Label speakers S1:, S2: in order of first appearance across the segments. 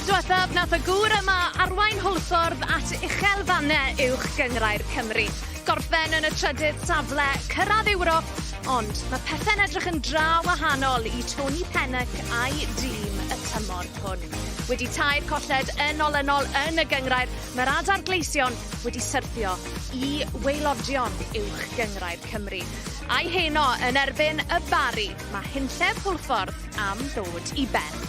S1: diwethaf nath y gŵr yma arwain Hwlffordd at uchelfannau Uwch Gynghrair Cymru. Gorffen yn y trydydd safle, cyrraedd Ewrop, ond mae pethau'n edrych yn dra wahanol i Tony Pennock a'i dîm y tymor hwn. Wedi tair colled yn olynol yn y gynghrair, mae'r Adar Gleision wedi syrthio i waelodion Uwch Gynghrair Cymru. A'i heno yn erbyn y Barri, mae hunllef Hwlffordd am ddod i ben.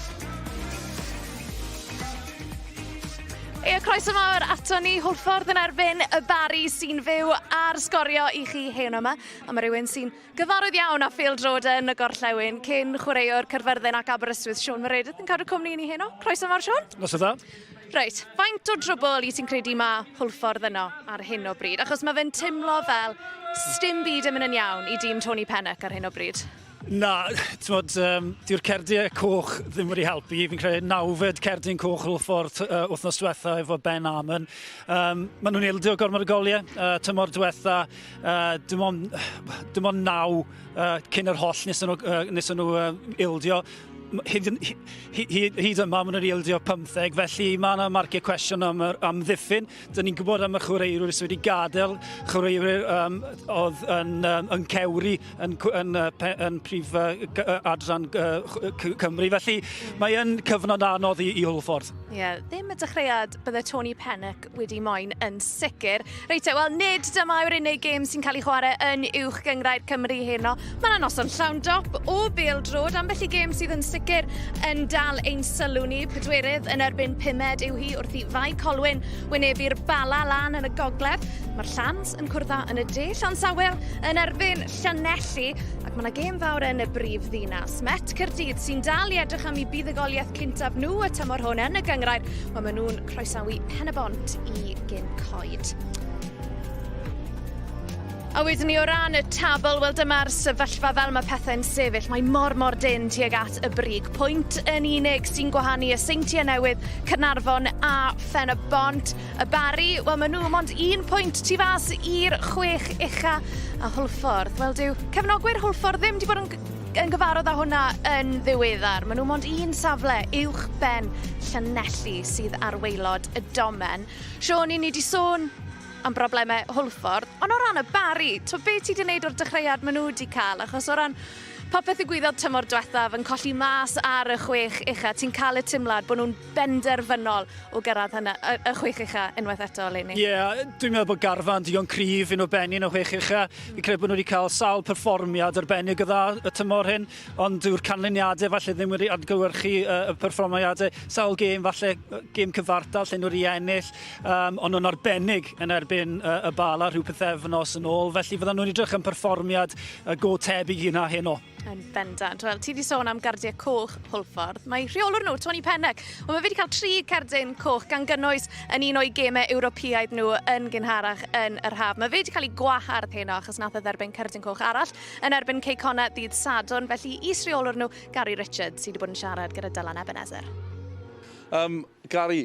S1: Ie, croeso mawr ato ni, Hwlffordd yn erbyn y Barri sy'n fyw ar sgorio i chi heno yma. A mae rhywun sy'n gyfarwydd iawn â Field Road yn y gorllewin, cyn chwaraewr Caerfyrddin ac Aberystwyth, Siôn Meredith yn cadw cwmni i ni heno. Croeso mawr, Siôn.
S2: Nos dda.
S1: Reit, faint o drwbl i ti'n credu mae Hwlffordd yno ar hyn o bryd? Achos mae fe'n timlo fel sdim byd yn mynd yn iawn i dîm Tony Pennock ar hyn o bryd.
S2: Na, t'mod, dyw'r cerdiau coch ddim wedi helpu. Fi'n credu nawfed cerdyn coch Hwlffordd wythnos diwetha efo Ben Amon. Maen nhw'n ildio gormod o goliau. Tymor diwetha, dim ond, dim ond naw cyn yr holl nes nhw, nes nhw ildio. Hyd, hyd, hyd yma, maen nhw'n ildio 15, felly mae yna marciau cwestiwn am yr amddiffyn. Dyn ni'n gwybod am y chwaraewyr sydd wedi gadael, chwaraewyr oedd yn, yn cewri yn, yn, yn prif adran Cymru. Felly mae yn cyfnod anodd i, i Hwlffordd.
S1: Ie, yeah, ddim y dechreuad bydde Tony Pennock wedi moyn yn sicr. Reit te, wel nid dyma yw'r unig gêm sy'n cael ei chwarae yn Uwch Gynghrair Cymru heno. Mae yna noson llawn dop o bêl-droed, ambell i gêm sydd yn sicr yn dal ein sylw ni. Pedwerydd yn erbyn pumed yw hi wrth i Fae Colwyn wynebu'r Bala lan yn y gogledd. Mae'r Llans yn cwrdd â yn y de, Llansawel yn erbyn Llanelli, ac mae yna gêm fawr yn y brif ddinas. Met Caerdydd sy'n dal i edrych am eu buddugoliaeth cyntaf nhw y tymor hwn yn y gynghrair, wel maen nhw'n croesawu Pen-y-bont i Gyn Coed. A wedyn ni o ran y tabl, wel dyma'r sefyllfa fel mae pethau'n sefyll. Mae mor mor dynn tuag at y brig. Pwynt yn unig sy'n gwahanu y Seintiau Newydd, Caernarfon a Phen-y-bont. Y Barri, wel maen nhw mond un pwynt tu fas i'r chwech ucha a Hwlffordd. Wel dyw cefnogwyr Hwlffordd ddim wedi bod yn, yn gyfarwydd â hwnna yn ddiweddar. Maen nhw mond un safle uwch ben Llanelli sydd ar waelod y domen. Siôn, i ni wedi sôn am broblemau Hwlffordd, ond o ran y Barri, t'o' be' ti 'di neud o'r dechreuad ma' nhw 'di cael, achos o ran popeth ddigwyddodd tymor diwethaf yn colli mas ar y chwech ucha, ti'n cael y timlad bod nhw'n benderfynol o gyrraedd hynna, y, y chwech ucha unwaith eto eleni.
S2: Ie, yeah, dwi'n meddwl bod garfan digon cryf un o benni yn y chwech ucha. Fi'n credu bod nhw wedi cael sawl perfformiad arbennig o dda y tymor hyn, ond dyw'r canlyniadau falle ddim wedi adgywyrchu y perfformiadau. Sawl gêm falle, gêm cyfartal lle nhw wedi ennill, ond nhw'n arbennig yn erbyn y Bala rhyw pythefnos yn ôl, felly fyddan nhw'n edrych yn perfformiad go tebyg i hynna heno.
S1: Yn bendant. Wel, ti wedi sôn am gardiau coch Hwlffordd. Mae rheolwr nhw, Tony Pennock, wel, mae fe wedi cael tri cerdyn coch gan gynnwys yn un o'i gemau Ewropeaidd nhw yn gynharach yn yr haf. Mae fe wedi cael ei gwahardd heno achos nath e dderbyn cerdyn coch arall yn erbyn Cei Connah ddydd Sadwrn, felly is-reolwr nhw, Gary Richards, sydd wedi bod yn siarad gyda Dylan Ebenezer.
S3: Gary,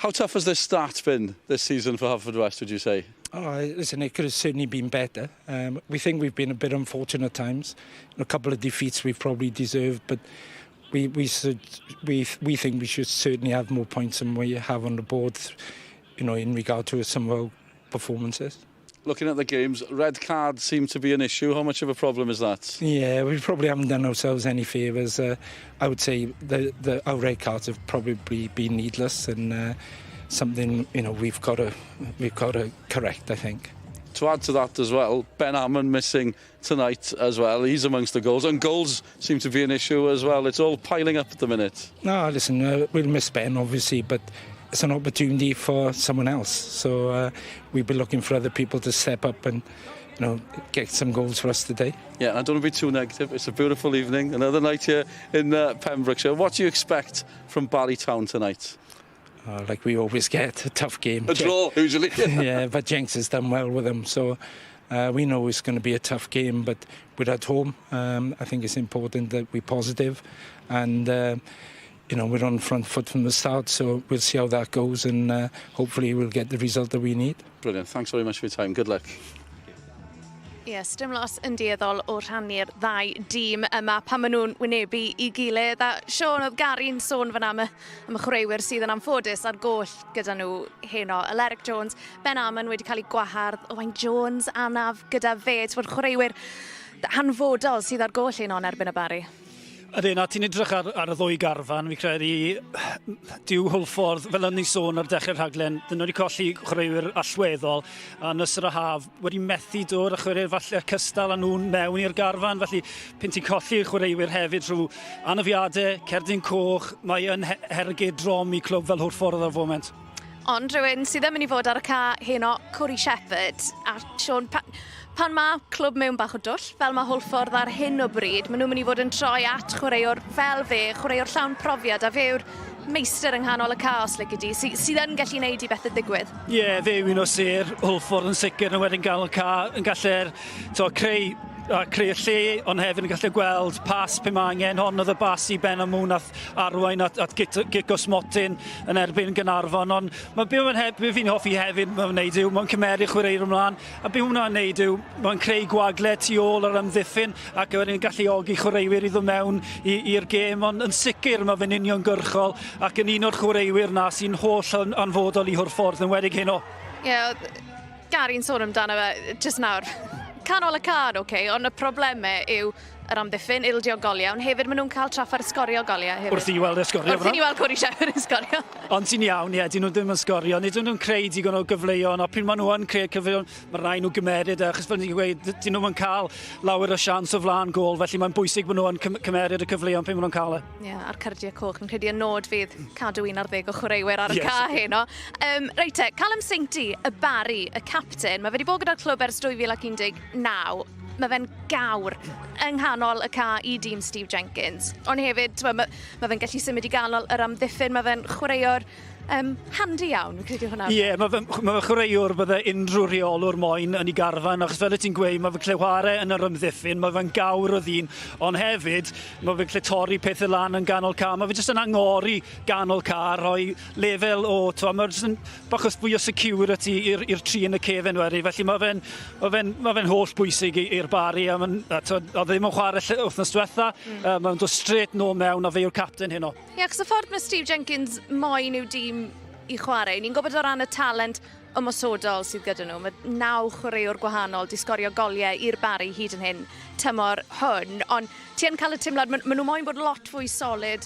S3: how tough has this start been this season for Haverfordwest, would you say?
S4: Oh, listen, it could have certainly been better. We think we've been a bit unfortunate at times. A couple of defeats we've probably deserved, but we, we, should, we, we think we should certainly have more points than we have on the board, in regard to some of our performances.
S3: Looking at the games, red cards seem to be an issue. How much of a problem is that?
S4: Yeah, we probably haven't done ourselves any favours. I would say our red cards have probably been needless and something we've got to correct, I think.
S3: To add to that as well, Ben Hammond missing tonight as well. He's amongst the goals, and goals seem to be an issue as well. It's all piling up at the minute.
S4: No, listen, we'll miss Ben obviously, but it's an opportunity for someone else. So we'll be looking for other people to step up and get some goals for us today.
S3: Yeah, and I don't want to be too negative. It's a beautiful evening, another night here in Pembrokeshire. What do you expect from Barry Town tonight?
S4: Like we always get, a tough game.
S3: A draw, usually.
S4: Yeah, but Jenks has done well with them, so we know it's going to be a tough game, but we're at home. I think it's important that we're positive and we're on front foot from the start, so we'll see how that goes and hopefully we'll get the result that we need.
S3: Brilliant. Thanks very much for your time. Good luck.
S1: Ie, yes, dim lot yn dueddol o rhannu'r ddau dîm yma pan maen nhw'n wynebu i gilydd. A Sean, oedd Gary'n sôn fyna am y chwaraewyr sydd yn anffodus ar goll gyda nhw heno. Aleric Jones, Ben Amon wedi cael ei gwahardd, Owain Jones anaf gyda fe. Ti'n chwaraewyr hanfodol sydd ar goll heno yn erbyn y Barri.
S2: Ydyn, a ti'n edrych ar y ddwy garfan, fi credu dyw Hwlffordd, fel o'n ni sôn ar dechrau'r rhaglen, dyn nhw wedi colli chwaraewyr allweddol, a yn ystod y haf wedi methu dod â chwaraewyr falle cystal â nhw'n mewn i'r garfan, felly pen ti'n colli chwaraewyr hefyd trwy anafiadau, cerdyn coch, mae yn hergyd drom i clwb fel Hwlffordd ar y foment.
S1: Ond rhywun sydd yn mynd i fod ar y ca heno, Corey Shepherd. A Sean, pan mae clwb mewn bach o dwll, fel mae Hwlffordd ar hyn o bryd, maen nhw'n mynd i fod yn troi at chwaraewr fel fe, chwaraewr llawn profiad, a fe yw'r meistr yng nghanol y caos, lici di, sydd yn gallu gwneud i bethau ddigwydd.
S2: Ie, yeah, fe yw un o sêr Hwlffordd yn sicr, yn wedyn ganol ca, yn gallu'r creu a creu y lle, ond hefyd yn gallu gweld pas pe mae angen. Hon oedd y bas i Ben Amwn nath arwain at gic o smotyn yn erbyn Gaernarfon. Ond mae be mae'n be fi'n hoffi hefyd mae'n wneud yw, mae'n cymeru chwaraewyr ymlaen, a be hwnna'n wneud yw, mae'n creu gwagle tu ôl yr amddiffyn ac wedyn galluogi chwaraewyr i ddod mewn i'r gêm, ond yn sicr mae fe'n uniongyrchol ac yn un o'r chwaraewyr na sy'n holl anfodol i Hwlffordd yn wedig heno.
S1: Ie, yeah, Gary'n sôn amdano fe jyst nawr. Canol y cae, oce, okay, ond y problemau yw yr amddiffyn, ildio goliau, ond hefyd maen nhw'n cael trafferth sgorio goliau hefyd.
S2: Wrth i weld e sgorio.
S1: Wrth i ni weld Corey Shepherd yn sgorio.
S2: Ond ti'n iawn, ie, dyn nhw ddim yn sgorio. Nid nhw'n creu digon o gyfleoedd, a pryd maen nhw yn creu cyfleoedd, mae rhaid nhw gymeryd e, achos fel ni'n gweud, dyn nhw'n cael lawer o sians o flaen gol, felly mae'n bwysig bod nhw'n cymeryd y cyfleoedd pryd maen nhw'n cael e.
S1: Ie, yeah, a'r cardiau coch, yn credu y nod fydd cadw 11 o chwaraewyr ar y yes. ca heno. Reit te, Callum Sainty, y Barri, y captain, mae fe wedi bod gyda'r clwb ers 2019. Mae fe'n gawr yng nghanol y ca i dîm Steve Jenkins. Ond hefyd, mae fe'n gallu symud i ganol yr amddiffyn, mae fe'n chwaraewr handi iawn, fi'n credu hwnna.
S2: Ie, yeah, mae fe chwaraewr bydde unrhyw rheolwr moyn yn ei garfan, achos fel y ti'n gweud, mae fe'n gallu chwarae yn yr ymddiffyn, mae fe'n gawr o ddyn, ond hefyd, mae fe'n gallu torri pethau lan yn ganol ca, mae fe jyst yn angori ganol ca, rhoi lefel o, mae jyst yn bach o fwy o security i'r tri yn y cefen wedyn, felly mae fe holl bwysig i'r Barri, a oedd ddim yn chwarae wythnos diwetha, mae'n dod straight nôl mewn a fe yw'r captain heno.
S1: Ie, achos y ffordd mae Steve Jenkins moyn i'w dîm i chwarae, ni'n gwybod o ran y talent ymosodol sydd gyda nhw, mae naw chwaraewr gwahanol di sgorio goliau i'r Barri hyd yn hyn tymor hwn, ond ti yn cael y teimlad, maen nhw moyn bod lot fwy solid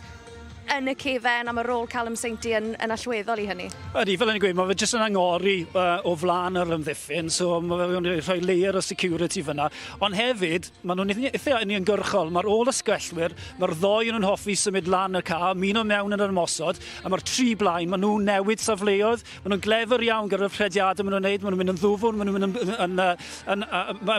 S1: yn y cefen a mae rôl Callum Sainty yn allweddol i hynny.
S2: Ydy, fel o'n i'n gweud, mae fe jyst yn angori o flaen yr ymddiffyn, so mae fe'n rhoi layer o security fyna. Ond hefyd, maen nhw'n eitha uniongyrchol. Mae'r ôl ysgellwyr, mae'r ddoi yn nhw'n hoffi symud lan y ca, muno mewn yn yr ymosod, a mae'r tri blaen, maen nhw'n newid safleoedd, maen nhw'n glefer iawn gyda'r rhediadau maen nhw'n neud, maen nhw'n mynd yn ddwfwn, maen nhw'n mynd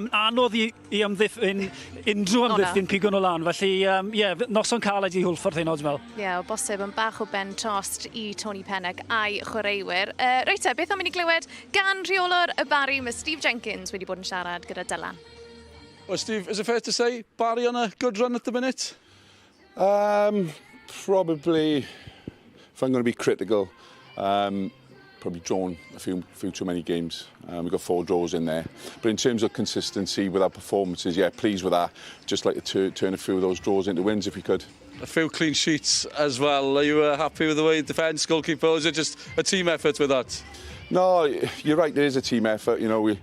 S2: yn anodd i amddiffyn, unrhyw amddiffyn pigo nhw lan. Felly, yeah, noson caled i Hwlffordd heno, dwi'n meddwl.
S1: Ie, yeah, o bosib yn bach o ben tost i Tony Pennock a'i chwaraewyr. Reit te, beth am i ni glywed gan rheolwr y Barri, mae Steve Jenkins wedi bod yn siarad gyda Dylan.
S3: Well, Steve, is it fair to say Barry on a good run at the minute?
S5: Probably, if I'm going to be critical, probably drawn a few too many games. We've got 4 draws in there. But in terms of consistency with our performances, yeah, pleased with that. Just like to turn a few of those draws into wins if we could.
S3: A few clean sheets as well. Are you happy with the way defence, goalkeeper, or is it just a team effort with that?
S5: No, you're right, there is a team effort. You know, we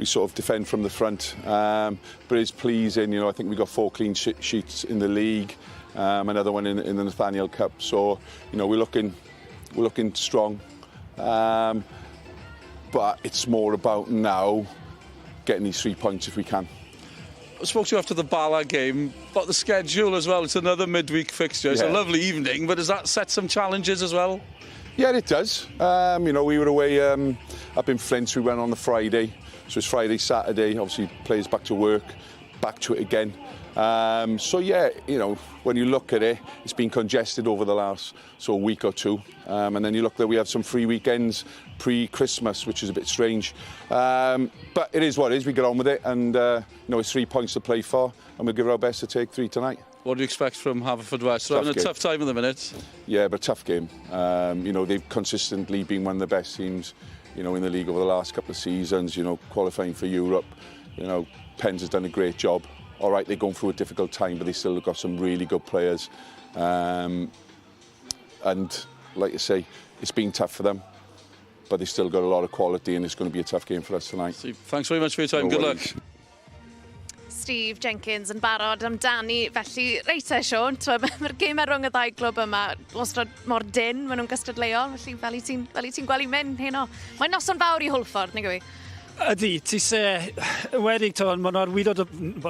S5: sort of defend from the front, but it's pleasing. I think we got 4 clean sheets in the league, another one in the Nathaniel Cup. So, we're looking strong. But it's more about now getting these 3 points if we can.
S3: I spoke to you after the Bala game about the schedule as well. It's another midweek fixture. It's a lovely evening, but does that set some challenges as well?
S5: Yeah, it does. We were away up in Flint. We went on the Friday. So it's Friday, Saturday. Obviously, players back to work, back to it again. So, when you look at it, it's been congested over the last sort of week or two. And then you look there, we have some free weekends pre-Christmas, which is a bit strange. But it is what it is. We get on with it, and it's 3 points to play for, and we'll give our best to take 3 tonight.
S3: What do you expect from Haverfordwest? They're having a
S5: Tough game.
S3: tough time at the minute.
S5: Yeah, but tough game. They've consistently been one of the best teams in the league over the last couple of seasons, qualifying for Europe. Pens has done a great job. All right, they're going through a difficult time, but they still got some really good players. And like I say, it's been tough for them, but they still got a lot of quality, and it's going to be a tough game for us tonight.
S3: Steve, thanks very much for your time.
S5: No
S3: Good
S5: worries.
S3: luck.
S1: Steve Jenkins yn barod amdani. Felly, reit te, Sean, mae'r gemau rhwng y ddau glwb yma wastad mor dynn, maen nhw'n gystadleuol, felly fel i ti'n gweld i mynd heno. Mae'n noson fawr i Hwlffordd, nag yw i?
S2: Ydy, ti se, wedi, to, maen nhw ar waelod,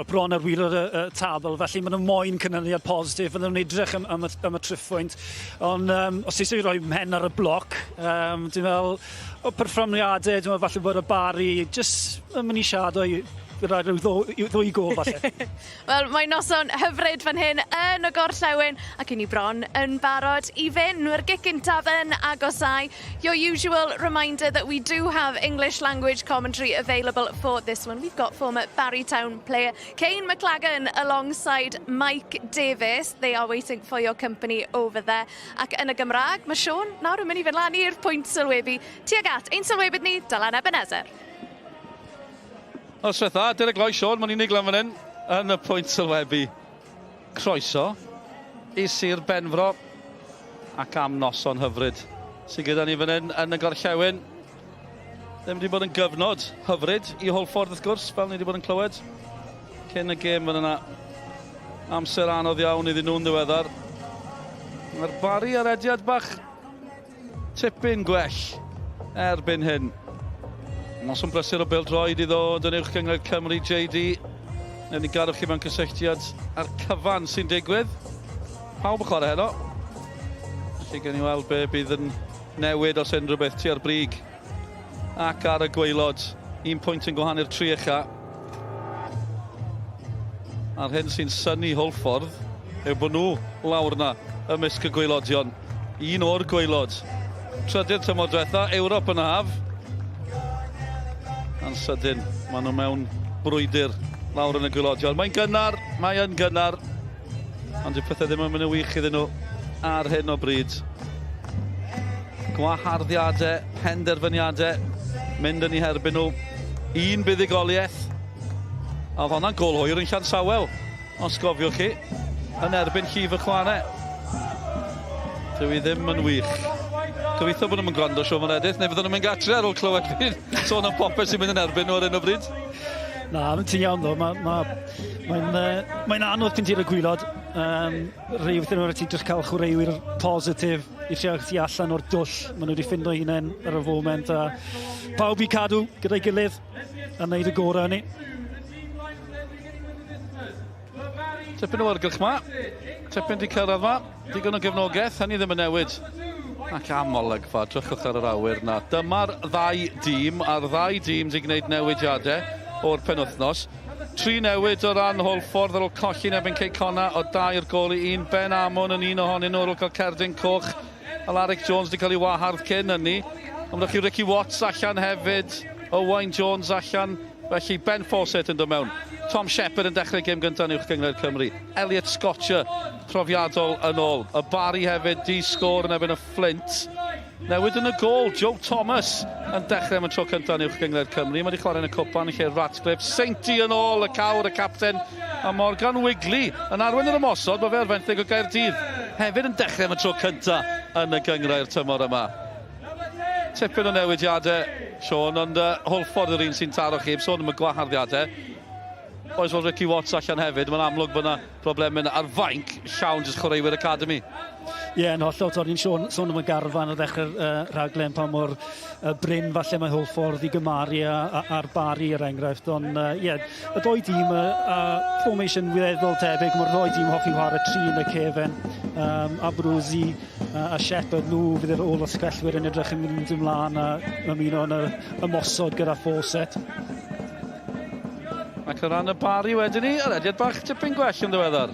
S2: bron ar waelod y tabl, felly maen nhw moyn canlyniad positif, maen nhw'n edrych am y triphwynt. Ond os ti eisiau rhoi mhen ar y bloc, dwi'n meddwl, o perfformiadau, dwi'n meddwl falle bod y Barri jyst yn mynd i siarad o'i gyda rhyw ddwy gol falle.
S1: Wel, mae noson hyfryd fan hyn yn y gorllewin ac i ni bron yn barod i fynd. Mae'r gic gyntaf yn agosau. Your usual reminder that we do have English language commentary available for this one. We've got former Barry Town player Kane McLagan alongside Mike Davis. They are waiting for your company over there. Ac yn y Gymraeg, mae Sean nawr yn mynd i fynd lan i'r pwynt sylwebu tuag at ein sylwebydd ni, Dylan Ebenezer.
S3: Noswaith dda, Derek Lloyd, Sean, mae'n unig lan fan hyn yn y pwynt sylwebu. Croeso i Sir Benfro ac am noson hyfryd sydd gyda ni fan hyn yn y gorllewin. Ddim wedi bod yn gyfnod hyfryd i Hwlffordd wrth gwrs, fel ni wedi bod yn clywed cyn y gêm fan yna. Amser anodd iawn iddyn nhw'n ddiweddar. Mae'r Barri ar rediad bach tipyn gwell erbyn hyn. Noson brysur o bêl-droed i ddod yn Uwch Gynghrair Cymru, JD. Newn ni gadw chi mewn cysylltiad ar cyfan sy'n digwydd. Pawb yn chwarae heno. Felly gen i weld be bydd yn newid os unrhyw beth tua'r brig. Ac ar y gwaelod, un pwynt yn gwahanu'r tri ucha. A'r hyn sy'n synnu Hwlffordd yw bod nhw lawr na ymysg y gwaelodion. Un o'r gwaelod. Trydydd tymor diwetha, Ewrop yn y haf. A'n sydyn, maen nhw mewn brwydr lawr yn y gwaelodion. Mae'n gynnar, mae yn gynnar. Ond dyw pethau ddim yn mynd yn wych iddyn nhw ar hyn o bryd. Gwaharddiadau, penderfyniadau, mynd yn eu herbyn nhw. Un buddugoliaeth. A oedd hwnna'n gol hwyr yn Llansawel, os gofiwch chi, yn erbyn llif y chwarae. Dyw i ddim yn wych. Gobeithio bod nhw'n gwrando, Siôn Meredith, neu fydden nhw'n mynd gatre ar ôl clywed fi'n sôn am popeth sy'n mynd yn erbyn nhw ar hyn o bryd.
S2: Na, ti'n iawn ddo. Mae anodd pan ti'n y gwaelod. Rhai wrthyn nhw ti'n just cael chwaraewyr positif i trio ti allan o'r dwll. Maen nhw wedi ffindo hunain ar y foment a pawb i cadw gyda'i gilydd a wneud y gorau ni.
S3: Tipyn o awyrgylch ma. Tipyn di cyrraedd ma. Digon o gefnogaeth, hynny ddim yn newid. Ac am olygfa, drychwch ar yr awyr na. Dyma'r ddau dîm, a'r ddau dîm sy'n gwneud newidiadau o'r penwythnos. Tri newid o ran Hwlffordd ar ôl colli yn erbyn Cei Connah o 2 gôl i 1. Ben Amon yn un ohonyn nhw ar ôl cael cerdyn coch. Alaric Jones wedi cael ei wahardd cyn hynny. Ond chi Ricky Watts allan hefyd. Owain Jones allan. Felly Ben Fawcett yn dod mewn. Tom Shepherd yn dechrau gêm gyntaf yn Uwch Gynghrair Cymru. Elliot Scotcher, profiadol yn ôl. Y Barri hefyd, di sgôr yn erbyn y Flint. Newid yn y gol, Joe Thomas yn dechrau am y tro cyntaf yn Uwch Gynghrair Cymru. Mae wedi chwarae yn y cwpan yn lle Ratcliffe. Sainty yn ôl, y cawr, y capten. A Morgan Wigley yn arwain yr ymosod, mae fe ar fenthyg o Gaerdydd. Hefyd yn dechrau am y tro cyntaf yn y gynghrair tymor yma. Tipyn o newidiadau, Sean, ond Hwlffordd yr un sy'n taro chi, sôn am y gwaharddiadau. Oes fel Ricky Watts allan hefyd, mae'n amlwg bod yna problemau ar fainc llawn jyst chwaraewyr academy.
S2: Ie, yeah, yn hollol, ni'n sôn am y garfan ar ddechrau'r rhaglen pa mor brin falle mae Hwlffordd i gymaru a'r Barri er enghraifft, ond ie, yeah, y ddoi dîm, formation weddol tebyg, mae'r ddoi dîm hoffi chwarae tri yn y cefen, Abruzzi a Shepherd, nhw fydd yr ôl asgellwyr yn edrych yn mynd ymlaen a ymuno yn yr ymosod gyda Fawcett.
S3: Ac o ran y Barri wedyn ni, yr rediad bach tipyn gwell yn ddiweddar.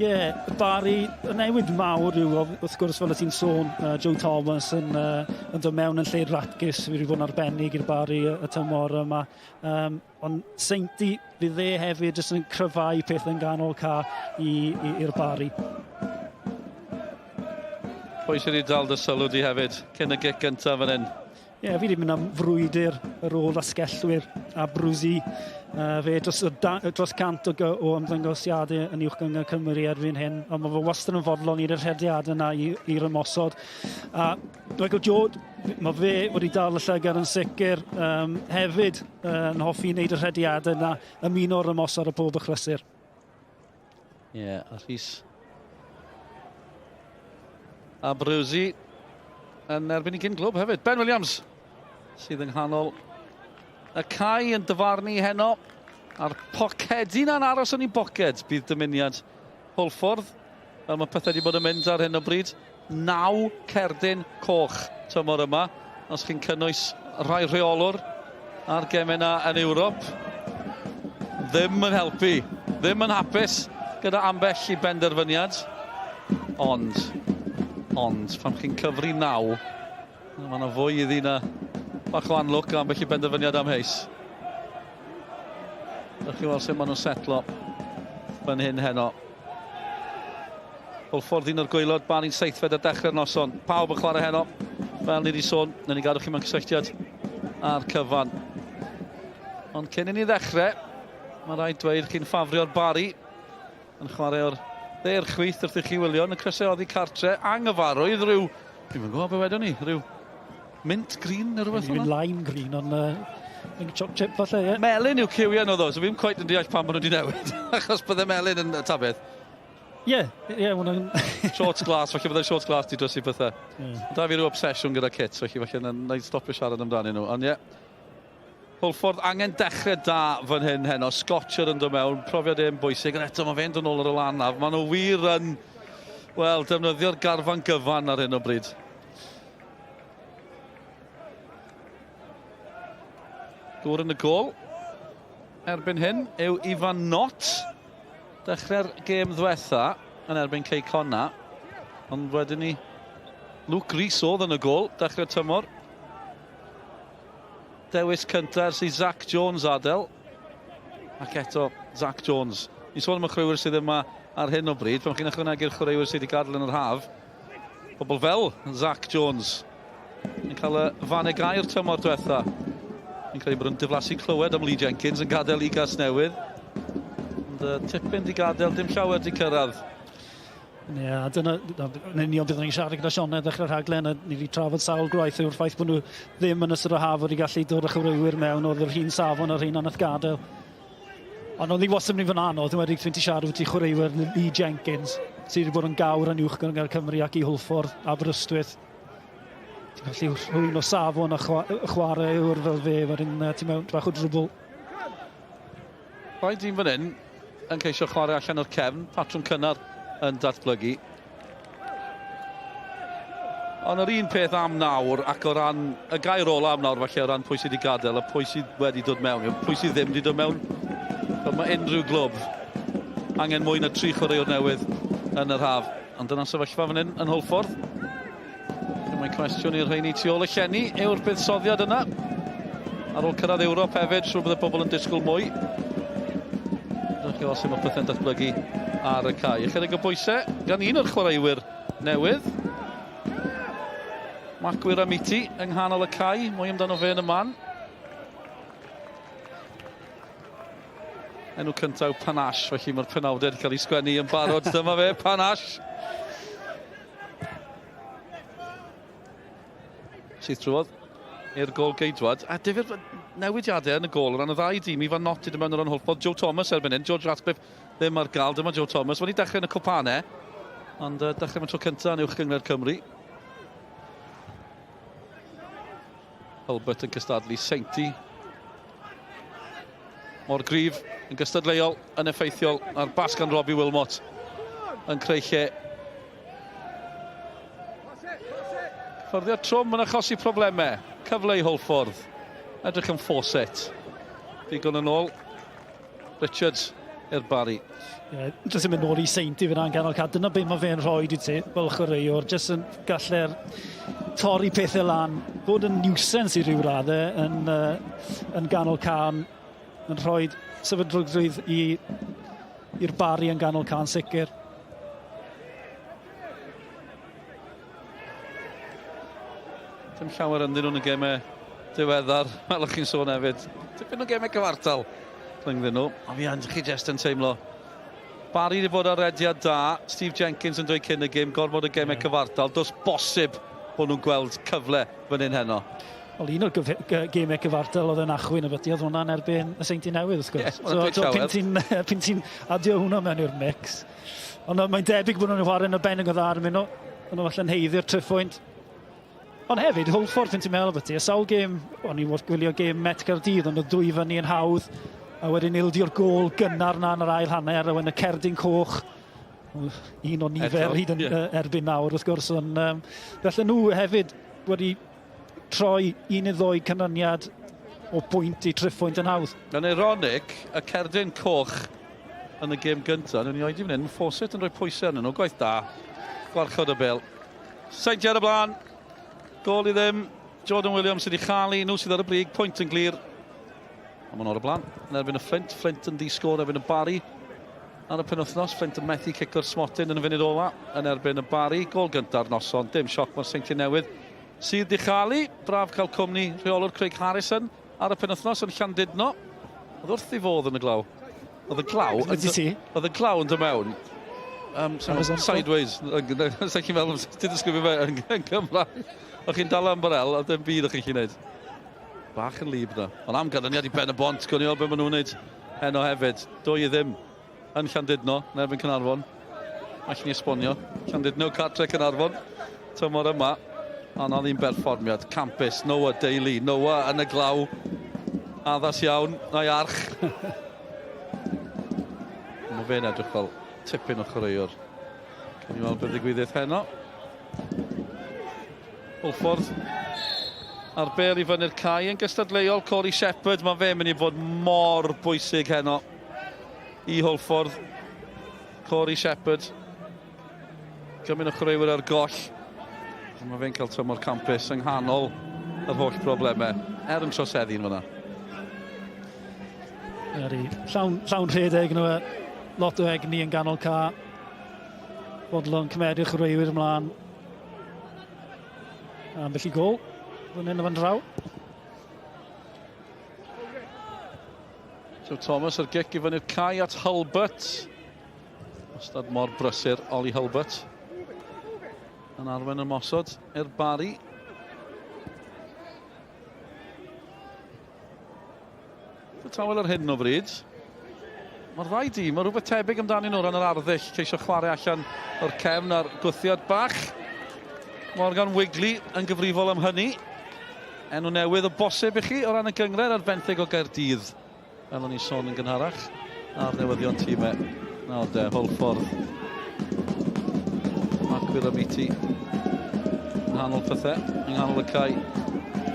S2: Ie, yeah, Barri, y newid mawr yw, wrth gwrs, fel y ti'n sôn, Joe Thomas yn dod mewn yn lle Ratgis, wedi bod yn arbennig i'r Barri y tymor yma. Ond Sainty, fydd e hefyd jyst yn cryfhau peth yn ganol ca i'r Barri.
S3: Pwy sydd wedi dal dy sylw di hefyd, cyn y gic gyntaf fan hyn?
S2: Ie, yeah, fi wedi mynd am frwydr yr ôl asgellwyr a Brwsi. Fe dros, da, dros 100 o, o ymddangosiadau yn uwch gyngor Cymru erbyn hyn, ond mae fe wastad yn fodlon i'r rhediad yna i'r ymosod. A Michael George, mae fe wedi dal y llygad yn sicr um, hefyd yn hoffi wneud y rhediadau yna, ymuno'r ymosod ar bob achlysur.
S3: Ie, yeah, a Rhys a Brewsy yn erbyn i gyn glwb hefyd. Ben Williams sydd yng nghanol y cae yn dyfarnu heno. A'r pocedi na'n aros yn ei boced bydd dymuniad Hwlffordd. Fel mae pethau wedi bod yn mynd ar hyn o bryd. Naw cerdyn coch tymor yma. Os chi'n cynnwys rhai rheolwr a'r gemau yna yn Ewrop. Ddim yn helpu. Ddim yn hapus gyda ambell i benderfyniad. Ond, ond, pan chi'n cyfri naw, mae yna fwy iddi na bach o anlwc ambell i benderfyniad amheus. Dych chi weld sut maen nhw'n setlo fan hyn heno. Hwlffordd un o'r gwaelod, Barry'n seithfed ar dechrau'r noson. Pawb yn chwarae heno, fel ni wedi sôn, nawn ni gadw chi mewn cysylltiad â'r cyfan. Ond cyn i ni ddechrau, mae rhaid dweud chi'n ffafrio'r Barry yn chwarae o'r dde'r chwith wrth i chi wylio yn y crysau oddi cartre, anghyfarwydd rhyw, dwi'n yn gwybod be wedwn ni, rhyw mint green neu rhywbeth
S2: fel Lime green, ond yn choc chip falle, ie.
S3: Melyn yw cywiau nhw ddo, so fi'n quite yn deall pam maen nhw wedi newid, achos bydde melyn yn ta beth.
S2: Ie, ie, hwnna'n...
S3: Shorts glas, falle bydde shorts glas di drysu pethau. Yeah. Da fi rhyw obsesiwn gyda kits, felly falle na i stopio siarad amdanyn nhw. Ond ie, yeah. Hwlffordd angen dechrau da fan hyn heno. Scotcher yn dod mewn, profiad e'n bwysig, ond eto mae fe'n dod nôl ar ôl anaf. Maen nhw wir yn, wel, defnyddio'r garfan gyfan ar hyn o bryd. Gŵr yn y gôl erbyn hyn yw Ifan Knott. Dechrau'r gêm ddwetha yn erbyn Cei Conna. Ond wedyn ni, Luke Rees oedd yn y gôl, dechrau'r tymor. Dewis cyntaf ers i Zach Jones adael. Ac eto, Zach Jones. Ni'n sôn am y chwaraewyr sydd yma ar hyn o bryd. Pan chi'n ychwanegu'r chwaraewyr sydd wedi gadael yn yr haf, pobl fel Zach Jones yn cael y fan y gair tymor diwetha. Fi'n credu bod yn diflasu clywed am Lee Jenkins yn gadael i Gasnewydd. Ond tipyn di gadael, dim llawer di cyrraedd.
S2: Ie, yeah, dyna, yn union byddwn ni'n siarad gyda Sioned ddechrau'r rhaglen, a ni wedi trafod sawl gwaith yw'r ffaith bod nhw ddim yn ystod y haf wedi gallu dod â chwaraewyr mewn oedd yr un safon a'r rheina nath gadael. Ond oedd hi wastad yn mynd i fod yn anodd, yn wedi pan ti'n siarad ti chwaraewyr Lee Jenkins, sydd wedi bod yn gawr yn uwch gyda'r Cymru ac i Hwlffordd, Aberystwyth. Ti'n gallu rhywun o safon a chwaraewr fel fe, wedyn ti'n mewn bach o drwbl.
S3: Rhaid dyn fan hyn yn ceisio chwarae allan o'r cefn, patrwm cynnar yn datblygu. Ond yr un peth am nawr, ac o ran y gair ola am nawr falle o ran pwy sydd wedi gadael a pwy sydd wedi dod mewn, pwy sydd ddim wedi dod mewn. Fel mae unrhyw glwb angen mwy na tri chwaraewr newydd yn yr haf. Ond dyna'r sefyllfa fan hyn yn Hwlffordd. Mae'n cwestiwn i'r rheini tu ôl y llenni yw'r buddsoddiad yna. Ar ôl cyrraedd Ewrop hefyd, siŵr bydd y bobl yn disgwyl mwy. Dewch chi weld sut mae pethau'n datblygu ar y cae. Ychydig o bwysau gan un o'r chwaraewyr newydd. Mark Wiramiti yng nghanol y cae, mwy amdano fe yn y man. Enw cyntaf yw Panache, felly mae'r penawdau wedi cael ei sgwennu yn barod. Dyma fe, Panache. Syth trwodd i'r gol geidwad. A difyr newidiadau yn y gol o ran y ddau dîm. Ifan Nott i mewn o ran Hwlffordd. Joe Thomas erbyn hyn. George Ratcliffe ddim ar gael. Dyma Joe Thomas. Wedi dechrau yn y cwpanau. Ond dechrau am y tro cyntaf yn uwch gynghrair Cymru. Hulbert yn cystadlu Seinti. Mor gryf, yn gystadleuol, yn effeithiol, a'r bas gan Robbie Wilmot yn creu lle. Cyffyrddiad trwm yn achosi problemau. Cyfle i Hwlffordd. Edrych yn Fawcett. Digon yn ôl. Richards i'r Barry.
S2: Yeah, jyst yn mynd nôl i Saint i fyna'n ganol cae. Dyna beth mae fe'n rhoi i ti fel chwaraewr. Jyst yn gallu'r torri pethau lan, bod yn nuisance i ryw raddau yn, yn ganol can, yn rhoi sefydlogrwydd i'r Barry yn ganol can sicr.
S3: Dim llawer ynddyn nhw'n y gemau diweddar, fel o'ch chi'n sôn hefyd. Tipyn o gemau cyfartal rhyngddyn nhw. Ond fi yn, chi jyst yn teimlo. Barry wedi bod ar rediad da. Steve Jenkins yn dweud cyn y gêm, gormod o gemau yeah. cyfartal. Does bosib bod nhw'n gweld cyfle fan hyn heno.
S2: Wel, un o'r gemau cyfartal oedd yn achwyn y fyty, oedd hwnna'n erbyn y Seintiau Newydd, wrth gwrs. Yeah, so, so pyn ti'n adio hwnna mewn i'r mix. Ond mae'n debyg bod nhw'n chwarae'n arbennig o dda ar y munud. Ond nhw falle'n heiddi'r triphwynt. Ond hefyd, Hwlffordd, fi'n ti'n meddwl beth i, y sawl gêm, o'n i wrth gwylio gêm Met Caerdydd, ond oedd dwy fyny yn hawdd, a wedyn ildio'r gôl gynnar na yn yr ail hanner, a wedyn y cerdyn coch, un o nifer hyd yn yeah. erbyn nawr, wrth gwrs, ond um, felly nhw hefyd wedi troi un neu ddoi canlyniad o bwynt i triphwynt yn hawdd.
S3: Yn eironig, y cerdyn coch yn y gêm gyntaf, nhw'n i oedi fan hyn, Fawcett yn rhoi pwysau arnyn nhw, gwaith da, gwarchod y bel. Seintiau ar y blaen, gol i ddim, Jordan Williams sydd wedi chael nhw sydd ar y brig, pwynt yn glir. Ond maen nhw ar y blaen, yn erbyn y Flint, Flint yn di-sgôr erbyn y Barry. Ar y penwythnos, Flint yn methu cico'r smotyn yn y funud ola yn erbyn y Barry. Gol gynta'r noson, dim sioc mae'r Seintiau Newydd sydd di chael. Braf cael cwmni rheolwr Craig Harrison ar y penwythnos yn Llandudno. Oedd wrth ei fodd yn y glaw. Oedd y glaw... Oedd y glaw yn dod mewn. Um, sideways. Sa'n chi'n meddwl, ti'n disgrifio fe yn, yn Gymraeg. O'ch chi'n dal ymbarel, a dim byd o'ch chi'n gwneud. Bach yn lib na. Ond am ganlyniad i Ben y Bont, gwni o beth maen nhw'n wneud heno hefyd. 2-0 yn Llandudno, yn erbyn Caernarfon. Allwn ni esbonio. Llandudno, cartre Caernarfon. Tymor yma. Ond oedd un berfformiad. Campus, Noah Daly. Noah yn y glaw. Addas iawn, na'i arch. Mae fe'n edrych fel tipyn o chwaraewr. Cawn ni weld beth ddigwyddiaeth heno. Hwlffordd a'r bel i fyny'r cae yn gystadleuol. Corey Shepherd, mae fe'n mynd i fod mor bwysig heno i Hwlffordd. Corey Shepherd, gymaint o chwaraewyr ar goll. Mae fe'n cael tymor campus yng nghanol yr holl broblemau, er yn troseddu yn fyna.
S2: Ydy, llawn, llawn rhedeg nhw, e. lot o egni yn ganol ca. Fodlon cymeru'r chwaraewyr ymlaen. Ambell i gol, fan hyn a fan draw.
S3: Joe Thomas ar gic i fyny'r cae at Hulbert. Wastad mor brysur, Ollie Hulbert. Yn arwen ymosod i'r Barry. Tawel ar hyn o bryd. Mae'r ddau dîm, mae rhywbeth tebyg amdanyn nhw ran yr arddull, ceisio chwarae allan o'r cefn a'r gwthiad bach. Morgan Wigley yn gyfrifol am hynny. Enw newydd o bosib i chi o ran y gynghrair ar fenthyg o Gaerdydd. Fel o'n i'n sôn yn gynharach ar newyddion tîmau. Nawr de, Hwlffordd. Mark Willamiti. Yng nghanol pethau, yng nghanol y cae.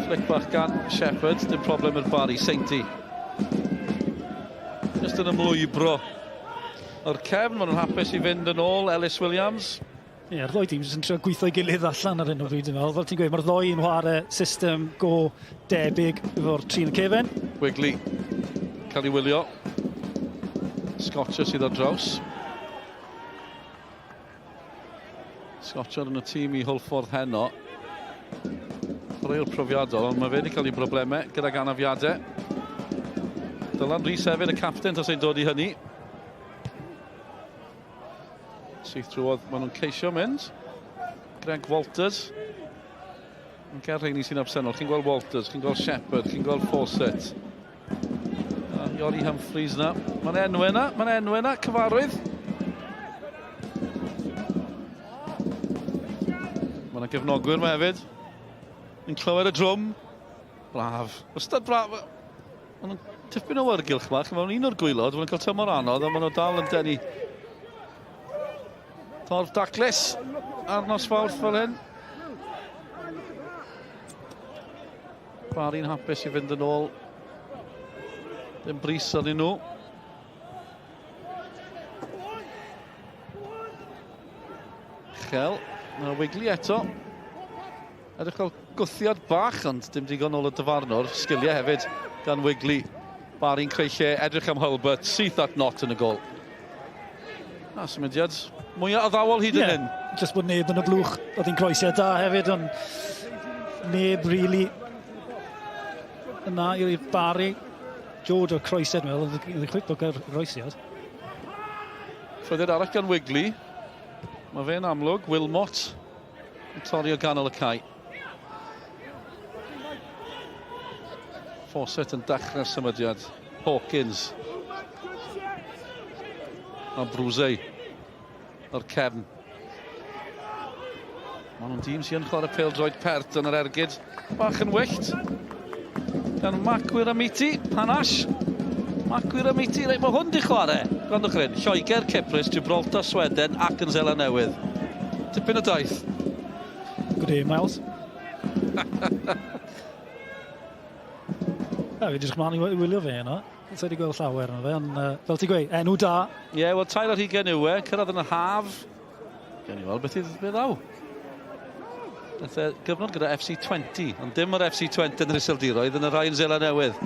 S3: Flick bach gan Shepherd, dim problem i'r Barry, Seinti. Just yn ymlwybro o'r cefn, maen nhw'n hapus i fynd yn ôl, Ellis Williams.
S2: Ie, yeah, yr ddoi tîm jyst yn trio gweithio'i gilydd allan ar hyn o bryd, dwi'n meddwl. Fel ti'n gweud, mae'r ddoi yn chwarae system go debyg efo'r trin y cefen.
S3: Wigley, cael ei wylio. Scotcher sydd ar draws. Scotcher yn y tîm i Hwlffordd heno. Chwaraewr profiadol, ond mae fe wedi cael ei broblemau gydag anafiadau. Dylan Rhys hefyd, y capten, tas ein dod i hynny. Syth drwodd, maen nhw'n ceisio mynd. Greg Walters. Yn gael rheini sy'n absennol. Chi'n gweld Walters, chi'n gweld Shepherd, chi'n gweld Fawcett. A Iori Humphreys na. Mae'n enw yna, mae'n enw yna, cyfarwydd. Mae yna gefnogwyr yma hefyd. Yn clywed y drwm. Braf. Wastad braf. Maen nhw'n tipyn o wyrgylch yma. Chymod, un o'r gwylod, maen nhw'n cael tymor anodd, ond maen nhw dal yn denu torf daclus ar nos Fawrth fel hyn. Barry'n hapus i fynd yn ôl. Dim bris arnyn nhw. Chel, mae Wigley eto. Edrych fel gwthiad bach, ond dim digon ôl y dyfarnwr. Sgiliau hefyd gan Wigley. Barry'n creu lle, edrych am Hulbert, syth at Not yn y gol. Na, symudiad mwyaf addawol hyd yn hyn.
S2: Just bod neb yn y blwch, oedd hi'n croesiad da hefyd, ond Neb, really, yna i'r Barry. George o'r croesiad, dwi'n meddwl, oedd yn chwip o'r groesiad.
S3: Ffrwydiad arall gan Wigley. Mae fe'n amlwg, Wilmot yn torri o ganol y cae. Fawcett yn dechrau'r symudiad. Hawkins. A Bruzey o'r cefn. Maen nhw'n dîm sy'n chwarae pêl-droed pert yn yr ergyd. Bach yn wyllt. Gan Macwyr Amiti, Panache. Macwyr Amiti, reit, mae hwn di chwarae. Gwrandwch hyn, Lloegr, Cyprus, Gibraltar, Sweden ac yn Seland Newydd. Tipyn o daith.
S2: Good day, Miles. Na, fi jyst mlaen i wylio fe yna. Sa wedi gweld llawer yna fe, ond uh, fel ti'n gweud, enw da.
S3: Ie, yeah, wel, 23 yw e, cyrraedd yn y haf. Gen i weld beth i beth ddaw. Nath e gyfnod gyda FC20, ond dim yr FC20 yn yr Iseldiroedd, yn y rhai yn Seland Newydd.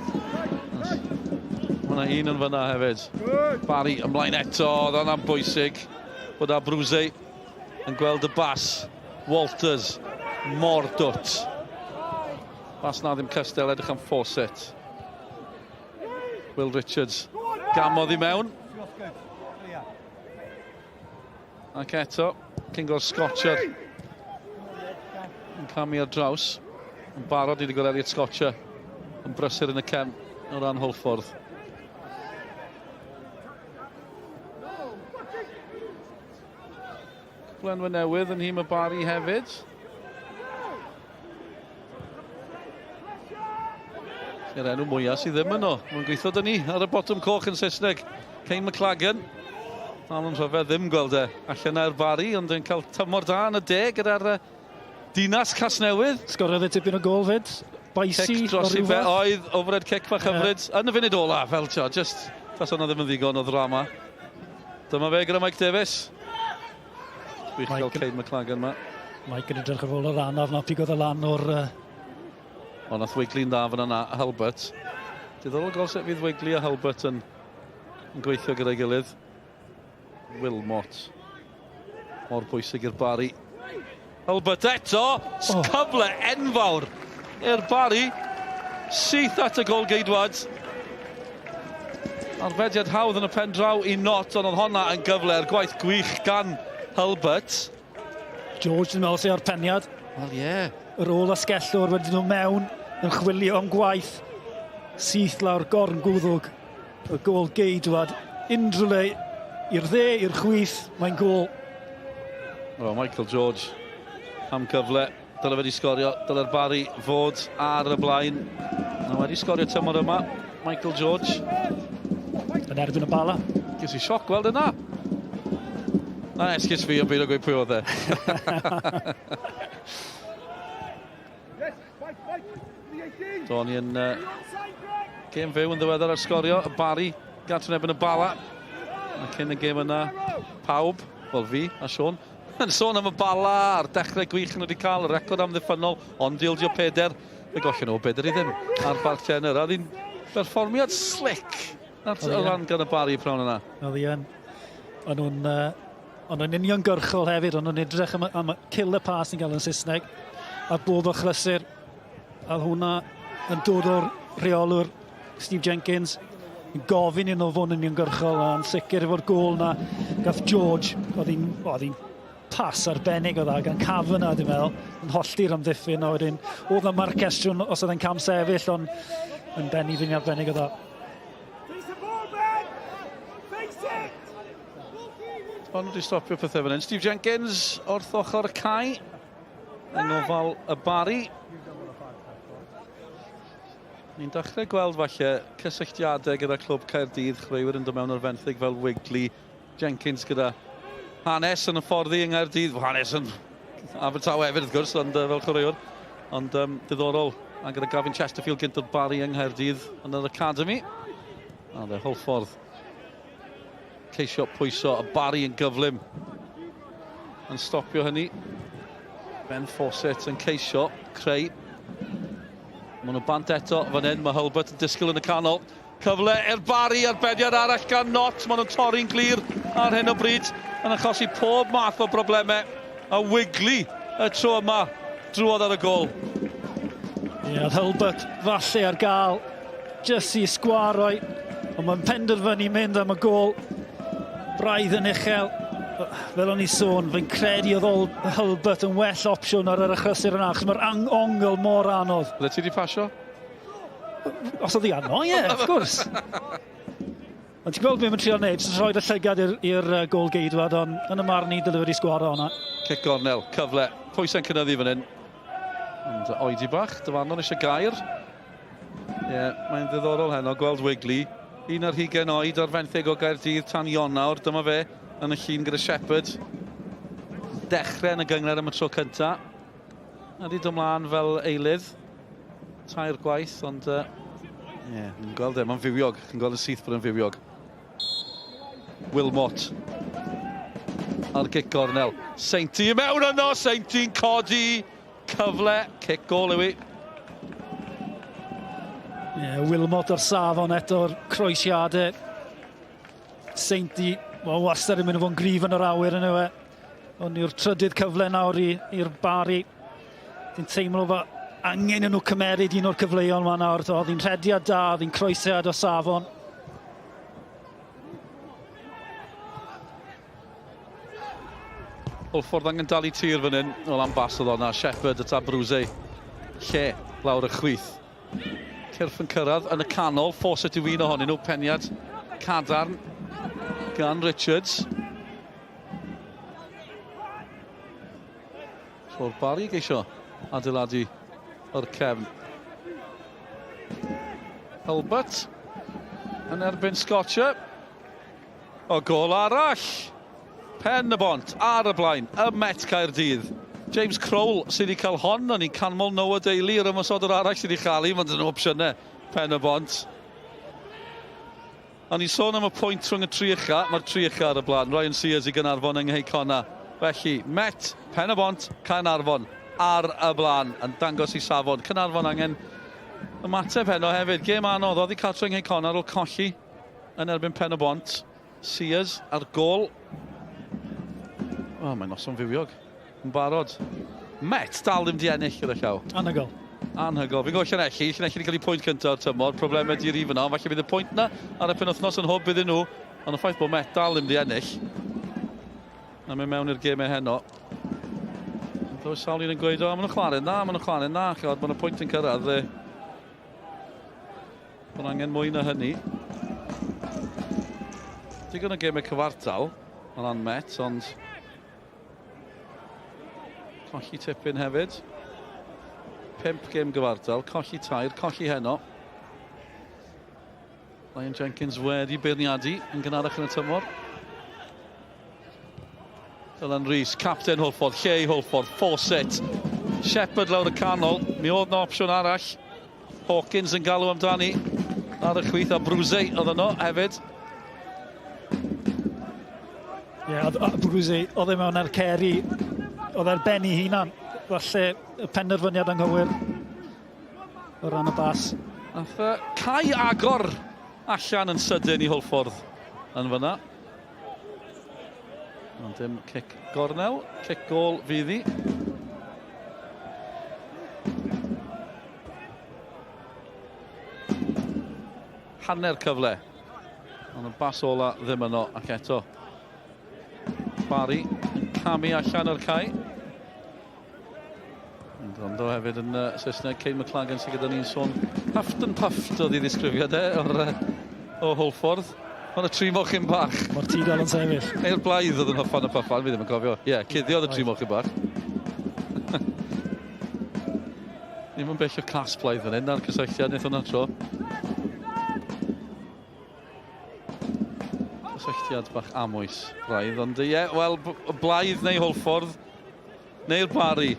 S3: Mae yna un yn fyna hefyd. Barry ymlaen eto, oedd hwnna'n bwysig bod Abruzzi yn gweld y bas. Walters, mor dwt. Bas na ddim cystel, edrych am Fawcett. Will Richards gamodd i mewn. Ac eto, Cyngor Scotcher yn camu ar draws. Yn barod i wedi gweld Elliot Scotcher yn brysur yn y cefn o ran Hwlffordd. Cwpl enwau newydd yn nhîm y Bari hefyd. Yr enw mwyaf sydd ddim yno. Mae'n gweithio dyn ni ar y botwm coch yn Saesneg. Kane McLagan. Dal yn rhyfedd ddim gweld e allan ar Bari, ond yn cael tymor da yn y de gyda'r Dinas Casnewydd.
S2: Sgoriodd e tipyn o gol fyd. Baisi
S3: Cic dros i fe, oedd, overhead kick bach hyfryd. Yeah. Yn y funud ola, fel tio, just, tas hwnna ddim yn ddigon o ddrama. Dyma fe gyda Mike Davies. Gwych gael Kane McLagan yma.
S2: Mike yn edrych ar ôl yr anaf na pigodd y lan o'r...
S3: O, nath Wigley'n dda fan yna, Hulbert. Diddorol gweld sut fydd Wigley a Hulbert yn, yn gweithio gyda'i gilydd. Wilmot. Mor bwysig i'r Barry. Hulbert eto! Oh. Cyfle enfawr i'r Barry. Syth at y gol geidwad. Arbediad hawdd yn y pen draw i Not, ond oedd honna yn gyfle ar gwaith gwych gan Hulbert.
S2: George, dwi'n meddwl sy'n ar peniad.
S3: Wel, ie. Yeah.
S2: Yr ôl asgellwr wedi nhw mewn yn chwilio am gwaith. Syth lawr gorn gwddwg. Y gôl geidwad unrhyw le i'r dde, i'r chwith, mae'n gôl.
S3: Well, Michael George am gyfle. Dyle wedi sgorio, dyle'r Barry fod ar y blaen. Mae wedi sgorio tymor yma, Michael George.
S2: Yn erbyn y Bala.
S3: Ges i sioc gweld yna. Na, esgus fi am beidio gweud pwy oedd e. Do ni yn uh, gêm fyw yn ddiweddar ar sgorio. Y Barry gartre yn erbyn y Bala. A cyn y gêm yna, pawb, wel fi a Sean, yn sôn am y Bala a'r dechrau gwych nhw wedi cael, y record amddiffynnol, ond ildio peder. Fe gollon nhw beder i ddim ar Barc Jenner. A ddi'n berfformiad slick ar y ran gan y Barry prawn yna.
S2: Oedd hi yn. O'n nhw'n uh, o'n nhw'n uniongyrchol hefyd, o'n nhw'n edrych am, am killer pass ni'n gael yn Saesneg, a bob achlysur, a hwnna yn dod o'r rheolwr Steve Jenkins, yn gofyn i nhw fod yn uniongyrchol, a'n sicr efo'r gôl na gath George, oedd hi'n oedd hi'n pas arbennig oedd gan Kavanagh, dwi'n meddwl, yn hollti'r amddiffyn, a wedyn oedd na marc cwestiwn os oedd e'n cam sefyll, ond yn benni fyny arbennig oedd o.
S3: Ond wedi stopio pethau fan hyn. Steve Jenkins wrth ochr y cae yng ngofal y Barry. Ni'n dechrau gweld falle cysylltiadau gyda clwb Caerdydd, chwaraewyr yn dod mewn o'r fenthyg fel Wigley, Jenkins gyda hanes yn y fforddi yng Nghaerdydd, hanes yn Abertawe hefyd wrth gwrs, ond uh, fel chwaraewr. Ond um, diddorol, a gyda Gavin Chesterfield gynt o'r Barry yng Nghaerdydd yn yr Academy. A dde, Hwlffordd ceisio pwyso y Barry yn gyflym yn stopio hynny. Ben Fawcett yn ceisio creu. Maen nhw bant eto fan hyn, mae Hulbert yn disgwyl yn y canol. Cyfle i'r Barry, arbediad arall gan Not. Maen nhw'n torri'n glir ar hyn o bryd yn achosi pob math o broblemau. A Wigley y tro yma drwodd ar y gol.
S2: Ie, yeah, oedd Hulbert falle ar gael jyst i sgwaroi, ond mae'n penderfynu mynd am y gol. Braidd yn uchel, fel o'n i sôn, fi'n credu oedd Hulbert yn well opsiwn ar yr achlysur yna, achos mae'r ongl mor anodd.
S3: Bydde ti wedi pasio?
S2: Os oedd hi arno, ie, yeah, of course. Ond ti'n gweld beth mae'n trio wneud, jyst rhoi'r llygad i'r gol geidwad, ond yn y marn i dylai wedi sgwaro hwnna.
S3: Cic gornel, cyfle, pwysau'n cynyddu fan hyn. Ond oedi bach, dyfarnwr eisiau gair. Ie, yeah, mae'n ddiddorol heno gweld Wigley. 21 oed ar fenthyg o Gaerdydd tan Ionawr. Dyma fe yn y llun gyda Shepherd. Dechrau yn y gynghrair am y tro cynta. A di dod mlaen fel eilydd. Tair gwaith, ond... Ie, uh, yeah, ni'n gweld e, mae'n fywiog. Chi'n gweld yn syth bod yn fywiog. Wilmot. Ar gic gornel. Seinti i mewn yno, Seinti'n codi. Cyfle, cic gol yw i.
S2: Ie, yeah, Wilmot ar safon eto'r croesiadau. Seinti, wel, wastad yn mynd i fod yn gryf yn yr awyr yn yw e. Ond yw'r trydydd cyfle nawr i'r Bari. Dwi'n teimlo fo angen i nhw cymeryd un o'r cyfleon yma nawr. Oedd hi'n rhediad da, oedd hi'n croesiad o safon.
S3: Hwlffordd angen dal i tir fan hyn. O lan bas oedd o'na. Shepherd at Abruzzi. Lle, lawr y chwith. Cyrff yn cyrraedd yn y canol. Fawcett yw un ohonyn nhw. Peniad cadarn gan Richards. So'r Barry geisio adeiladu o'r cefn. Hulbert yn erbyn Scotcher. O gol arall! Pen y bont ar y blaen ym Met Caerdydd. James Crowell sydd wedi cael hon, o'n i'n canmol Noah Daly, yr ymosodwr arall sydd wedi chael hi, ond yn opsiynau Pen y Bont. O'n i'n sôn am y pwynt rhwng y tri ucha, mae'r tri ucha ar y blaen, Ryan Sears i Gaernarfon yng Nghei Connah. Felly, Met, Pen y Bont, Caernarfon ar y blaen yn dangos i safon. Caernarfon angen ymateb heno hefyd. Gêm anodd, oddi cartre yng Nghei Connah ar ôl colli yn erbyn Pen y Bont. Sears ar gol. O, oh, mae'n noson fywiog. Yn barod. Met dal ddim di ennill gyda llaw.
S2: Anhygoel.
S3: Anhygoel. Fi'n gwybod Llanelli. Llanelli wedi cael ei pwynt cyntaf o'r tymor. Problemau di rif yna. Falle bydd y pwynt na ar y penwthnos yn hwb iddyn nhw. Ond y ffaith bod Met dal ddim di ennill. A mynd mewn i'r gemau heno. Ond oes sawl un yn gweud, o, maen nhw'n chwarae na, maen nhw'n chwarae na. Chod, maen nhw'n pwynt yn cyrraedd. Bod angen mwy na hynny. Digon o gemau cyfartal o ran Met, ond colli tipyn hefyd. 5 gêm gyfartal, colli tair, colli heno. Ryan Jenkins wedi beirniadu yn gynharach yn y tymor. Dylan Rees, capten Hwlffordd, lle i Hwlffordd, Fawcett. Shepherd lawr y canol, mi oedd na opsiwn arall. Hawkins yn galw amdani ar y chwith a Bruzey oedd yno hefyd.
S2: Ie, yeah, a Bruzey, oedd e mewn ar Ceri, oedd ar ben ei hunan. Falle y penderfyniad anghywir o ran y bas.
S3: Nath cae agor allan yn sydyn i Hwlffordd yn fyna. Ond dim cic gornel, cic gol fydd hi. Hanner cyfle. Ond y bas ola ddim yno ac eto. Barry yn camu allan o'r cae. Yn gwrando hefyd yn Saesneg, Kane McLagan sydd gyda ni'n sôn huffed and puffed oedd ei ddisgrifiad e o'r, o Hwlffordd. Ond y tri mochyn bach.
S2: Mae'r tŷ dal yn sefyll.
S3: Neu'r blaidd oedd yn huffan a puffan, fi ddim yn cofio. Ie, yeah, cuddiodd y tri mochyn bach. Ddim yn bell o cas blaidd fan hyn, na'r cysylltiad wnaeth hwnna tro. Cysylltiad bach amwys braidd, ond ie, yeah, wel, blaidd neu Hwlffordd, Neu'r Barri.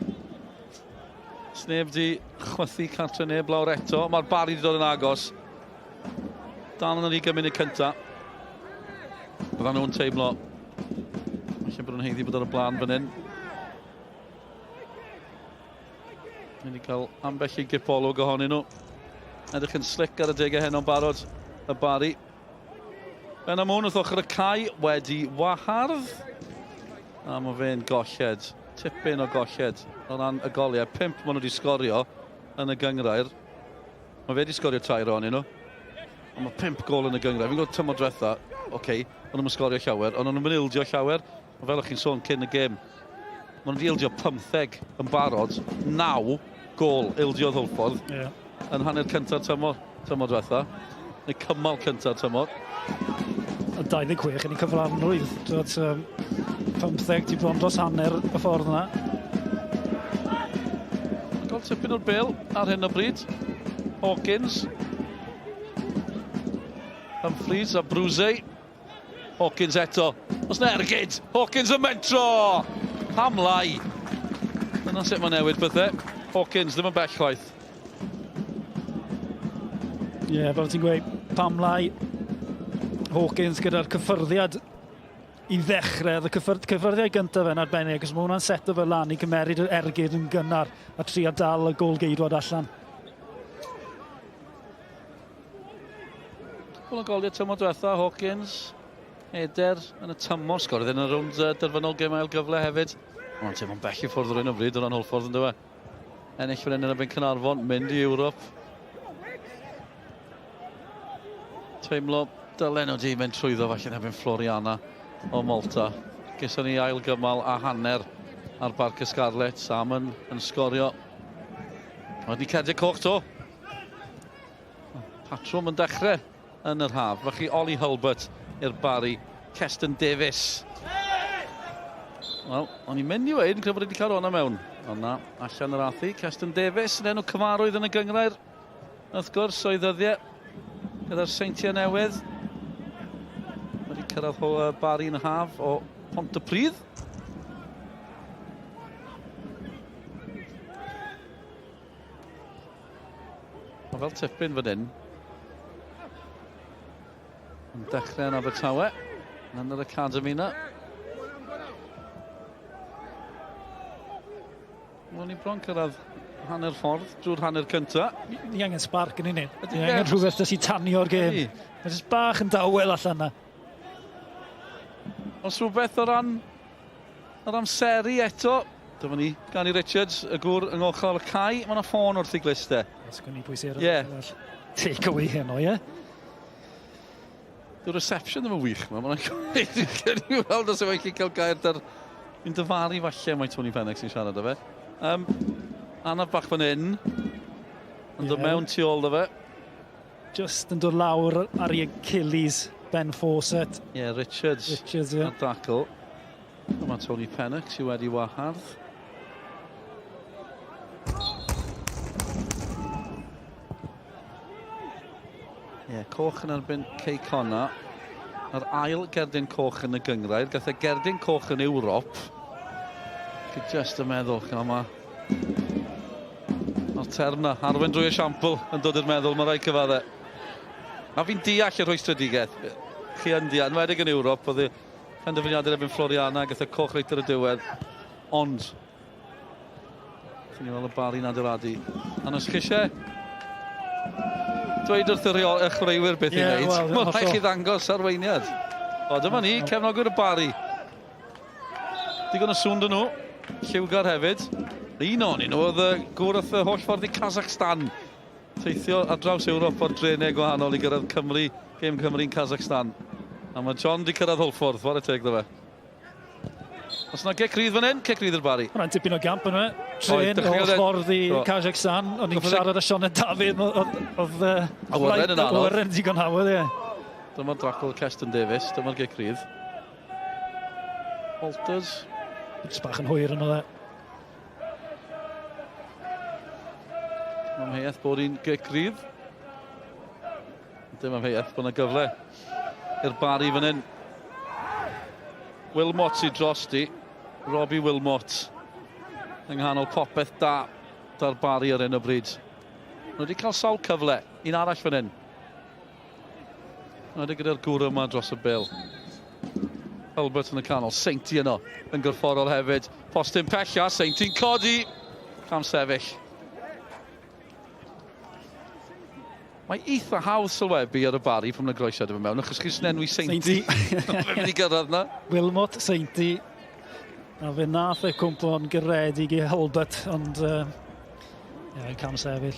S3: Sneb di chwythu cartre neb lawr eto. Mae'r Barri wedi dod yn agos. Dal yn yr 20 munud cynta. Byddan nhw'n teimlo. Falle bod nhw'n heiddi bod ar y blaen fan hyn. Ni wedi cael ambell i gipolwg ohonyn nhw. Edrych yn slick ar y degau heno'n barod, y Barri. Ben Amon wrth ochr y cae wedi wahardd. A mae fe'n golled. Tipyn o golled o ran y goliau. Pump maen nhw wedi sgorio. yn y gynghrair. Mae fe wedi sgorio tair ohonyn nhw. Ond mae 5 gol yn y gynghrair. Fi'n gwybod tymor diwetha, oce, okay, ond nhw'n sgorio llawer, ond nhw'n ildio llawer. Ond fel o'ch chi'n sôn cyn y gêm, maen nhw wedi ildio 15 yn barod, 9 gol ildiodd Hwlffordd yeah. yn hanner cyntaf tymor, tymor diwetha, neu cymal cyntaf tymor.
S2: A 26 yn ei cyfranrwydd. Dod, um, 15 ti bron dros hanner y ffordd yna.
S3: Gol tipyn o'r bel ar hyn o bryd. Hawkins. Humphreys a Bruzey. Hawkins eto. Os na ergyd! Hawkins yn mentro! Pam lai? Dyna sut mae newid bethau. Hawkins ddim yn bell chwaith.
S2: Ie, yeah, fel ti'n gweud, pam lai? Hawkins gyda'r cyffyrddiad i ddechrau. Oedd y cyffyr cyffyrddiad gyntaf yn arbennig, achos mae hwnna'n seto fe lan i gymeryd yr ergyd yn gynnar a trio dal y gol geidwad allan.
S3: Cwpl o goliau tymor diwetha, Hawkins, Eder yn y tymor, sgoriodd yn y rownd derfynol gêm ail gyfle hefyd. Mae'n teimlo'n bell i ffwrdd ar hyn o bryd o ran Hwlffordd yn dywe. Ennill fan hyn yn erbyn Caernarfon, mynd i Ewrop. Teimlo dylen nhw di mynd trwyddo falle yn erbyn Floriana o Malta. Geson ni ail gymal a hanner ar Barc y Scarlets. Salmon yn sgorio. Wedi cerdyn coch to. Patrwm yn dechrau yn yr haf. Felly Ollie Hulbert i'r Barry. Keston Davies. Wel, o'n i'n mynd i weud, yn credu bod wedi cael hwnna mewn. Ond na, allan yr athi. Keston Davies yn enw cyfarwydd yn y gynghrair. Wrth gwrs, o'i ddyddiau gyda'r Seintiau Newydd. Wedi cyrraedd o Barry yn haf o Pontypridd. Mae fel tipyn fan hyn. Yn dechrau yn Abertawe. Yn yr academy na. Wel, ni bron cyrraedd hanner ffordd drwy'r hanner cynta.
S2: Ni angen spark yn unig. Ni angen rhywbeth dys i tanio'r gêm. Mae jyst bach yn dawel allan na.
S3: Os rhywbeth o ran yr amseru eto, dyma ni, Gani Richards, y gŵr yng ngochl y cae, mae yna ffôn wrth ei glust e.
S2: Os gwni pwy sy'n yeah. Take away heno, ie? Yeah?
S3: Dyw'r reception ddim yn wych yma, mae'n gweud i weld os yw'n gallu cael gair dar... Fi'n dyfaru falle mae Tony Pennock sy'n siarad â fe. Anaf bach fan hyn, yn dod mewn tu ôl dy fe.
S2: Just yn dod lawr ar ei Achilles, Ben Fawcett.
S3: Ie, yeah, Richards.
S2: Richards, ie. Yeah.
S3: Dacl. Dyma Tony Pennock sydd wedi wahardd. Ie, yeah, coch yn erbyn Cei Connah. Yr ail gerdyn coch yn y gynghrair. Gath e gerdyn coch yn Ewrop. Chi just yn meddwl, ch'mo, ma' Mae'r term na, arwen drwy esiampl yn dod i'r meddwl, mae rhaid cyfadde. A fi'n deall y rhwystredigaeth. Chi yn deall, enwedig yn Ewrop, oedd y penderfyniadau erbyn Floriana, gath e coch reit ar y diwedd. Ond, chi'n ni weld y Barry'n adeiladu. A os chi eisiau dweud wrth y chwaraewyr beth i wneud, well, mae'n rhaid chi ddangos arweiniad. O, dyma ni, cefnogwyr y Barry. Digon o sŵn dyn nhw, lliwgar hefyd. Un o'n nhw oedd y gŵr wrth y holl ffordd i Kazakhstan. Teithio ar draws Ewrop o'r drenau gwahanol i gyrraedd Cymru, gêm Cymru'n Kazakhstan. A mae John di cyrraedd Hwlffordd, whare teg ddo fe. Os yna gic rydd fan hyn, cic rydd i'r Barry.
S2: Hwna'n tipyn o gamp yna. Tren o'r ffordd i Kazakhstan. O'n i'n siarad â Sioned Dafydd. Oedd
S3: awyren yn anodd.
S2: Awyren digon hawdd, ie.
S3: Dyma'r dracl Keston Davies, dyma'r gic rydd. Walters.
S2: Jyst bach yn hwyr yno dde.
S3: Dim amheuaeth bod hi'n gic rydd. Dim amheuaeth bod yna gyfle i'r Barry fan hyn. Wilmot sydd dros di. Robbie Wilmot yng nghanol popeth da da'r Barry ar hyn o bryd. Nhw wedi cael sawl cyfle. Un arall fan hyn. Nhw wedi gyda'r gŵr yma dros y bil. Albert yn y canol, Seinti yno yn gorfforol hefyd. Postyn pella, Seinti'n codi. Cam sefyll. Mae eitha hawdd sylwebu ar y Barry pan mae'n groesiad efo mewn, achos chi'n enwi Seinti. Fe'n mynd i gyrraedd na.
S2: Wilmot, Seinti. A fe nath e cwmpo'n garedig i Hulbert, ond Ie, yeah, cam sefyll.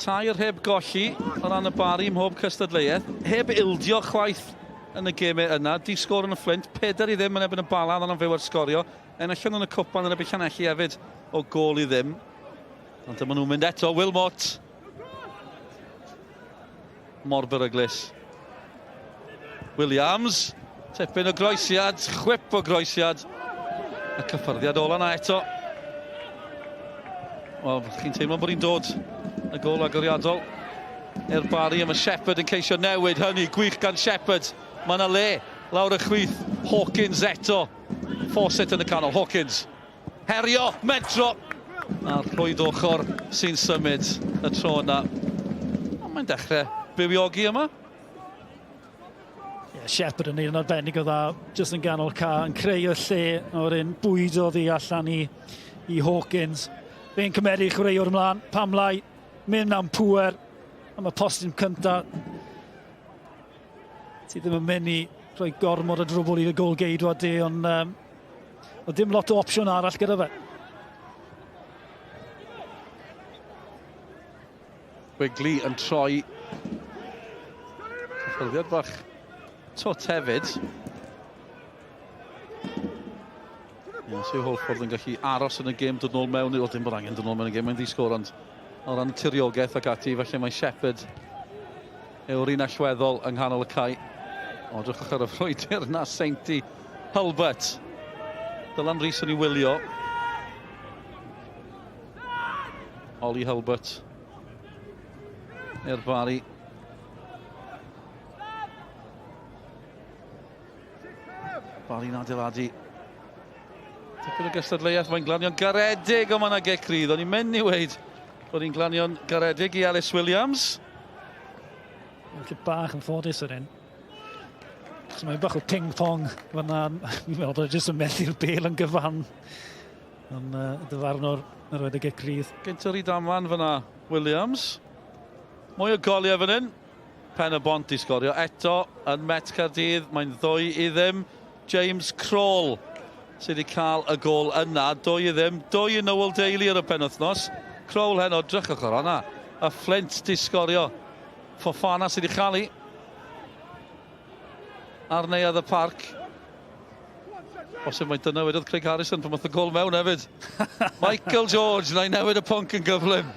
S3: Tair heb golli o ran y Bari mhob cystadleuaeth. Heb ildio chwaith yn y gemau yna. Di sgôr yn y Fflint, 4-0 yn erbyn y Bala, dda'n fyw ar sgorio. Enillon yn y cwpan yn erbyn Llanelli hefyd o gôl i ddim. Ond dyma nhw'n mynd eto, Wilmot. Mor beryglus. Williams, tipyn o groesiad, chwip o groesiad. Y cyffyrddiad ola na eto. Wel, chi'n teimlo bod hi'n dod y gol agoriadol i'r Bari, a mae Shepherd yn ceisio newid hynny. Gwych gan Shepherd. Mae yna le lawr y chwith. Hawkins eto. Fawcett yn y canol. Hawkins. Herio, mentro. A'r rhwyd ochr sy'n symud y tro yna. Ond mae'n dechrau bywiogi yma.
S2: Yeah, Shepherd yn neud yn arbennig o dda, jyst yn ganol ca, yn creu y lle, a wedyn bwydo ddi allan i, i Hawkins. Fe'n cymeru chwaraewr ymlaen, pam lai, mynd am pŵer, am y postyn cynta. Ti ddim yn mynd i rhoi gormod o drwbl i'r gol geidwad di, ond um, oedd dim lot o opsiwn arall gyda fe.
S3: Wigley yn troi. Cyffyrddiad bach twt hefyd. Ie, so Hwlffordd yn gallu aros yn y gêm, dod nôl mewn, o dim bod angen dod nôl mewn y gêm, mae'n ddi-sgôr, ond o ran tiriogaeth ac ati, felly mae Shepherd yw'r un allweddol yng nghanol y cae. O, drychwch ar y frwydr na Seinti Hulbert. Dylan Rhys yn ei wylio. Ollie Hulbert i'r Bari. Bari'n adeiladu. Tipyn o gystadleuaeth, mae'n glanio'n garedig, ond mae yna gic rydd. O'n i'n mynd i weid bod hi'n glanio'n garedig i Ellis Williams.
S2: Mae'n bach yn ffodus yr un. So mae'n bach o ping-pong fyna. Fi'n meddwl bod e jyst yn methu'r bel yn gyfan. Ond uh, dyfarnwr yn rhoi y gic rydd.
S3: Gynt o'r Idaman fyna, Williams. Mwy o goliau fan hyn. Pen y Bont i sgorio eto yn Met Caerdydd. Mae'n 2-0. James Kroll sydd wedi cael y gol yna. 2-0. 2 i Noel Daly ar y penwythnos. Kroll heno, drychwch ar honna. Y Flint di sgorio. Fofana sydd wedi chael hi ar Neuadd y Parc. Bosib mai dyna wedodd Craig Harrison pan oedd y gol mewn hefyd. Michael George, na i newid y pwnc yn gyflym.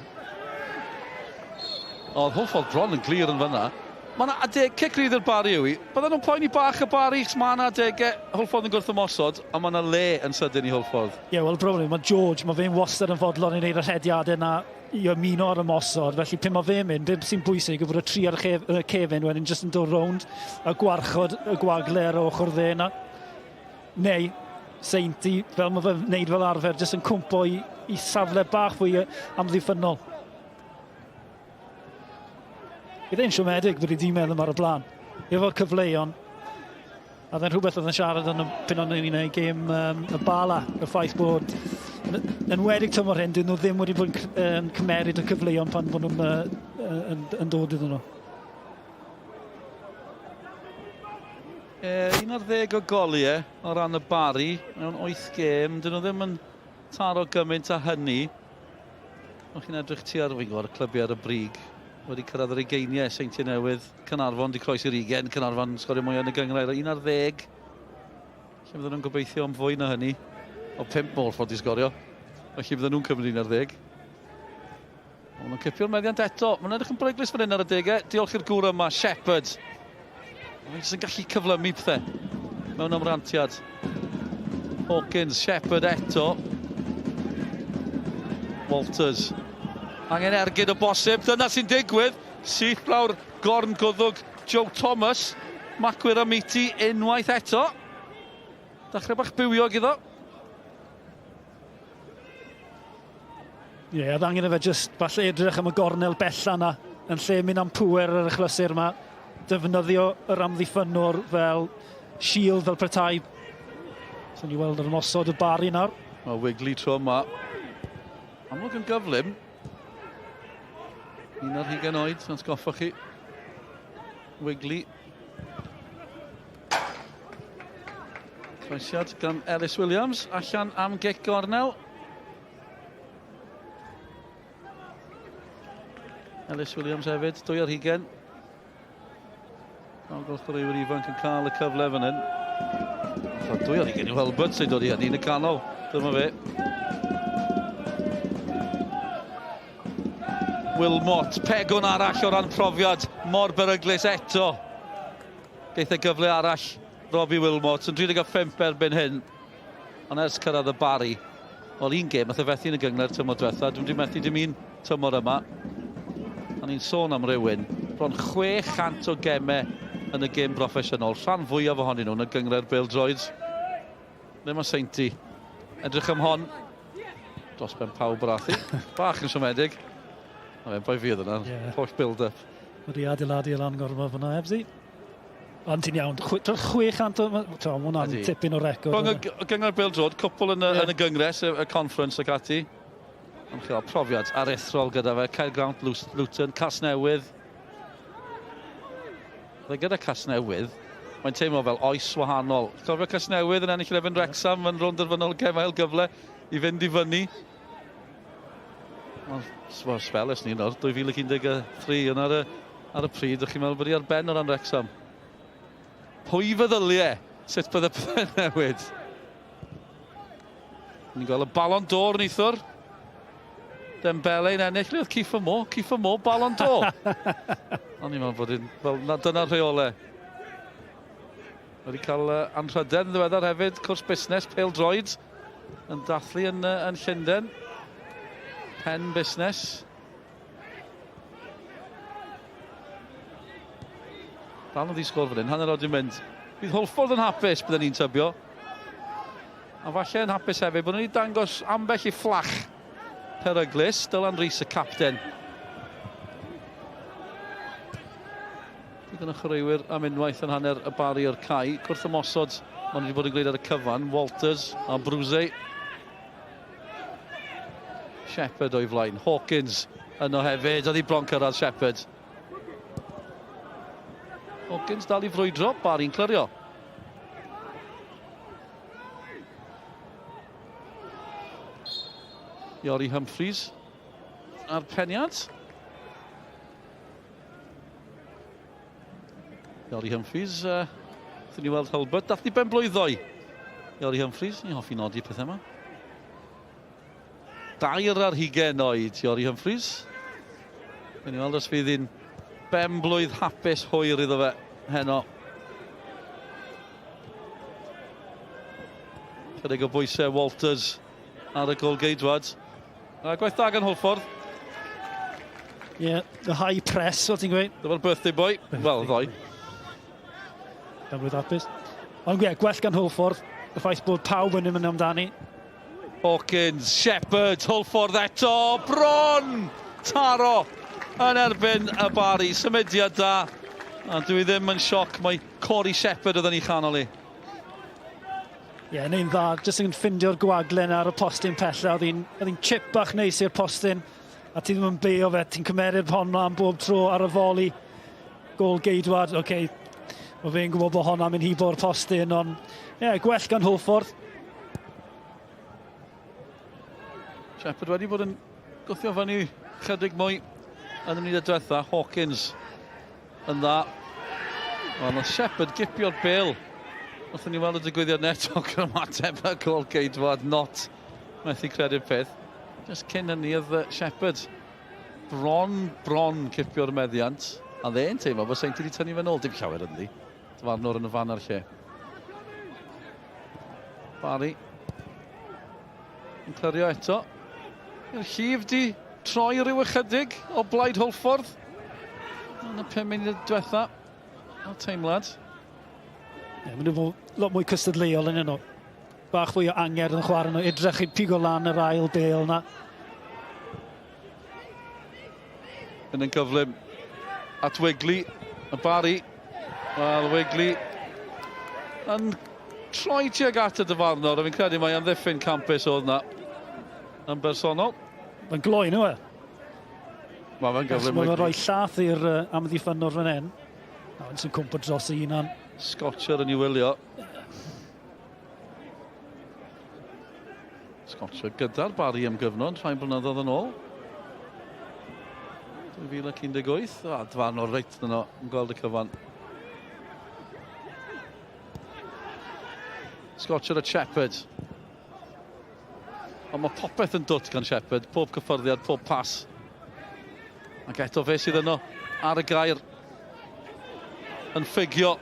S3: Oedd Hwlffordd bron yn glir yn fyna. Mae yna adeg, cic rydd i'r Bari yw i. Bydden nhw'n poeni bach y Bari, chos mae yna adegau Hwlffordd yn gwrthymosod, a mae yna le yn sydyn i Hwlffordd.
S2: Ie, yeah, wel, broblem, mae George, mae fe'n wastad yn fodlon i wneud y rhediadau yna i ymuno ar ymosod, felly pan mae fe'n mynd, beth sy'n bwysig yw bod y tri ar y cefn wedyn jyst yn dod rownd a gwarchod y gwagle ar y ochr dde yna. Neu Seinti, fel mae fe'n wneud fel arfer, jyst yn cwmpo i, i safle bach fwy amddiffynnol. Bydd e'n siomedig bod ei dîm e ddim ar y blaen. Efo'r cyfleon, a dde'n rhywbeth oedd yn siarad yn y pan o'n i'n gwneud gêm um, y Bala, y ffaith bod yn enwedig tymor hyn, dyn nhw ddim wedi bod yn um, cymeryd y cyfleon pan bod nhw'n uh, yn, yn dod iddyn nhw.
S3: E, 11 o goliau o ran y Bari mewn 8 gêm. Dyn nhw ddim yn taro gymaint â hynny. O'ch chi'n edrych tua'r, fi'n gwybod, y clybiau ar y brig wedi cyrraedd yr ugeiniau, Seintiau Newydd, Caernarfon di croesi'r ugen, Caernarfon sgorio mwyaf yn y gynghrair, 11. Lle fydden nhw'n gobeithio am fwy na hynny. O, 5 Hwlffordd di sgorio. Felly fydden nhw'n cymryd 11. Ond nhw'n cipio'r meddiant eto. Mae'n edrych yn beryglus fan hyn ar y degau. Diolch i'r gŵr yma, Shepherd. Mae'n jyst yn gallu cyflymu pethau mewn ymrantiad. Hawkins, Shepherd eto. Walters. Angen ergyd o bosib. Dyna sy'n digwydd. Syth lawr gorn gwddwg Joe Thomas. Macwyr a Miti unwaith eto. Dechrau bach bywiog iddo.
S2: Ie, yeah, oedd angen i fe jyst falle edrych am y gornel bella yna yn lle mynd am pŵer ar y chlysur yma. Defnyddio yr amddiffynnwr fel shield, fel petai. So ni weld yr ymosod y Bari nawr.
S3: Mae Wigley tro yma. Amlwg yn gyflym. 21 oed, sy'n atgoffa chi. Wigley. Croesiad gan Ellis Williams, allan am gic gornel. Ellis Williams hefyd, 22. Nawr chwaraewyr ifanc yn cael y cyfle fan hyn. So, 22 yw Helbert sy'n dod i hynny yn y canol. Dyma fe. Wilmot, pegwn arall o ran profiad, mor beryglus eto. Geith e gyfle arall, Robbie Wilmot, yn 35 erbyn hyn. Ond ers cyrraedd y Barri, wel un gêm, nath e fethu yn y gynghrair tymor diwetha, dwi'n wedi methu dim un tymor yma. A ni'n sôn am rywun, bron 600 o gemau yn y gêm broffesiynol, rhan fwyaf ohonyn nhw yn y gynghrair bêl-droed. Le mae Seinti? Edrych am hon. Dros ben pawb yr athi. Bach yn siomedig. A fe'n boi fi oedd yna, yeah. Holl build-up.
S2: Wedi adeiladu lan gormod fyna, Ebsi. Ond ti'n iawn, dros 600 o... Mae hwnna'n tipyn o record.
S3: Rhwng y gyngor Bêl-droed, cwpl yn y, yeah. yn y gyngres, y, y conference ac ati. Ond chi profiad aruthrol gyda fe. Caergrawnt, Luton, Casnewydd. Fe gyda Casnewydd, mae'n teimlo fel oes wahanol. Cofio Casnewydd yn ennill Eleven Wrexham yn rownd derfynol gem ail gyfle i fynd i fyny. Wel, sbel ers ni nawr, 2013, yn ar y, ar y pryd, o'ch chi'n meddwl bod hi ar ben o ran Wrexham. Pwy feddyliau sut bydde pethau'n newid? Ni'n gweld y Ballon d'Or neithiwr. Dembele yn ennill. Le oedd Kieffer Moore? Kieffer Moore, Ballon d'Or. O'n i'n meddwl bod hi'n... Wel, na, dyna'r rheolau. Wedi cael uh, anrhydedd yn ddiweddar hefyd, cwrs busnes, pêl droed yn dathlu yn, uh, yn Llundain. Pen busnes. Dal yn ddi-sgôr fan hyn, hanner awr 'di mynd. Bydd Hwlffordd yn hapus, bydden ni'n tybio. A falle yn hapus hefyd bod nhw wedi dangos ambell i fflach peryglus. Dylan Rees, y capten. Digon o chwaraewyr am unwaith yn hanner y bari o'r cae. Gwrth ymosod, maen nhw wedi bod yn gwneud ar y cyfan. Walters a Bruse. Shepherd o'i flaen. Hawkins yno hefyd. Oedd hi bron cyrraedd Shepherd. Hawkins dal i frwydro. Barry'n clirio. Iori Humphreys a'r peniad. Iori Humphreys, uh, wrth ni weld Hulbert, dath ni ben blwyddoi. Iori Humphreys, ni'n hoffi nodi pethau yma. 22 oed, Iori Humphreys. Gwni weld os fydd hi'n ben blwydd hapus hwyr iddo fe heno. Chydig o bwysau Walters ar y golgeidwad. A gwaith da gan Hwlffordd.
S2: Ie, yeah, the high press, o ti'n gweud.
S3: Dyma'r birthday boy. Wel, ddoe.
S2: Ben blwydd hapus. Ond ie, gwell gan Hwlffordd. Y ffaith bod pawb yn mynd amdani.
S3: Hawkins, Shepherd, Hwlffordd eto, bron! Taro yn erbyn y Bari, symudiad da. A dwi ddim yn sioc mae Corey Shepherd oedd yn ei chanol i.
S2: Ie, yeah, neu'n dda, jyst yn ffindio'r gwaglen ar y postyn pella. Oedd hi'n chip bach neis i'r postyn, a ti ddim yn beio fe, ti'n cymeru'r hon mlaen bob tro ar y foli. Gôl geidwad, oce, okay, mae fe'n gwybod bod honna'n mynd hibo'r postyn, ond ie, yeah, gwell gan Hwlffordd.
S3: Shepherd wedi bod yn gwthio fyny chydig mwy yn y munudau diwetha. Hawkins yn dda. Wel, nath Shepherd gipio'r bel. Wrth ni weld y digwyddiad neto, ymateb y gol geidwad, not methu credu'r peth. Just cyn hynny oedd Shepherd bron, bron cipio'r meddiant. A dde'n teimlo bod Seinti wedi tynnu fe nôl. Dim llawer ynddi. Dyfarnwr yn y fan a'r lle. Barry yn clirio eto. I'r llif di troi rhyw ychydig o blaid Hwlffordd. Yn y 5 munud diwetha. A'r teimlad.
S2: Ie, maen nhw'n lot mwy cystadleuol yn nhw. Bach fwy o angerdd yn chwarae nhw. Edrych i pigo lan yr ail bêl na.
S3: Yn yn gyflym at Wigley. Y Barry. Wel, Wigley yn troi tuag at y dyfarnwr, a fi'n credu mai amddiffyn campus oedd na yn bersonol.
S2: Mae'n gloi nhw e.
S3: Mae fe'n gyflym.
S2: Mae'n rhoi llath i'r uh, amddiffynnwr fan hyn. Nawr sy'n cwmpo dros ei hunan.
S3: Scotcher yn ei wylio. Scotcher gyda'r Barry am gyfnod rhai blynyddoedd yn ôl. 2018, a dfarn o'r reit yno yn gweld y cyfan. Scotcher a Shepherd. Ond mae popeth yn dwt gan Shepherd, pob cyffyrddiad, pob pas. Ac eto fe sydd yno ar y gair yn ffugio.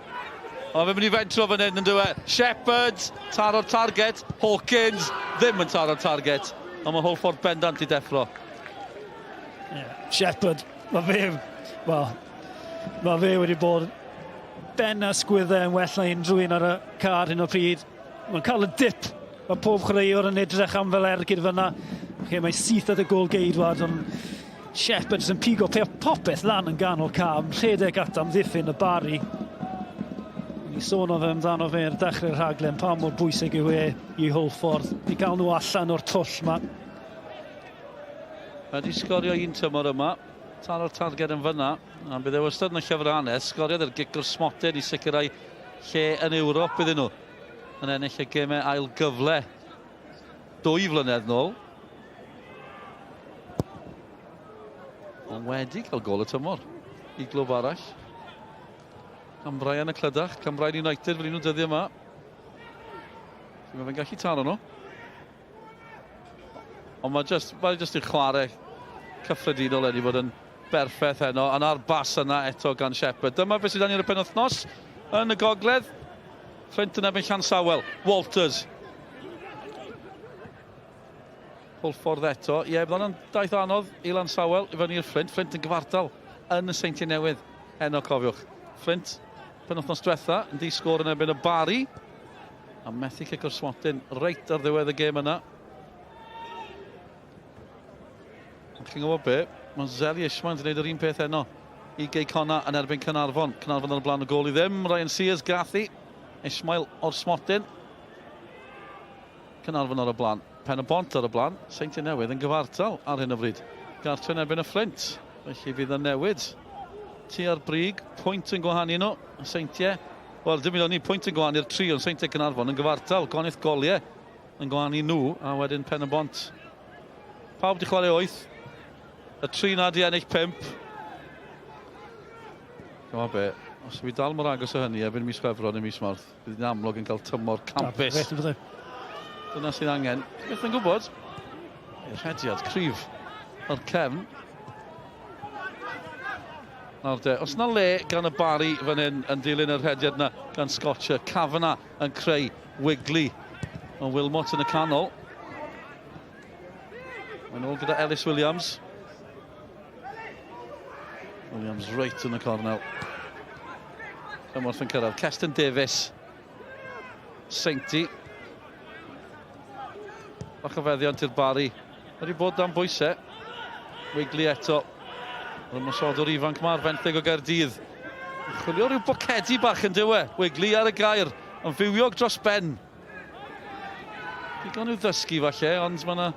S3: O, fe'n mynd i fentro fan hyn yn dywe. Shepherd, taro'r target. Hawkins, ddim yn taro'r target. Ond mae Hwlffordd bendant i deffro.
S2: Yeah. Shepherd, mae fe, well, mae fe wedi bod ben a sgwyddau yn well na unrhyw un ar y car hyn o pryd. Mae'n cael y dip. Mae pob chwaraewr yn edrych am fel ergyd fyna. Lle mae syth at y gol geidwad, ond Shepherd yn pigo popeth lan yn ganol cam, rhedeg at amddiffyn y Barry. Ni sôn o fe amdano fe ar dechrau'r rhaglen, pa mor bwysig yw e i Hwlffordd, i gael nhw allan o'r twll ma.
S3: Mae wedi sgorio un tymor yma, taro'r targed yn fyna, a bydd e wastad yn y llyfr hanes, sgoriodd yr gic o'r smotyn i sicrhau lle yn Ewrop iddyn nhw yn ennill y gemau ail gyfle 2 flynedd nôl. Ond wedi cael gol y tymor i glwb arall. Cambrian y Clydach, Cambrian United fel un o'r dyddiau yma. Mae fe'n gallu taro nhw. Ond mae just, mae just i chwarae cyffredinol wedi bod yn berffaith heno. A na'r bas yna eto gan Shepherd. Dyma beth sydd dan ni ar y penwythnos yn y gogledd. Fflint yn erbyn Llansawel. Walters. Hwlffordd eto. Ie, bydd hwnna'n daith anodd i Lansawel i fyny i'r Fflint. Fflint yn gyfartal yn y Seintiau Newydd heno, cofiwch. Fflint, penwythnos diwetha, yn di sgôr yn erbyn y Bari. A methu cico'r swatyn reit ar ddiwedd y gêm yna. Ond chi'n gwybod be? Mae Zeli Ishmael yn gwneud yr un peth heno i Gei Conna yn erbyn Caernarfon. Caernarfon ar y blaen o gôl i ddim. Ryan Sears gath i. Ishmael o'r smotyn. Caernarfon ar y blaen. Pen y Bont ar y blaen. Seintiau Newydd yn gyfartal ar hyn o bryd. Gartre yn erbyn y Fflint. Felly fydd yn newid tua'r brig. Pwynt yn gwahanu nhw. Seintiau, wel dim ond ni, pwynt yn gwahanu'r tri, ond Seintiau Caernarfon yn gyfartal. Gwahaniaeth goliau yn gwahanu nhw, a wedyn Pen y Bont. Pawb di chwarae 8. Y tri na di ennill 5. Dyma be, os fi dal mor agos o hynny erbyn mis Chwefror neu mis Mawrth, bydd hi'n amlwg yn cael tymor campus. Dyna sydd angen. Beth yn gwybod? Rhediad cryf o'r cefn. Nawr de, os na le gan y Barry fan hyn yn dilyn y rhediad yna gan Scotcher, Kavanagh yn creu Wigley. Ond Wilmot yn y canol. Mae'n ôl gyda Ellis Williams. Williams reit yn y cornel. Cymorth yn cyrraedd. Keston Davies. Seinti. Bach o feddiant i'r Barry. Wedi bod dan bwysau. Wigley eto. Yr ymosodwr ifanc ma'r fenthyg o Gaerdydd. Chwilio rhyw bocedi bach yn dywe. Wigley ar y gair. Yn fywiog dros ben. Digon i'w ddysgu falle, ond mae yna...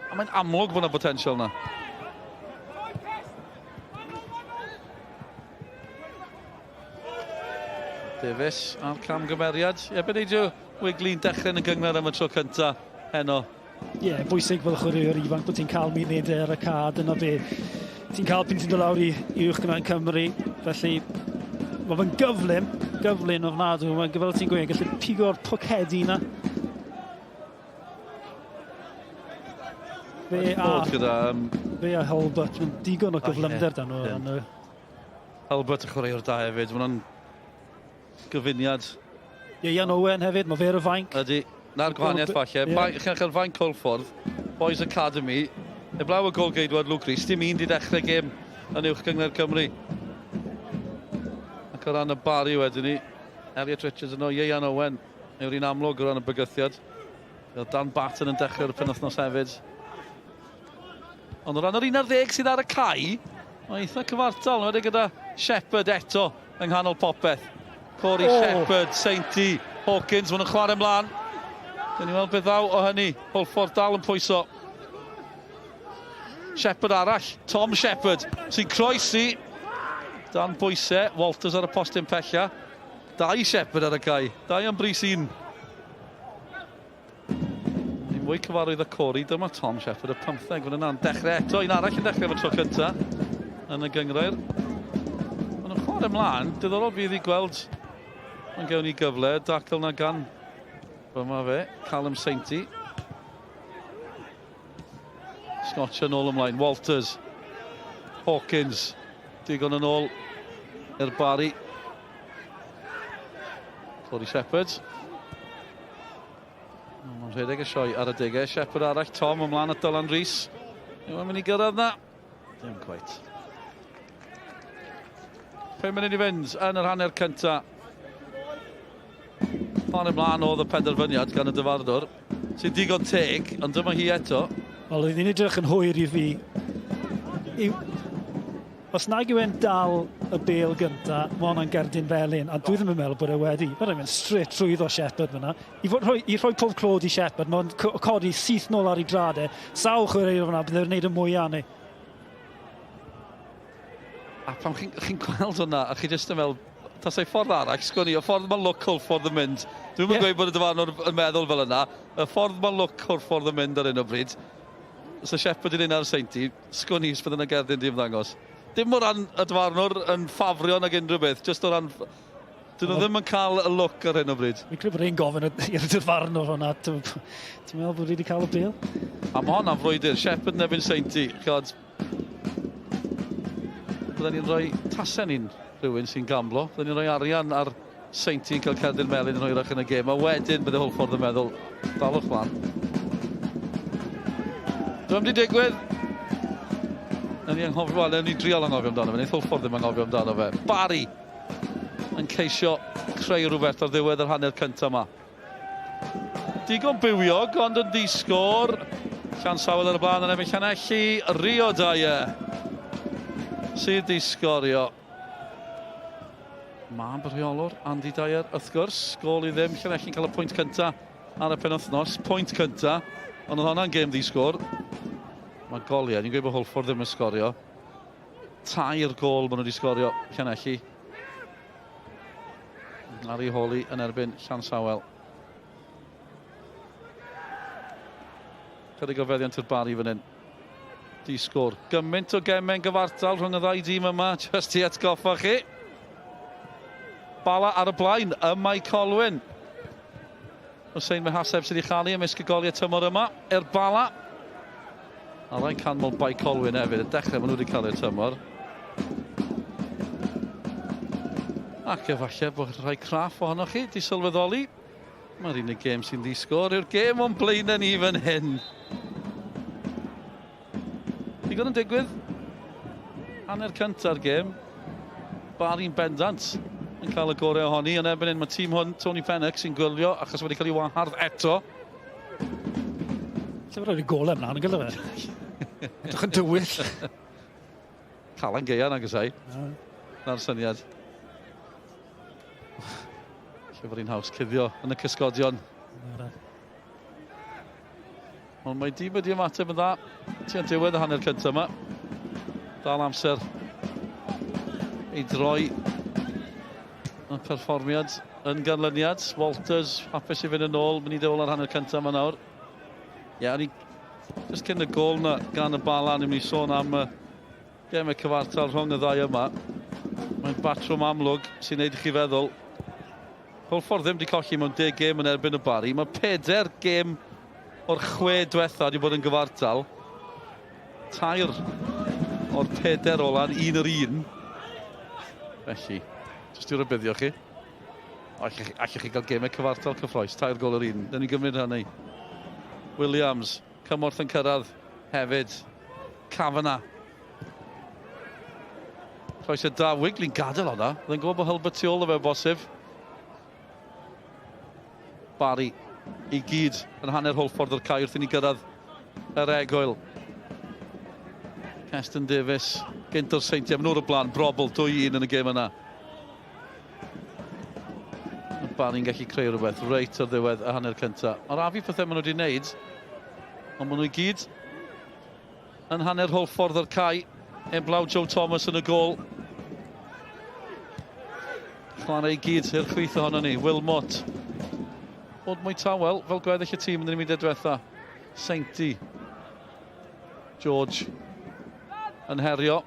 S3: A mae'n amlwg bod yna potensial yna. Davies a'r camgymeriad. Ie, be neidio Wigley'n dechrau yn y gyngor am y tro cynta heno.
S2: Ie, yeah, bwysig fel chwaraewr ifanc bod ti'n cael munudau ar y cad yna be ti'n cael pan ti'n dod lawr i uwch gynghrair Cymru. Felly, mae fe'n gyflym, gyflym ofnadwy. Mae'n fel ti'n gweud, gallu pigo'r pocedi yna. Fe a,
S3: gyda,
S2: fe a Hulbert, mae'n digon o gyflymder dan nhw. Yeah.
S3: Hulbert y chwaraewr da hefyd, mae hwnna'n gyfuniad.
S2: Ieuan Owen hefyd, mae fe ar y fainc.
S3: Ydy, na'r gwahaniaeth falle. Yeah. Chi'n cael fainc Hwlffordd, Boys Academy, heblaw y gol geidwad Luke Rees, dim un di ddechrau gêm yn uwch gynghrair Cymru. Ac o ran y Barry wedyn ni, Elliot Richards yno, Ieuan Owen yw'r un amlwg o ran y bygythiad. Dan Barton yn dechrau ar y penwythnos hefyd. Ond o ran yr 11 sydd ar y cae, mae eitha cyfartal, wedi gyda Shepherd eto yng nghanol popeth. Corey oh. Shepherd, Sainty, Hawkins, maen nhw'n chwarae ymlaen. Dyn ni weld beth ddaw o hynny. Hwlffordd dal yn pwyso. Shepherd arall, Tom Shepherd, sy'n croesi dan bwysau. Walters ar y postyn pella. Dau Shepherd ar y cae. Dau am bris un. Mwy cyfarwydd y Cori, dyma Tom Shepherd y 15 fan yna'n dechrau eto. Un arall yn dechrau am y tro cyntaf yn y gynghrair. Maen nhw'n chwarae ymlaen. Diddorol fydd i gweld ond gewn ni gyfle. Dacl na gan fyma fe, Callum Sainty. Scotch yn ôl ymlaen. Walters. Hawkins. Digon yn ôl i'r Barry. Corey Shepherd. Mae'n rhedeg y sioe ar y degau. Shepherd arall, Tom ymlaen at Dylan Rees. Yw e'n mynd i gyrraedd na? Dim quite. 5 munud i fynd yn yr hanner cynta. Fan ymlaen oedd y penderfyniad gan y dyfarnwr, sy'n digon teg, ond dyma hi eto.
S2: Wel, oedd hi'n edrych yn hwyr i fi. I... Os nag yw e'n dal y bêl gynta, mae hwnna'n gerdyn felyn, a dwi ddim yn meddwl bod e wedi. Mae'n mynd straight trwyddo Shepherd fyna. I, fod, rhoi, I rhoi pob clod i Shepherd, mae'n codi syth nôl ar ei drad e. Sawl chwaraewr fyna, bydd e'n gwneud y mwyaf ni.
S3: A pan chi'n chi gweld hwnna, a chi jyst yn fel, tasai ffordd arall, sgwn i, y ffordd mae look Hwlffordd yn mynd. Dwi'n yeah. gweud bod y dyfarnwr yn meddwl fel yna. Y ffordd mae look Hwlffordd yn mynd ar hyn o bryd. So Shepherd yn un ar Seinti, sgwn i os bydd yna gerdyn di ymddangos. Dim o ran y dyfarnwr yn ffafrio nag unrhyw beth, jyst o ran... Dyn nhw ddim yn cael y look ar hyn o bryd.
S2: Fi'n credu bod e'n gofyn i'r dyfarnwr hwnna. Ti'n meddwl bod wedi cael y bêl?
S3: A mae hwnna'n frwydr. Shepherd yn erbyn Seinti. Chod, bydden ni'n rhoi tasen ni'n rhywun sy'n gamblo. Bydden ni'n rhoi arian ar Seinti'n cael cerdyn melyn yn hwyrach yn y gêm. A wedyn bydde Hwlffordd yn meddwl, dalwch lan. Dwi'n wedi digwydd. Nawn ni anghofio, wel, nawn ni drial anghofio amdano fe. Neith Hwlffordd ddim anghofio amdano fe. Barry yn ceisio creu rhywbeth ar ddiwedd yr hanner cyntaf yma. Digon bywiog, ond yn ddi-sgôr. Llansawel ar y blaen yn erbyn Llanelli. Rio Dyer sydd di sgorio. Mab y rheolwr, Andy Dyer, wrth gwrs. Gôl i ddim, Llanelli'n cael y pwynt cynta ar y penwythnos. Pwynt cynta, ond oedd hwnna'n gêm ddi-sgôr. Mae goliau, ni'n gweud bod Hwlffordd ddim yn sgorio. 3 gôl maen nhw wedi sgorio Llanelli. Larry Hawley yn erbyn Llansawel. Chydig o feddiant i'r Barry fan hyn. Di-sgôr. Gymaint o gemau'n gyfartal rhwng y ddau dîm yma, jyst i atgoffa chi. Bala ar y blaen, ym Mae Colwyn. Hussein Mehaseb sydd wedi chael ymysg y goliau tymor yma, i'r Bala. A rai canmol Bae Colwyn hefyd, y dechrau maen nhw wedi cael eu tymor. Ac efallai bod rhai craff ohonoch chi wedi sylweddoli. Mae'r unig gêm sy'n ddi-sgôr yw'r gêm o'n blaenau ni fan hyn. Digon yn digwydd. Hanner cynta'r gêm. Barry'n bendant yn cael y gorau ohoni. Ond erbyn hyn mae tîm hwn, Tony Pennock, sy'n gwylio achos wedi cael ei wahardd eto.
S2: Lle mae rhaid i golau ymlaen yn gyda fe? Edrych yn dywyll.
S3: Calan Gaea nag oes ai? Na'r syniad. Lle bod hi'n haws cuddio yn y cysgodion. Ond mae dîm wedi ymateb yn dda tua'r diwedd y hanner cyntaf yma. Dal amser i droi y perfformiad yn ganlyniad. Walters hapus i fynd yn ôl, mynd i ddôl ar hanner cyntaf yma nawr. Ie, yeah, o'n i just cyn y gôl na gan y Bala, ni'n mynd i sôn am y gemau cyfartal rhwng y ddau yma. Mae'n batrwm amlwg sy'n neud i chi feddwl. Hwlffordd ddim wedi colli mewn 10 gêm yn erbyn y Barry. Mae 4 gêm o'r 6 diwetha wedi bod yn gyfartal. 3 o'r 4 ola'n 1 yr 1. Felly, jyst i rybuddio chi. Allwch chi gael gemau cyfartal cyffroes, 3 gôl yr 1. Dyna ni'n gymryd hynny. Williams, cymorth yn cyrraedd hefyd. Kavanagh. Croeso da, Wigley'n gadael hwnna. Oedd e'n gwybod bod Hulbert tu ôl o fe bosib. Barry i gyd yn hanner Hwlffordd o'r cae wrth i ni gyrraedd yr egwyl. Keston Davies, gynt o'r Seintiau, maen nhw'r blaen, Brobl, 2-1 yn y gêm yna. Barry'n gallu creu rhywbeth reit ar ddiwedd y hanner cyntaf. Mae'r afi pethau maen nhw wedi wneud, ond maen nhw i gyd yn hanner Hwlffordd o'r cae, heblaw Joe Thomas yn y gôl. Chwarae i gyd i'r chwith ohono ni, Wilmot. Bod mwy tawel fel gweddill y tîm yn yr munud diwetha. Seinti. George yn herio.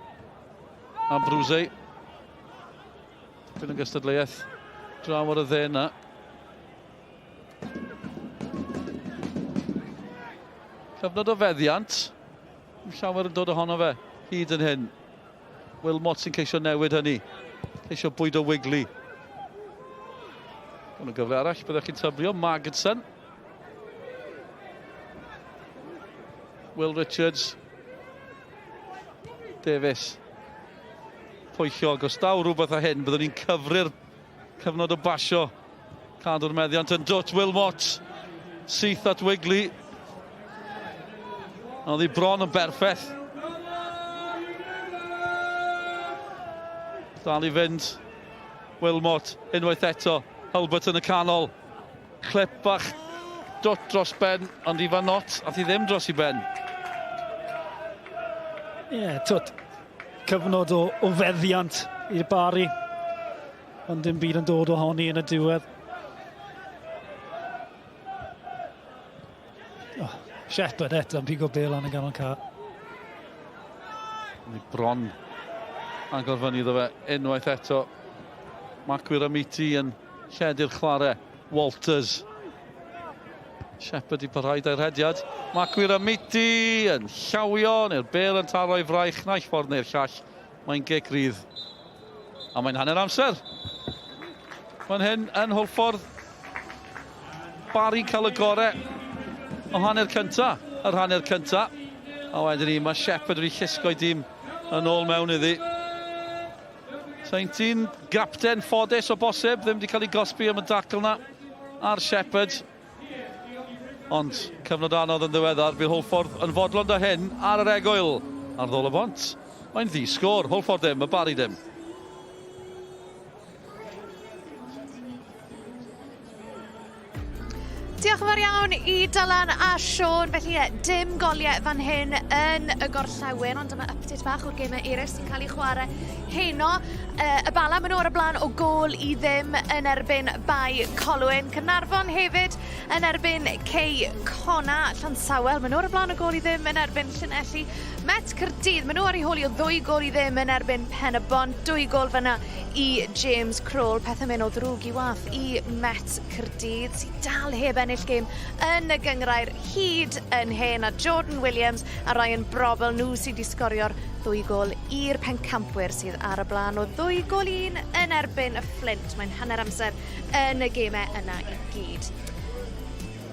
S3: A Brwsey. Tipyn o gystadleuaeth draw ar y dde yna. Cyfnod o feddiant. Llawer yn dod ohono fe hyd yn hyn. Wilmot sy'n ceisio newid hynny. Ceisio bwydo Wigley. Ond y gyfle arall, byddwch chi'n tybio, Margetson. Will Richards. Davies. Pwyllog, os daw rhywbeth o hyn, byddwn ni'n cyfri'r cyfnod o basio. Cadw'r meddiant yn dwt, Wilmot. Syth at Wigley. Oedd hi bron yn berffaith. Dal i fynd. Wilmot, unwaith eto. Hulbert yn y canol. Clip bach dwt dros ben, ond Ifan Nott, ath hi ddim dros i ben.
S2: Ie, yeah, twt, cyfnod o, o feddiant i'r Bari, ond dim byd yn dod ohoni yn y diwedd. Oh, Shepherd eto yn pigo bel lan yn ganol car.
S3: Ni bron agor fyny iddo fe unwaith eto. Mark Amiti yn lledu'r chwarae. Walters. Shepherd i parhau da'r rhediad. Mark Amiti yn llawio, neu'r bel yn taro i fraich, naill ffordd neu'r llall. Mae'n gic rydd. A mae'n hanner amser. Fan hyn yn Hwlffordd. Barry'n cael y gore o hanner cynta, yr hanner cynta. A wedyn ni, mae Shepherd wedi llusgo'i dîm yn ôl mewn iddi. Seinti'n gapten ffodus o bosib, ddim wedi cael ei gosbi am y dacl na ar Shepherd. Ond cyfnod anodd yn ddiweddar, bydd Hwlffordd yn fodlon da hyn ar yr egwyl ar ddol y bont. Mae'n ddi sgôr, Hwlffordd ddim, y Barry ddim.
S1: Diolch yn fawr iawn i Dylan a Siôn. Felly ie, dim goliau fan hyn yn y gorllewin, ond dyma update bach o'r gemau eraill sy'n cael ei chwarae heno. Y Bala, maen nhw ar y blaen o gôl i ddim yn erbyn Bae Colwyn. Caernarfon hefyd yn erbyn Cei Conna. Llansawel, maen nhw ar y blaen o gôl i ddim yn erbyn Llanelli. Met Caerdydd, maen nhw ar eu hôl i o ddwy gôl i ddim yn erbyn Pen-y-bont. Dwy gôl fyna i James Kroll. Pethau'n mynd o ddrwg i wath i Met Caerdydd, sydd dal heb ennill gêm yn y gynghrair hyd yn hyn. A Jordan Williams a Ryan Brobbel, nhw sydd wedi sgorio'r ddwy gôl i'r pencampwyr sydd ar y blaen o ddwy gôl i un yn erbyn y Fflint. Mae'n hanner amser yn y gemau yna i gyd.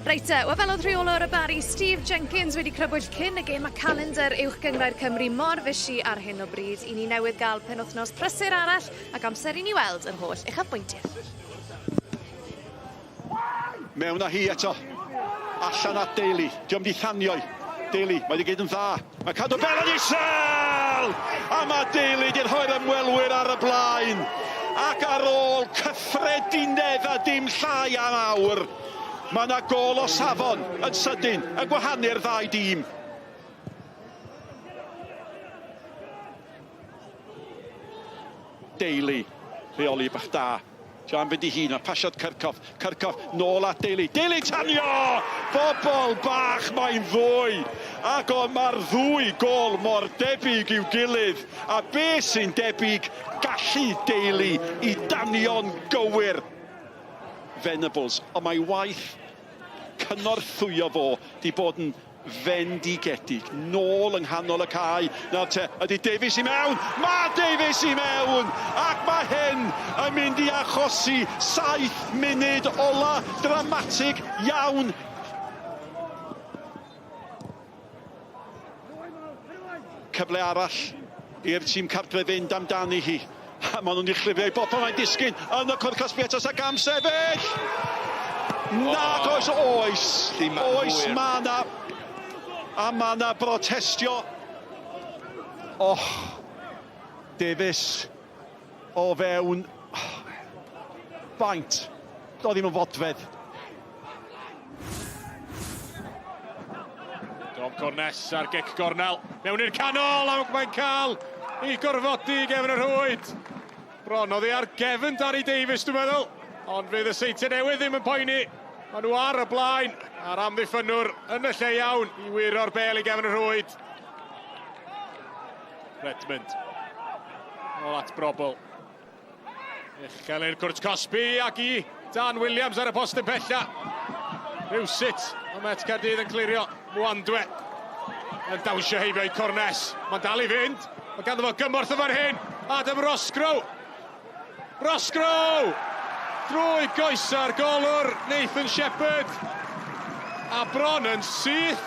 S1: Reit te, wel fel oedd rheolwr y Barri Steve Jenkins wedi crybwyll cyn y gêm, mae calendr Uwch Gynghrair Cymru mor fishi ar hyn o bryd. I ni newydd gael penwythnos prysur arall ac amser i ni weld yr holl uchafbwyntiau.
S6: Mewn â hi eto. Allan at Daly. Diolch di thanioi. Daly, mae wedi gwneud yn dda. Mae cadw bel yn isel! A mae Daly di rhoi'r ymwelwyr ar y blaen. Ac ar ôl cyffredinedd a dim llai am awr, mae yna gôl o safon yn sydyn yn gwahanu'r ddau dîm. Daly, rheoli bach da. John fynd i hun, mae pasiad Kirchhoff, Kirchhoff nôl at Daly, Daly tanio! Bobol bach, mae'n ddwy! Ac o, mae'r ddwy gôl mor debyg i'w gilydd. A be sy'n debyg, gallu Daly i danio'n gywir. Venables, ond mae waith cynorthwyo fo di bod yn fendigedig. Nôl yng nghanol y cae. Nawr te, ydy Davies i mewn? Mae Davies i mewn! Ac mae hyn yn mynd i achosi 7 munud ola dramatig iawn. Cyfle arall i'r tîm cartre fynd amdani hi. A maen nhw'n uchlifio i bobl, mae'n disgyn yn y cwrt cosbi eto ac am sefyll! Nad oes, oes, oes, ma na, a ma na brotestio. Oh, Davies o fewn, oh, faint, do ddim yn fodfedd.
S7: Dom Cornes ar gic gornel. Mewn i'r canol, ac mae'n cael ei gorfodi i gefn y rhwyd. Bron oedd hi ar gefn Danny Davies, dwi'n meddwl. Ond fydd y Seintiau Newydd ddim yn poeni. Maen nhw ar y blaen. A'r amddiffynnwr yn y lle iawn i wiro'r bel i gefn y rhwyd. Redmond. Nôl at Brobl. Uchel i'r cwrt cosbi ac i Dan Williams ar y postyn pella. Rhywsut, mae Met Caerdydd yn clirio Mwandwe. Yn dawnsio heibio i Cornes. Mae'n dal i fynd. Mae ganddo fo gymorth yn fan hyn. Adam Roscrow. Roscrow! Drwy goesa'r golwr Nathan Shepherd. A bron yn syth.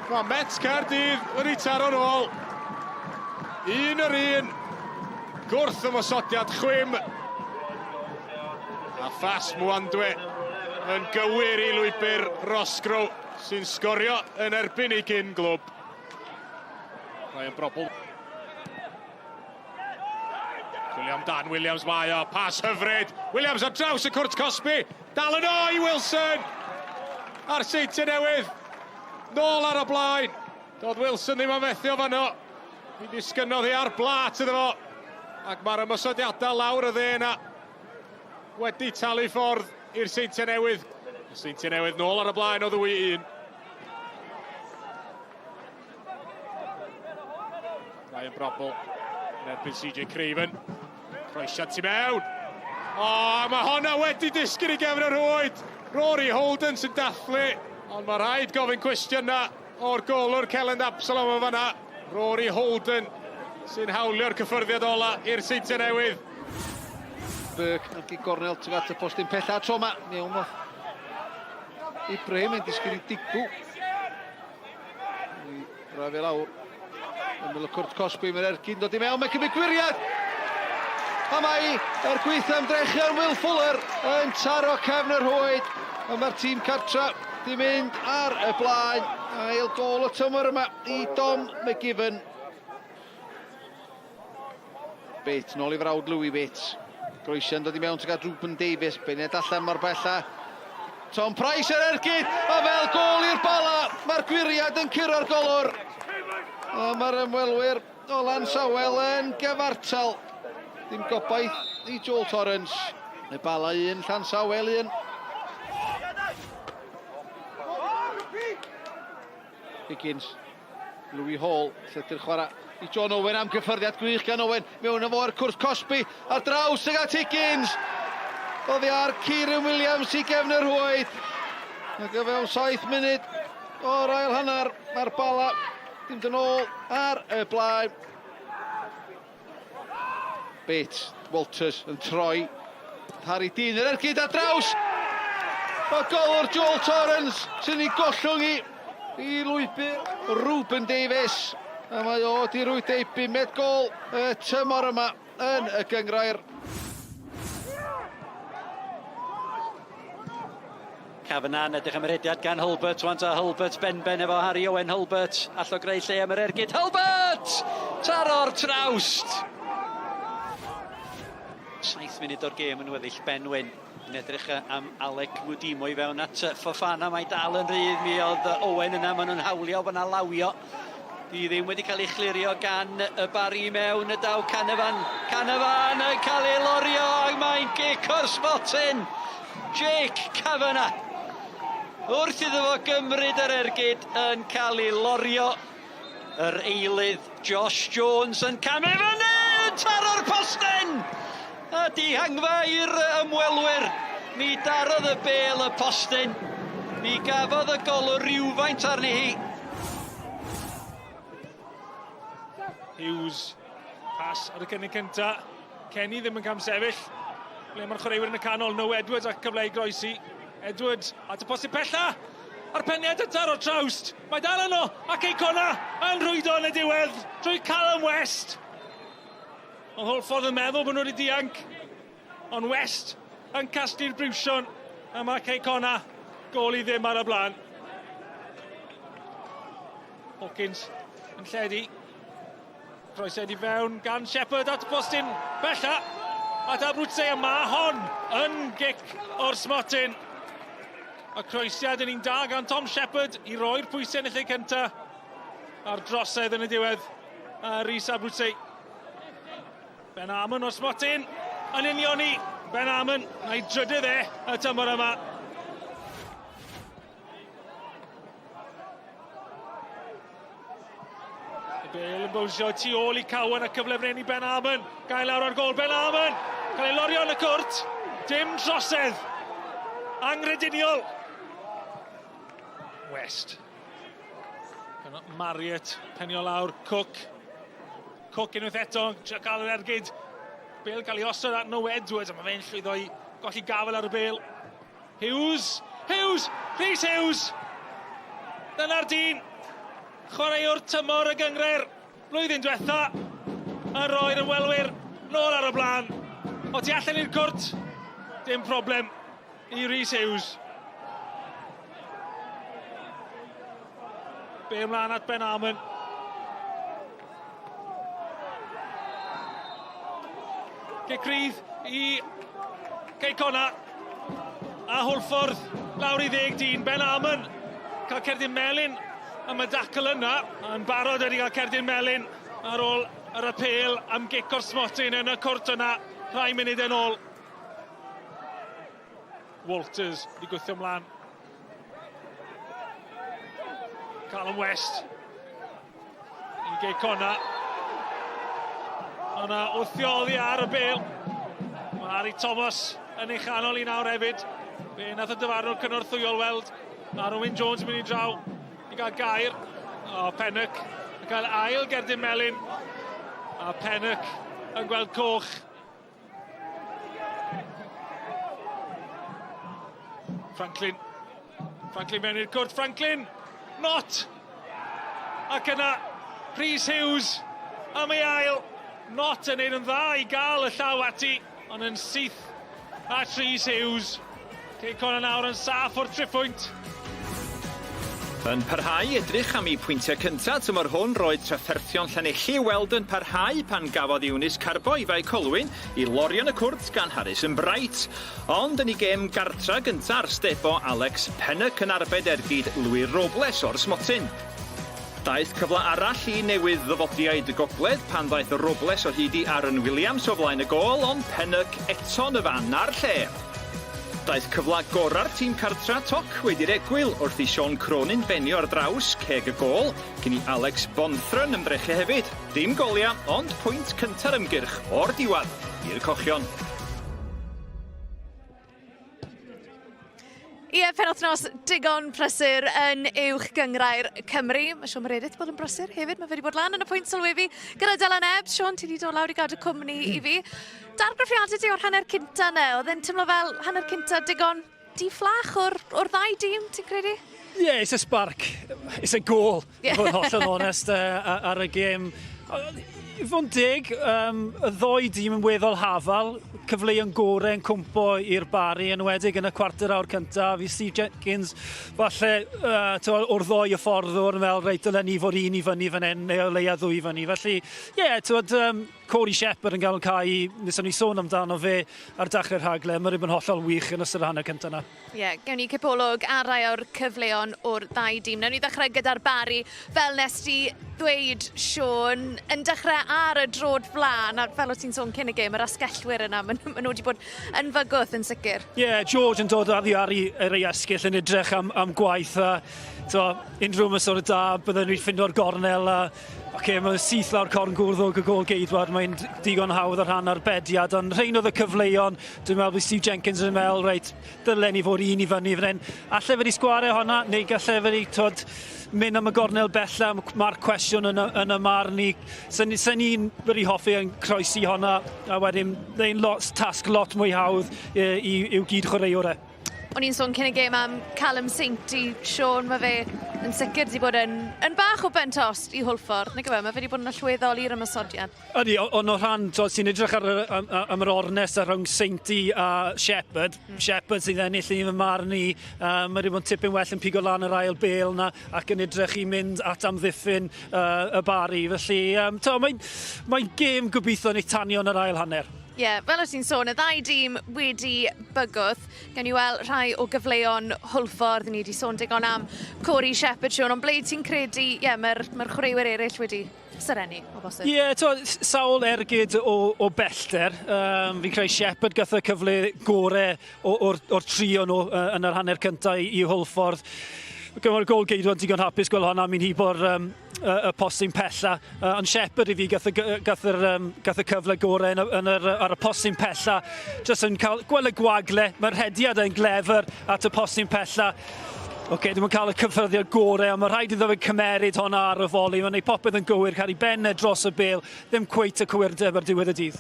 S7: Mae Met Caerdydd wedi taro'n ôl. Un yr un. Gwrth ymosodiad chwim. A phas Mwandwe yn gywir i lwybr Roscrow sy'n sgorio yn erbyn ei gyn glwb. Ryan Brobl. Chwilio am Dan Williams mae o, pas hyfryd. Williams ar draws y cwrt cosbi. Dal yno i Wilson. A'r Seintiau Newydd. Nôl ar y blaen. Doedd Wilson ddim am fethu o fanno. Mi ddisgynnodd hi ar blat iddo fo. Ac mae'r ymosodiadau lawr y dde yna wedi talu ffordd i'r Seintiau Newydd. Y Seintiau Newydd nôl ar y blaen o ddwy un. Ryan Brobl yn erbyn CJ Craven. Croesiad tu mewn. O, oh, mae honna wedi disgyn i gefn yr rhwyd. Rory Holden sy'n dathlu, ond mae rhaid gofyn cwestiynau o'r golwr Kelland Absalom o fanna. Rory Holden sy'n hawlio'r cyffyrddiad ola i'r Seintiau Newydd.
S8: Burke yn gig gornel tuag at y postyn pella tro yma. Mewn o Ibrahim yn disgyn i Digw. I roi fe lawr. Ymyl y cwrt cosbi, mae'r ergyd dod i mewn, mae'n cymryd gwiriad! A mae er gweitha ymdrechion Will Fuller yn taro cefn y rhwyd. A mae'r tîm cartra di mynd ar y blaen. Ail gol y tymor yma i Dom McGiven. Bates, nôl i frawd Louis Bates. Groesiau'n dod i mewn tuag at Ruben Davies. Bennett allan mor bella. Tom Price ar ergyd, a fel gol i'r Bala, mae'r gwiriad yn curo'r golwr. A mae'r ymwelwyr o Lansawel yn gyfartal. Dim gobaith i Joel Torrance. Y Bala un, Llansawel un. Higgins, Louis Hall, llythyr chwarae i John Owen am gyffyrddiad gwych gan Owen. Mewn â fo i'r cwrs cosbi ar draws ag at Higgins. Oddi ar Kieran Williams i gefn y rhwyd. Ac o fewn 7 munud o'r ail hanner, mae'r Bala dim dyn ôl ar y blaen. Bates, Walters yn troi. Harry Dean yr ergyd ar draws. Y golwr Joel Torrens sy'n ei gollwng i i lwybr Ruben Davies. A mae o di rwydo ei bumed gol y tymor yma yn y gyngrair.
S9: Kavanagh yn edrych am yr hediad gan Hulbert. Wan ta Hulbert benben efo Harry Owen. Hulbert all o greu lle am yr ergyd. Hulbert! Taro'r trawst! 7 munud o'r gêm yn weddill. Ben Wyn yn edrych am Alec Mwdimo i fewn at Fofana. Mae dal yn rhydd. Mi oedd Owen yna. Maen nhw'n hawlio bod yna lawio. Di ddim wedi cael ei chlirio gan y Barry i mewn. Y daw Canavan. Canavan yn cael ei lorio ac mae'n gic o'r smotyn. Jake Kavanagh, wrth iddo fo gymryd yr ergyd yn cael ei lorio. Yr eilydd Josh Jones yn camu fyny, yn taro'r posten! A dihangfa i'r ymwelwyr. Mi darodd y bêl y postyn. Mi gafodd y golwr rywfaint arni hi.
S7: Hughes, pas ar y cynnig cynta. Kenny ddim yn camsefyll. Ble mae'r chwaraewyr yn y canol? No Edwards ac cyfle i groesi. Edwards at y posib pella. A'r peniad yn taro trawst. Mae dal yno ac Eicona yn rhwydo yn y diwedd drwy Callum West. Ond Hwlffordd yn meddwl bod nhw wedi dianc. Ond West yn casglu'r briwsion a mae Cei Connah gôl i ddim ar y blaen. Hawkins yn lledu. Croesiad i fewn gan Shepherd at Bostyn bella at Abruzze a mae hon yn gic o'r smotyn. Y croesiad yn un da gan Tom Shepherd i roi'r pwysau yn y lle cyntaf a'r drosedd yn y diwedd a Rhys Abruzze. Ben Amon o'r smotyn yn unioni Ben Amon, na'i drydydd e y tymor yma. Y bel yn bownsio tu ôl i Cowan a cyfle fan hyn i Ben Armon. Gael lawr ar gol Ben Armon. Cael ei lorio yn y cwrt. Dim trosedd. Angrediniol. West. Marriott, penio lawr, Cook. Cook unwaith eto, trio cael yr ergyd. Bel cael ei osod at Noe Edwards, a mae fe'n llwyddo i golli gafel ar y bel. Hughes! Hughes! Rhys Hughes! Dyna'r dyn! Chwaraewr tymor y gynghrair blwyddyn diwetha yn rhoi'r ymwelwyr nôl ar y blaen. O tu allan i'r cwrt, dim problem i Rhys Hughes. Be ymlaen at Ben Armon. Cic rydd i Cei Connah. A Hwlffordd lawr i ddeg dyn. Ben Armon cael cerdyn melyn am y dacl yna. Yn barod wedi cael cerdyn melyn ar ôl yr apêl am gic o'r smotyn yn y cwrt yna rhai munudau nôl. Walters wedi gwythio mlaen. Callum West. I Gei Connah. Yna wthio oddi ar y bel. Mae Harry Thomas yn ei chanol i nawr hefyd. Fe nath y dyfarnwr cynorthwyol weld a Wyn Jones yn mynd i draw i gael gair. O, Pennock yn cael ail gerdyn melyn. A Pennock yn gweld coch. Franklin. Franklin mewn i'r cwrt. Franklin! Not! Ac yna, Rhys Hughes am ei ail. Not yn neud yn dda i gael y llaw ati, ond yn syth at Rhys Hughes. Cei Connah nawr yn saff o'r triphwynt.
S10: Yn parhau i edrych am eu pwyntiau cyntaf tymor hwn, roedd trafferthion Llanelli i'w weld yn parhau pan gafodd Eunice Carbo i Fae Colwyn i lorio yn y cwrt gan Harrison Bright. Ond yn ei gêm gartra gynta ar stebo Alex Pennock yn arbed ergyd Louis Robles o'r smotyn. Daeth cyfle arall i newydd ddyfodiaid y gogledd pan ddaeth Robles o hyd i Aaron Williams o flaen y gôl ond Pennock eto yn y fan a'r lle. Daeth cyfle gorau'r tîm cartra toc wedi'r egwyl wrth i Sean Cronin benio ar draws ceg y gôl, cyn i Alex Bonthron ymdrechu hefyd. Dim goliau, ond pwynt cynta'r ymgyrch o'r diwedd i'r cochion.
S1: Ie, penwythnos digon prysur yn uwch gynghrair Cymru. Mae Siôn Meredith bod yn brysur hefyd. Mae fe wedi bod lan yn y pwynt sylwebu gyda Dylan Ebbs. Siôn, ti wedi dod lawr i gadw cwmni i fi. Dargraffiadau di o'r hanner cynta 'na, oedd e'n teimlo fel hanner cynta digon di-fflach o'r, or ddau dîm, ti'n credu?
S2: Yeah, it's a spark. It's a goal, yeah. i fod yn hollol onest ar y gêm. I fod yn deg, y ddoi dîm yn weddol hafal, cyfleoedd gorau yn cwmpo i'r Bari, yn enwedig yn y cwarter awr cyntaf. I Steve Jenkins, falle, uh, o'r ddoi y ffordd o'r fel, reit, dylen ni fod un i fyny fan hyn, neu o leia ddwy i fyny. Felly, ie, yeah, tywed, Corey Shepherd yn gael cae, wnaethon ni sôn amdano fe ar dechrau'r rhaglen, mae rhywbeth hollol wych yn ystod y hanner cyntaf yna.
S1: Ie, yeah, gewn ni cipolwg ar rai o'r cyfleon o'r ddau dîm. Nawn ni ddechrau gyda'r Barri, fel nes di ddweud, Siôn, yn dechrau ar y drod flaen, a fel o ti'n sôn cyn y gêm, yr asgellwyr yna, maen nhw wedi bod yn fygwth yn sicr.
S2: Ie, yeah, George yn dod oddi ar ei, ar ei esgyll yn edrych am, am gwaith a to, unrhyw ymosod da, bydden nhw'n ffindo'r gornel a Oce, okay, mae'n syth lawr corn gwrddwg y gôl geidwad, mae'n digon hawdd ar rhan arbediad, ond rhain oedd y cyfleon, dwi'n meddwl bod Steve Jenkins yn meddwl, reit, dylen ni fod un i fyny fan hyn. Alle fe di sgware honna, neu galle fe di, twod, mynd am y gornel bella, mae'r cwestiwn yn y, yn y marn i. Sen, sen ni'n wedi hoffi yn croesi honna, a wedyn, neu'n lot, tasg lot mwy hawdd i'w gyd chwaraewr e.
S1: O'n i'n sôn cyn y gêm am Callum Sainty, Siôn, mae fe yn sicr wedi bod yn, yn bach o ben tost i Hwlffordd, nag yw e? Mae fe wedi bod yn allweddol i'r ymosodiad.
S2: Ydy, ond o rhan, to, sy'n edrych ar, am, am yr ornest a rhwng Sainty a Shepherd, Shepherd sydd ennill i fy marn i, mae wedi bod yn tipyn well yn pigo lan yr ail bel na ac yn edrych i mynd at amddiffyn uh, y Bari. Felly, um, to, mae'n mae gêm gobeithio ni tanio yn yr ail hanner.
S1: Ie, yeah, fel o't ti'n sôn, y ddau dîm wedi bygwth. Gawn ni weld rhai o gyfleon Hwlffordd, ni wedi sôn digon am Corey Shepherd, Siôn, ond ble ti'n credu, ie, yeah, mae'r mae chwaraewyr eraill wedi serennu, o bosib?
S2: Ie, yeah, to, sawl ergyd o, o bellter. Um, fi'n credu Shepherd gath y cyfle gore o'r, or tri o'n nhw uh, yn yr hanner cyntaf i, i Hwlffordd. Mae'r gol geidwad digon hapus gweld hwnna, mi'n hibo'r um, y, y postyn pella. Uh, ond Shepherd i fi gath y, gath yr, um, gath y cyfle gorau yn y, yn yr, ar y postyn pella. Just yn cael gweld y gwagle, mae'r rhediad yn glefer at y postyn pella. Oce, okay, ddim yn cael y cyffyrddiad gorau, ond mae rhaid iddo fe cymeryd honna ar y foli. Mae'n gwneud popeth yn gywir, cael ei ben e dros y bel, ddim cweit y cywirdeb ar diwedd y dydd.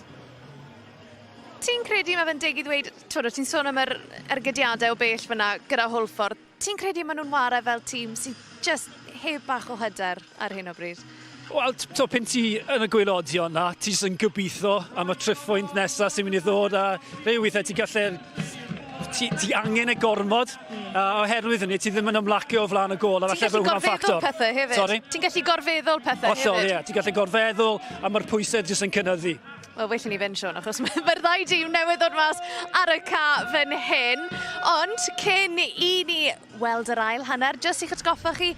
S1: Ti'n credu mae fe'n deg i ddweud, twyd, ti'n sôn am yr ergydiadau o bell fyna gyda Hwlffordd, ti'n credu maen nhw'n ware fel tîm sydd just heb bach o hyder ar hyn o bryd?
S2: Wel, to, pen ti yn y gwaelodion na, ti jyst yn gobeithio am y triphwynt nesaf sy'n mynd i ddod a rhyw weithiau ti'n gallu ti, ti angen y gormod mm. a oherwydd hynny ti ddim yn ymlacio o flaen y gol a
S1: falle bod hwnna'n ffactor. Pethau hefyd.
S2: Sorry?
S1: Ti'n gallu gorfeddwl pethau
S2: Hollol, hefyd. Ie, ti'n gallu gorfeddwl a mae'r pwysau jyst yn cynyddu.
S1: Wel, well i ni fynd, Siôn, achos mae'r ddau dîm newydd ddod mas ar y ca fan hyn. Ond cyn i ni weld yr ail hanner, jyst i'ch atgoffa chi,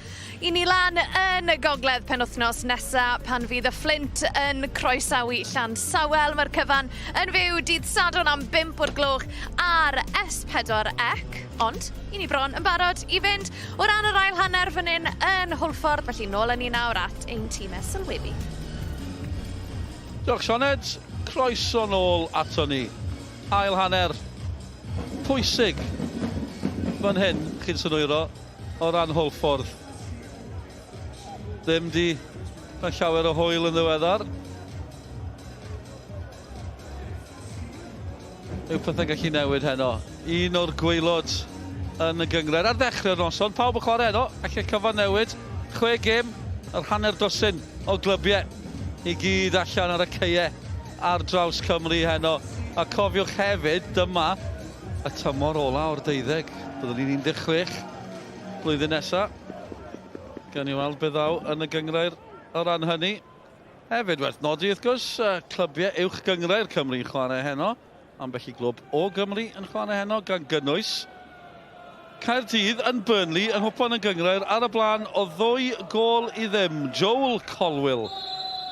S1: i ni lan yn y gogledd penwythnos nesa pan fydd y Fflint yn croesawu Llansawel. Mae'r cyfan yn fyw dydd Sadwrn am 5 o'r gloch ar S4C. Ond, i ni bron yn barod i fynd o ran yr ail hanner fan hyn yn Hwlffordd, felly nôl â ni nawr at ein tîmau sylwebu.
S3: Diolch Sioned, croeso nôl ato ni. Ail hanner pwysig fan hyn, chi'n synwyro, o ran Hwlffordd. Ddim di cael llawer o hwyl yn ddiweddar. Yw pethau'n gallu newid heno? Un o'r gwaelod yn y gynghrair ar ddechrau'r noson. Pawb yn chwarae heno, alle cyfan newid. Chwe gêm, yr hanner dwsin o glybiau i gyd allan ar y caeau ar draws Cymru heno. A cofiwch hefyd, dyma y tymor ola o'r deuddeg. Byddwn ni'n 16 blwyddyn nesa. Gawn ni weld be ddaw yn y gynghrair o ran hynny. Hefyd werth nodi wrth gwrs, clybiau uwch gynghrair Cymru'n chwarae heno. Ambell i glwb o Gymru yn chwarae heno, gan gynnwys Caerdydd yn Burnley yng nghwpan y gynghrair ar y blaen o ddwy gôl i ddim. Joel Colwill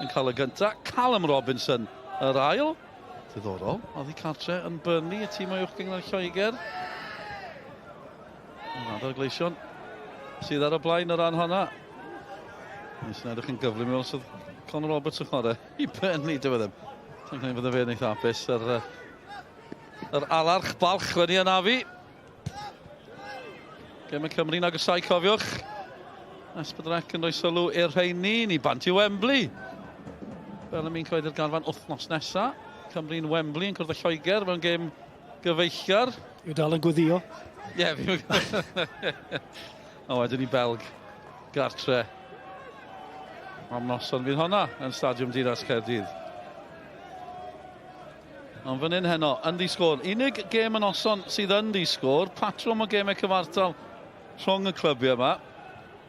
S3: yn cael y gynta, Callum Robinson yr ail. Diddorol, oddi cartre yn Burnley, y tîm o uwch gynghrair Lloegr. Yn adael Gleision sydd ar y blaen o ran honna. Nes yn edrych yn gyflym i weld sydd Conor Roberts yn chwarae i Burnley, dyw e ddim. Sa'n credu fydde fe'n eitha hapus yr, yr alarch balch wedi anafu. Gem y Cymru'n agosau, cofiwch. S4C yn rhoi sylw i'r rheini, ni bant i Wembley. Fel y mi'n coedi'r garfan wythnos nesa. Cymru'n Wembley yn cwrdd â Lloegr mewn gêm gyfeillgar.
S2: Yw dal yn gweddio?
S3: Ie, yeah, fi'n... A wedyn i Belg gartre. Am noson fydd honna yn Stadiwm Dinas Caerdydd. Ond fan hyn heno, yn di-sgôr. Unig gêm y noson sydd yn di-sgôr. Patrwm o gemau cyfartal rhwng y clybiau yma.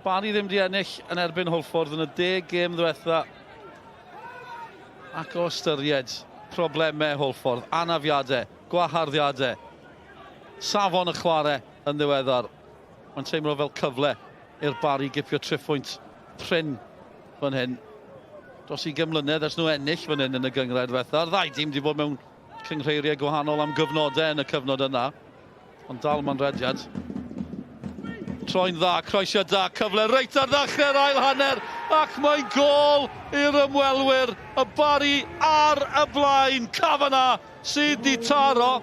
S3: Barry ddim di ennill yn erbyn Hwlffordd yn y deg gêm ddiwetha. Ac o ystyried problemau Hwlffordd, anafiadau, gwaharddiadau, safon y chwarae yn ddiweddar. Mae'n teimlo fel cyfle i'r Barry gipio triphwynt prin fan hyn. Dros 20 mlynedd ers nhw ennill fan hyn yn y gynghrair ddiwetha. A'r ddau dîm wedi bod mewn cynghreiriau gwahanol am gyfnodau yn y cyfnod yna. Ond dal mae'n rediad. Troi'n dda, croesiad da, cyfle reit ar ddechrau'r ail hanner ac mae'n gôl i'r ymwelwyr. Y Barry ar y blaen, Kavanagh sydd di taro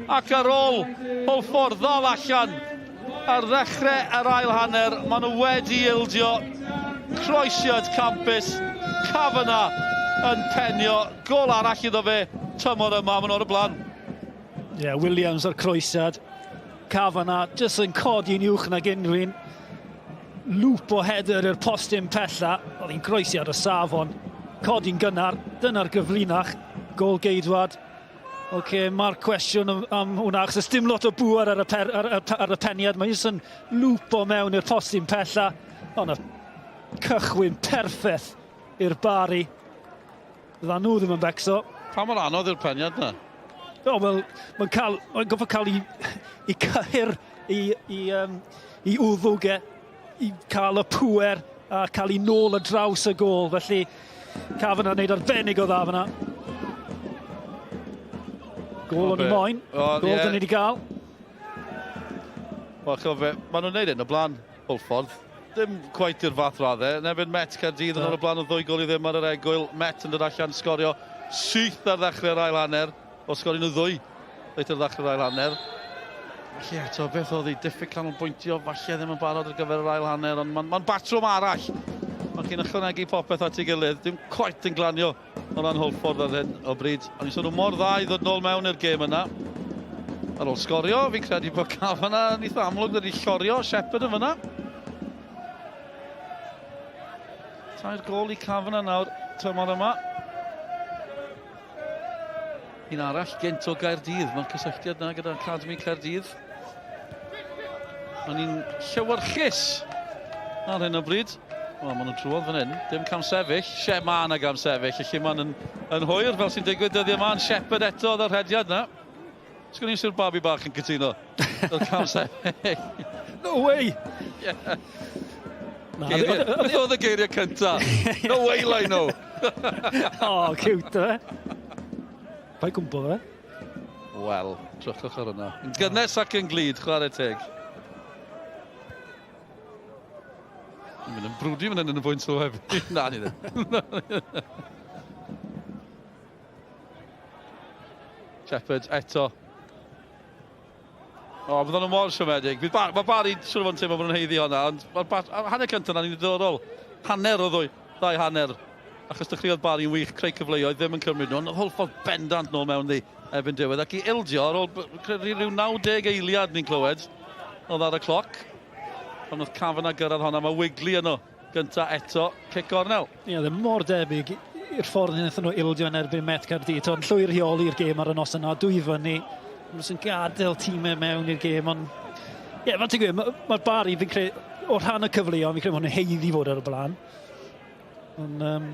S3: ac ar ôl Hwlffordd ddal allan ar ddechrau yr ail hanner, maen nhw wedi ildio croesiad campus. Kavanagh yn penio, gôl arall iddo fe tymor yma, maen nhw ar y blaen.
S2: Ie, yeah, Williams o'r croesiad. Kavanagh jyst yn codi'n uwch nag unrhyw un. Lŵp o header i'r postyn pella. Oedd hi'n groesiad o safon. Codi'n gynnar, dyna'r gyfrinach. Gôl geidwad. Oce, okay, mae'r cwestiwn am, am hwnna, achos dim lot o bŵer ar y, per, ar, ar, ar y peniad. Mae jyst yn lŵp o mewn i'r postyn pella. Ond y cychwyn perffaith i'r Bari. Fydda nhw ddim yn becso.
S3: Pa mor anodd yw'r peniad na?
S2: O, wel, mae'n cael, mae'n goffa cael i, i cyhyr, i, i, um, i wddwg e, i cael y pŵer a cael ei nôl y draws y gôl. Felly, Kavanagh wneud arbennig o dda fyna. Gôl o'n i moyn. Gôl yeah. dyn ni wedi gael.
S3: Wel, chofio, maen nhw'n neud hyn o blaen Hwlffordd. dim cweit i'r fath raddau. Yn erbyn Met Caerdydd yn ôl y blaen o ddwy gol i ddim ar yr egwyl. Met yn dod allan sgorio syth ar ddechrau'r ail hanner. O sgorio nhw ddwy reit ar ddechrau'r ail hanner. Felly eto, beth oedd ei diffyg canolbwyntio, falle ddim yn barod ar gyfer yr ail hanner, ond mae'n ma batrwm arall. Mae chi'n ychwanegu popeth at ei gilydd, dim cweit yn glanio o ran Hwlffordd ar hyn o bryd. Ond i sôn mor dda i ddod nôl mewn i'r gêm yna. Ar ôl sgorio, fi'n credu bod Kavanagh yn eitha amlwg wedi llorio Shepherd yn fyna. Tair gol i Kavanagh nawr tymor yma. Un arall gynt o Gaerdydd. Mae'r cysylltiad yna gyda Academy Caerdydd. Mae'n un llewyrchus ar hyn o bryd. Wel, maen nhw'n trwodd fan hyn. Dim cam sefyll. Sie, mae yna gam sefyll. Felly maen yn, yn hwyr fel sy'n digwydd dyddiau yma. Yn Shepherd eto oedd y rhediad yna. Sgwn i'n siwr babi bach yn cytuno. Oedd cam sefyll.
S2: No way!
S3: Yeah. Geiriau, beth oedd y geiriau cynta? No way, Lino!
S2: oh, cute, e? Pa'i gwmpo fe?
S3: Wel, drychwch ar hwnna. Yn gynnes ac yn glyd, chwarae teg. Yn mynd yn brwdi fan hyn yn y bwynt sylwebu. Na, ni ddim. Shepherd eto. O, oh, bydden nhw mor siomedig. Bydd Bar mae Barry siŵr o fod yn teimlo bod nhw'n heiddi hwnna, ond mae'r hanner cyntaf na'n ddiddorol. Hanner o ddwy, ddau hanner. Achos dechreuodd Barry'n wych, creu cyfleoedd, ddim yn cymryd nhw, ond Hwlffordd bendant nôl mewn ddi erbyn diwedd. Ac i ildio ar ôl rhyw 90 eiliad ni'n clywed, oedd ar y cloc. Pan oedd Kavanagh gyrraedd honna, mae Wigley yno gynta eto, cic gornel.
S2: Ie, yeah, mor debyg i'r ffordd wnaethon nhw ildio yn erbyn Met Caerdydd. Ond llwyr rheoli'r gêm ar y nos yna, dwy fyny. Maen nhw'n gadael tîmau mewn i'r gêm, ond... Ie, yeah, fel ti'n gweud, mae'r ma Barry, fi'n credu, o rhan y cyfleoedd, fi'n credu bod nhw'n heiddi fod ar y blaen. Ond um,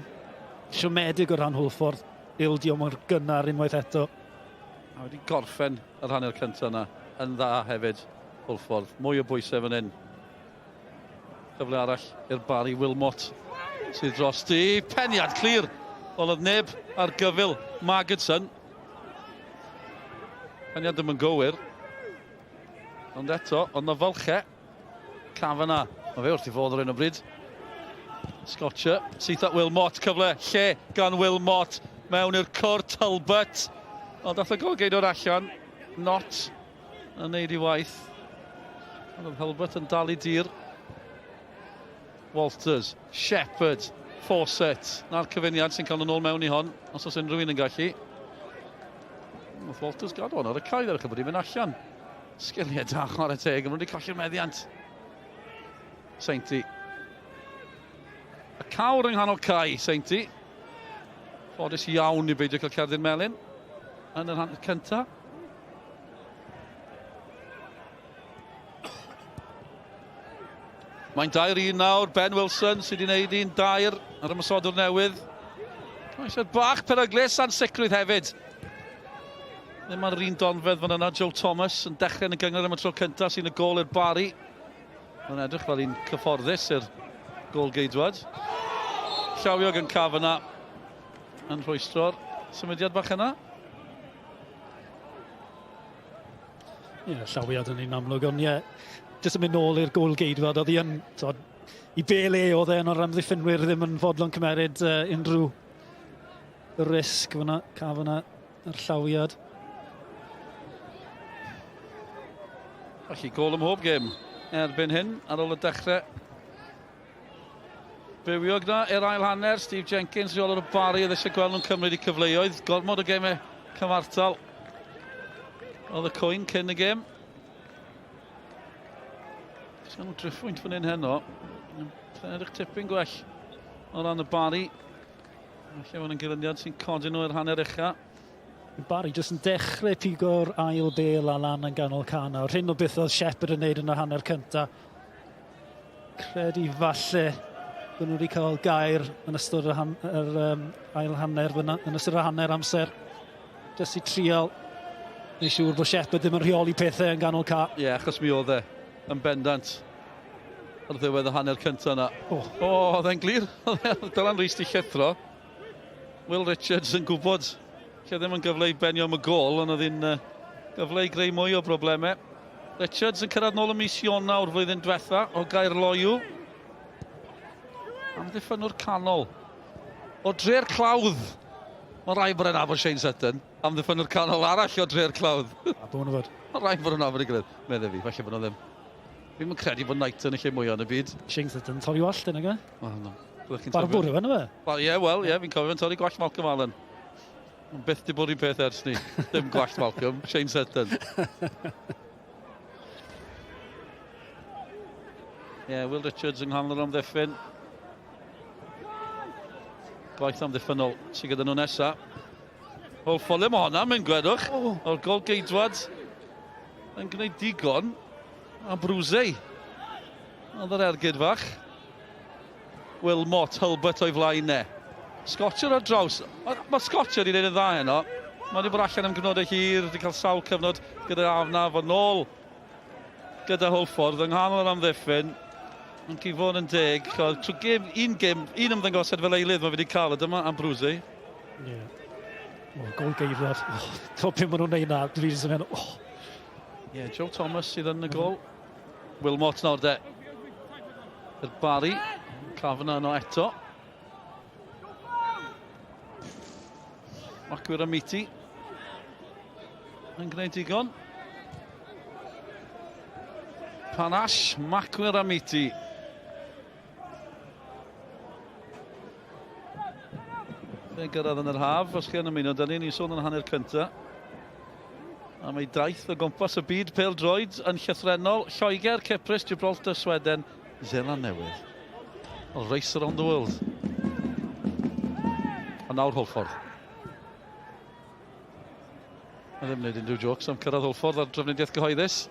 S2: siomedig o ran Hwlffordd, ildio mor gynnar unwaith eto.
S3: A wedi gorffen yr hanner cyntaf yna yn dda hefyd, Hwlffordd. Mwy o bwysau fan hyn. Cyfle arall i'r Barry Wilmot sydd dros di. Peniad clir. Ond oedd neb ar gyfyl Margetson. Peniad ddim yn gywir. Ond eto, ond na fylche. Kavanagh. Mae fe wrth i fod ar hyn o bryd. Scotcher, syth at Wilmot, cyfle lle gan Wilmot mewn i'r cwrt, Hulbert. Ond dath y golgeidwr allan, Not yn neud i waith. Ond oedd Hulbert yn dal i dir. Walters, Shepherd, Fawcett. Na'r cyfuniad sy'n cael yn ôl mewn i hon, os oes unrhyw un yn gallu. Nath Walters gadw hon ar y cae, ddechrau bod i'n mynd allan. Sgiliau da chwarae teg, ond wedi colli'r meddiant. Seinti. Y cawr yng nghanol cae, Seinti. Ffodus iawn i beidio cael cerdyn melyn yn yr hanner cyntaf. Mae'n dair un nawr, Ben Wilson sydd wedi gwneud un dair ar ymosodwr newydd. Mae eisiau bach peryglus, ansicrwydd hefyd. Ddim ar yr un donfedd fan yna, Joe Thomas yn dechrau yn y gyngor am y tro cyntaf sy'n y gol i'r Barry. Mae'n edrych fel un cyfforddus i'r gol geidwad. Llawiog yn Kavanagh yn rhwystro'r symudiad bach yna.
S2: Ie, yeah, llawiad yn un amlwg, ond ie, yeah, jyst yn mynd nôl i'r gol geidwad, oedd hi yn, tod, i bel e oedd e, ond o'r amddiffynwyr ddim yn fodlon cymeryd uh, unrhyw risg fyna, Kavanagh a'r llawiad.
S3: Felly gol ym mhob gêm erbyn hyn ar ôl y dechrau bywiog na i'r ail hanner. Steve Jenkins, rheolwr y Barry, oedd eisiau gweld nhw'n cymryd i cyfleoedd. Gormod o gemau cyfartal oedd y cwyn cyn y gêm. Jyst gael nhw driffwynt fan hyn heno. Mae'n edrych tipyn gwell o ran y Barry. Falle fod yn gyfyngiad sy'n codi nhw i'r hanner ucha.
S2: Barry jyst yn dechrau pigo'r ail bel a lan yn ganol ca nawr. Rhyn o beth oedd Shepherd yn neud yn y hanner cynta. Credu falle bod nhw wedi cael gair yn ystod yr, han, yr um, ail hanner fyna, yn ystod yr hanner amser. Jyst i trial neu siŵr bod Shepherd ddim yn rheoli pethau yn ganol ca.
S3: Ie, yeah, achos mi oedd e yn bendant ar ddiwedd y hanner cyntaf yna. O, oh. oh, oedd e'n glir. Dylan Rees di llithro. Will Richards yn gwybod lle ddim yn gyfle i benio am y gol, ond oedd hi'n uh, gyfle i greu mwy o broblemau. Richards yn cyrraedd nôl y mis Ionawr flwyddyn diwetha o Gaerloyw. Amddiffynnwr canol. O Dre'r Clawdd. Mae rhaid bod e'n nabod Shane Sutton. Amddiffynnwr canol arall o Dre'r Clawdd.
S2: A bod nhw'n fod.
S3: Mae rhaid bod nhw'n nabod ei gilydd. Medde fi, falle bod nhw ddim. Fi'n yn credu bod Knight yn y lle mwyaf yn y byd.
S2: Shane Sutton torri wallt yna, ge?
S3: Wel, no.
S2: Barbwr yw e, fe?
S3: Wel, ie, wel, ie, fi'n cofio fe'n torri gwallt Malcolm Allen. Ond byth di bod un peth ers ni. Dim gwallt Malcolm, Shane Sutton. Ie, yeah, Will Richards yng nghanol yr amddiffyn. Gwaith amddiffynnol sydd gyda nhw nesa. Hwlffordd ddim ohona, mynd gwedwch. Oh. O'r gol geidwad yn gwneud digon. A Brwsei. Oedd yr ergyd fach. Wilmot, Hulbert o'i flaen ne. Scotcher ar draws. Mae Scotcher wedi gwneud yn dda heno. Mae wedi bod allan am gyfnodau hir, wedi cael sawl cyfnod gyda Afna, fod nôl gyda Hwlffordd yng nghanol yr amddiffyn. Yn cifon yn deg, trwy gêm, un gêm, un ymddangosiad fel eilydd mae wedi cael, a dyma Ambrose.
S2: Ie. Yeah. Oh, gol geiriad. Oh, to beth maen nhw'n neud na, dwi jyst yn meddwl, oh.
S3: Ie, yeah, Joe Thomas sydd yn y gol. Wilmot nawr de. Yr Barry. Kavanagh yno eto. Macwyr Amiti. Yn gwneud digon. Panache, Macwyr Amiti. Fe'n gyrraedd yn yr haf, os chi yn ymuno, da ni'n sôn yn hanner cyntaf. A mae daith o gwmpas y byd pêl-droed yn llythrennol. Lloegr, Cyprus, Gibraltar, Sweden, Zeland Newydd. A race around the world. A nawr Hwlffordd. A ddim wneud unrhyw jokes am cyrraedd Hwlffordd ar drafnidiaeth gyhoeddus.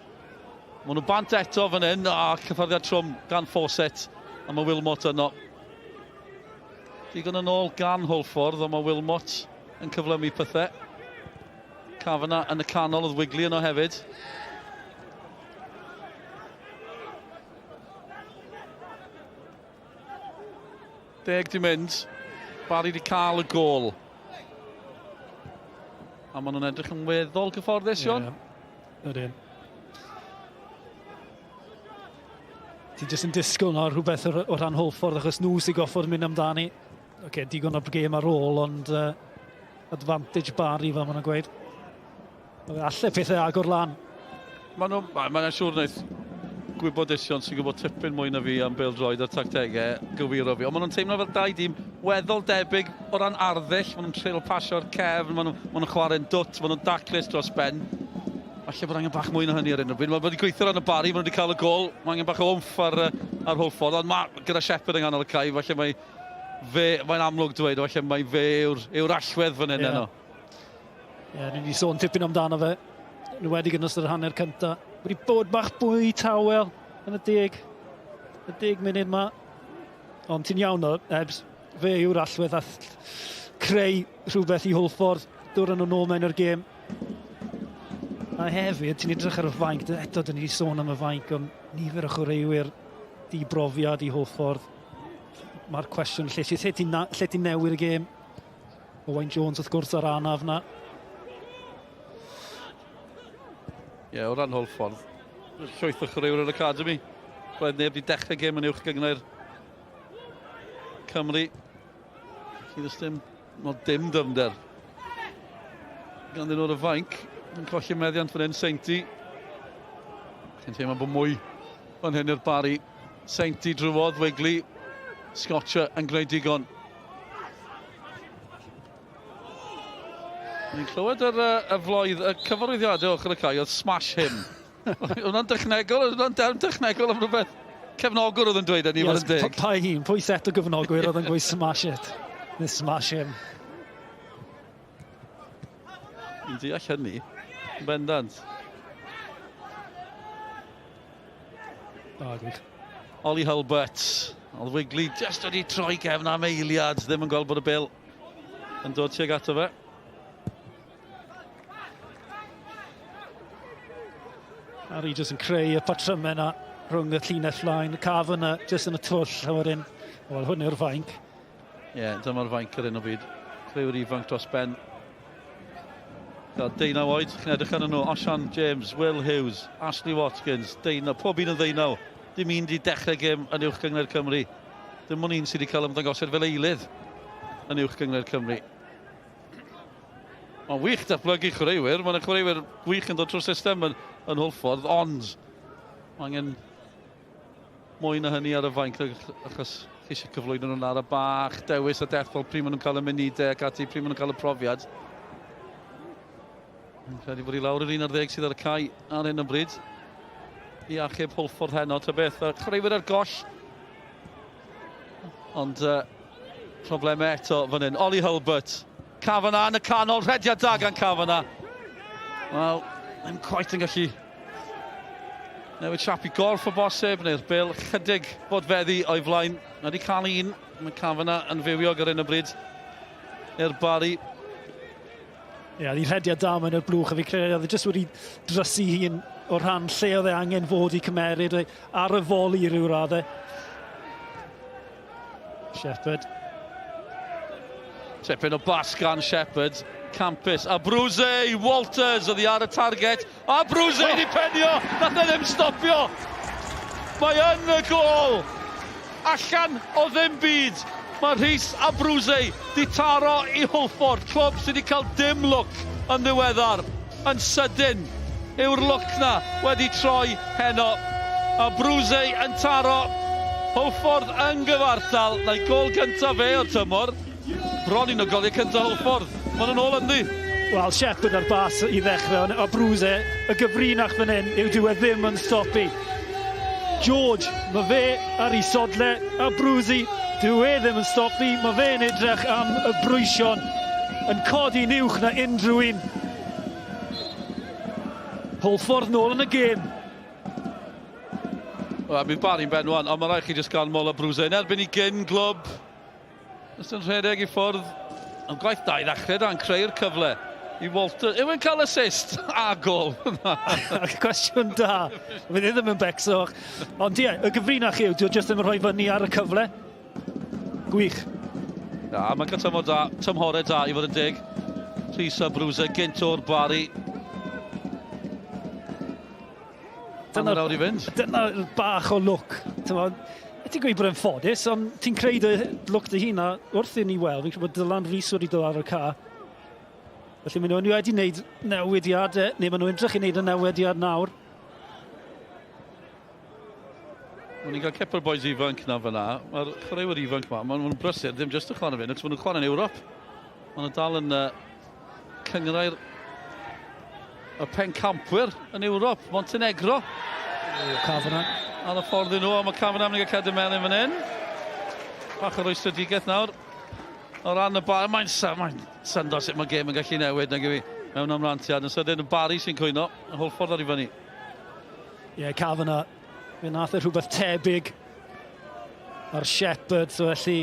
S3: Maen nhw bant eto fan hyn. A cyffyrddiad trwm gan Fawcett. A mae Wilmot yno. Digon yn ôl gan Hwlffordd, ond mae Wilmot yn cyflymu pethau. Kavanagh yn y canol, oedd Wigley yno hefyd. Deg di mynd. Barry di cael y gol. A maen nhw'n edrych yn weddol gyfforddus, Sion.
S2: Yeah, ydyn. Ti jyst yn disgwyl nawr rhywbeth o ran Hwlffordd, achos nhw sy'n goffod mynd amdani. Oce, okay, digon o gêm ar ôl, ond advantage Barry fel maen nhw'n gweud. Alle pethau agor lan.
S3: Maen nhw, mae'n siŵr wneud gwybodusion sy'n gwybod tipyn mwy na fi am bêl-droed a'r tactegau gywiro fi. Ond maen nhw'n teimlo fel dau dîm weddol debyg o ran arddull. Maen nhw'n treul pasio'r cefn, maen nhw'n chwarae'n dwt, maen nhw'n daclus dros ben. Falle bod angen bach mwy na hynny ar unrhyw bryd. Mae wedi gweithio ran y Barry, maen nhw wedi cael y gol. Mae angen bach o wmff ar, ar Hwlffordd. Ond mae gyda Shepherd yng nghanol y cae, falle mae fe, mae'n amlwg dweud, falle mae fe yw'r yw allwedd fan hyn heno.
S2: Ie, yeah, ni wedi sôn tipyn amdano fe. Yn wedi yn ystod yr hanner cynta. Wedi bod bach bwy tawel yn y 10 munud ma. Ond ti'n iawn o, Ebs, fe yw'r allwedd a creu rhywbeth i Hwlffordd. Dod yn ôl mewn i'r gêm. A hefyd, ti'n edrych ar y fainc, eto dyn ni wedi sôn am y fainc, ond nifer o chwaraewyr di brofiad i Hwlffordd. Mae'r cwestiwn lle, lle ti'n lle ti newid y gêm? Owain Jones wrth gwrs ar anaf na.
S3: Ie, yeah, o ran Hwlffordd, llwyth o chwaraewyr yr Academy. Roedd neb wedi dechrau gêm yn uwch gynghrair Cymru. Felly does dim, no, dim dyfnder. Ganddyn nhw'r y fainc, yn colli meddiant fan hyn, Seinti. Chi'n teimlo bod mwy fan hyn i'r Barry. Seinti drwodd, Wigley, Scotcher yn gwneud digon. Ni'n clywed yr, y floedd, y cyfarwyddiadau ochr y cae oedd smash him. Hwna'n dechnegol, hwnna'n derm dechnegol am rhywbeth cefnogwr oedd yn dweud hynny, yes, fod yn deg.
S2: Pa un, pwy set o gefnogwyr oedd yn gweud smash it, neu smash him.
S3: Fi'n deall hynny, yn bendant.
S2: O, gwych.
S3: Ollie Hulbert, oedd Wigley just wedi troi gefn am eiliad, ddim yn gweld bod y bêl yn dod tuag ato fe.
S2: Harry jyst yn creu y patrymau yna rhwng y llinell flaen, y caf yna, jyst yn y twll, a wedyn, wel, hwn yw'r fainc.
S3: Ie, yeah, dyma'r fainc ar hyn o bryd. Creuwyr ifanc dros ben. Gael 19 oed, chi'n edrych arnyn nhw, Osian James, Will Hughes, Ashley Watkins, 19, pob un yn 19. Dim un di dechrau gêm yn uwch gynghrair Cymru. Dim ond un sydd wedi cael ymddangosiad fel eilydd yn uwch gynghrair Cymru. Mae'n wych datblygu chwaraewyr, mae'n chwaraewyr gwych yn dod trwy'r system yn, yn Hwlffordd, ond mae angen mwy na hynny ar y fainc, achos chi eisiau cyflwyno nhw'n ar y bach, dewis a dethol pryd maen nhw'n cael y munudau ac ati, pryd maen nhw'n cael y profiad. Yn credu bod i lawr yr 11 sydd ar y cae ar hyn o bryd i achub Hwlffordd heno, ta beth. Chwaraewyr ar goll. Ond uh, problemau eto fan hyn. Ollie Hulbert. Kavanagh yn y canol, rhediad da gan Kavanagh. Wel, ddim quite yn gallu newid siap i gorff o bosib, neu'r bil chydig fod feddi o'i flaen. Mae wedi cael un, mae Kavanagh yn fywiog ar hyn o bryd i'r Barry.
S2: Ie, yeah, rhediad da mewn i'r blwch, a fi credu oedd e jyst wedi drysu hun o rhan lle oedd e angen fod i cymeryd e ar y foli i ryw raddau. Shepherd.
S3: Tipyn o bas gan Shepherd. Campus. A Bruce Walters oedd hi ar y target. A Bruce oh. di penio! Nath e ddim stopio! Mae yn y gol! Allan o ddim byd! Mae Rhys a Bruce di taro i Hwlffordd, clwb sydd wedi cael dim lwc yn ddiweddar. Yn sydyn yw'r lwc na wedi troi heno. A Bruce yn taro Hwlffordd yn gyfartal. Na'i gol gyntaf fe o'r tymor. Bron un o goliau cyntaf Hwlffordd. Maen nhw'n ôl ynddi.
S2: Wel, Shepherd ar bas i ddechrau, ond a Bruce, y gyfrinach fan hyn yw dyw e ddim yn stopi. George, mae fe ar ei sodle, a Bruce, dyw e ddim yn stopi, mae fe'n edrych am y brwysion yn codi'n uwch na unrhyw un. Hwlffordd nôl yn y gêm.
S3: Wel, bydd Barry'n ben wan, ond mae rhaid chi jyst ganmol y Bruce yn erbyn i gyn glwb. Jyst yn rhedeg i ffwrdd. Ond gwaith da i ddechrau da'n creu'r cyfle i Walter. Yw e'n cael assist a gol?
S2: Cwestiwn da. Fydd e ddim yn becso. Ond ie, y gyfrinach yw, dwi jyst ddim yn rhoi fyny ar y cyfle. Gwych.
S3: Na, mae'n cael tymor da, tymhorau da i fod yn deg. Rhys a Bruce gynt o'r Barry. Dyna awr i fynd.
S2: Dyna bach o lwc. Ti'n gweud bod e'n ffodus, ond ti'n creu dy lwc dy hun a wrth i ni weld, fi'n credu bod Dylan Rhys wedi dod ar y ca. Felly maen nhw wedi gwneud newidiadau, neu maen nhw'n edrych i wneud y newidiad nawr.
S3: Mae'n ni'n cael cipper boys ifanc na fyna. Mae'r chwaraewyr ifanc yma, maen nhw'n brysur, ddim jyst yn chwarae fynd, achos maen nhw'n chwarae yn Ewrop. Maen nhw dal yn uh, cynghrair y pencampwyr yn Ewrop, Montenegro.
S2: Kavanagh.
S3: Ar y ffordd i nhw, ond mae Kavanagh yn mynd i gael cerdyn melyn fan hyn. Bach o rwystredigaeth nawr. O ran y bar, mae'n mae syndod sut mae gêm yn gallu newid, nag yw i, mewn amrantiad. Yn sydyn, y Barry sy'n cwyno, y Hwlffordd ar i fyny.
S2: Ie, yeah, Kavanagh, fe nath e rhywbeth tebyg ar Shepherd, so felly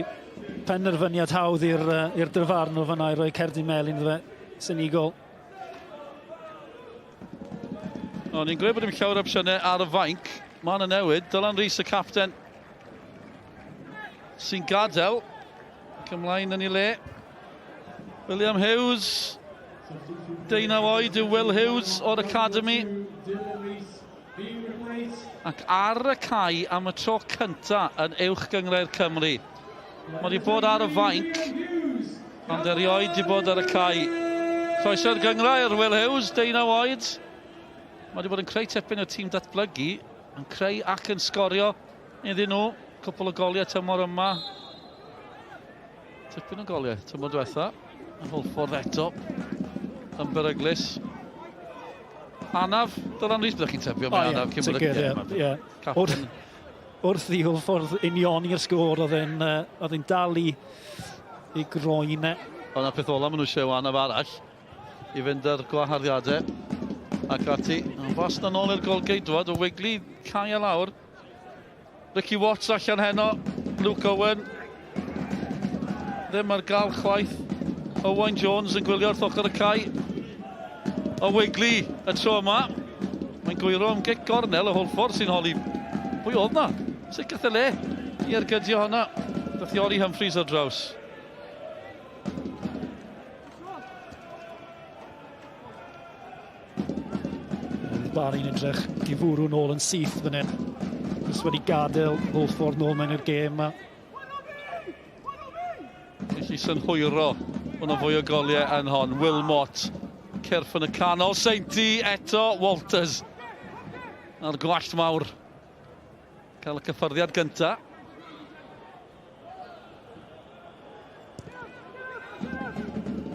S2: penderfyniad hawdd i'r uh, dyfarnwr fanna i roi cerdyn melyn iddo fe, Senigol.
S3: O, ni'n gweud bod dim llawer o opsiynau ar y fainc. Mae yna newid. Dylan Rees, y capten, sy'n gadael. Ac ymlaen yn ei le. William Hughes, 19 oed yw Will Hughes o'r Academy. Ac ar y cae am y tro cynta yn Uwch Gynghrair Cymru. Mae wedi bod ar y fainc, ond erioed wedi bod ar y cae. Croeso'r gynghrair, Will Hughes, 19 oed. Mae wedi bod yn creu tipyn o tîm datblygu, yn creu ac yn sgorio iddyn nhw. Cwpl o goliau tymor yma. Tipyn o goliau tymor diwetha. Yn Hwlffordd eto. Yn beryglus. Anaf, Dylan Rees, byddwch chi'n tybio mae anaf
S2: cyn bod y gêm. Ie, Wrth, wrth i Hwlffordd unioni'r sgôr, oedd e'n oedd e'n dal i, i groen e.
S3: Ond y peth ola maen nhw eisiau anaf arall i fynd ar gwaharddiadau ac ati. Ond fas na nôl i'r golgeidwad o Wigley, cae a lawr. Ricky Watts allan heno, Luke Owen ddim ar gael chwaith. Owain Jones yn gwylio wrth ochr y cae. O Wigley y tro yma. Mae'n gwyro am gic gornel y Hwlffordd sy'n holi. Pwy oedd na? Sut gath e le i ergydio hwnna? Dath Iori Humphreys ar draws.
S2: Barry'n edrych i fwrw nôl yn syth fan hyn. Jyst wedi gadael Hwlffordd nôl mewn i'r gêm.
S3: Felly synhwyro bod yna fwy o goliau yn hon. Wilmot, cyrff yn y canol. Seinti eto, Walters. A'r gwallt mawr. Cael y cyffyrddiad gynta.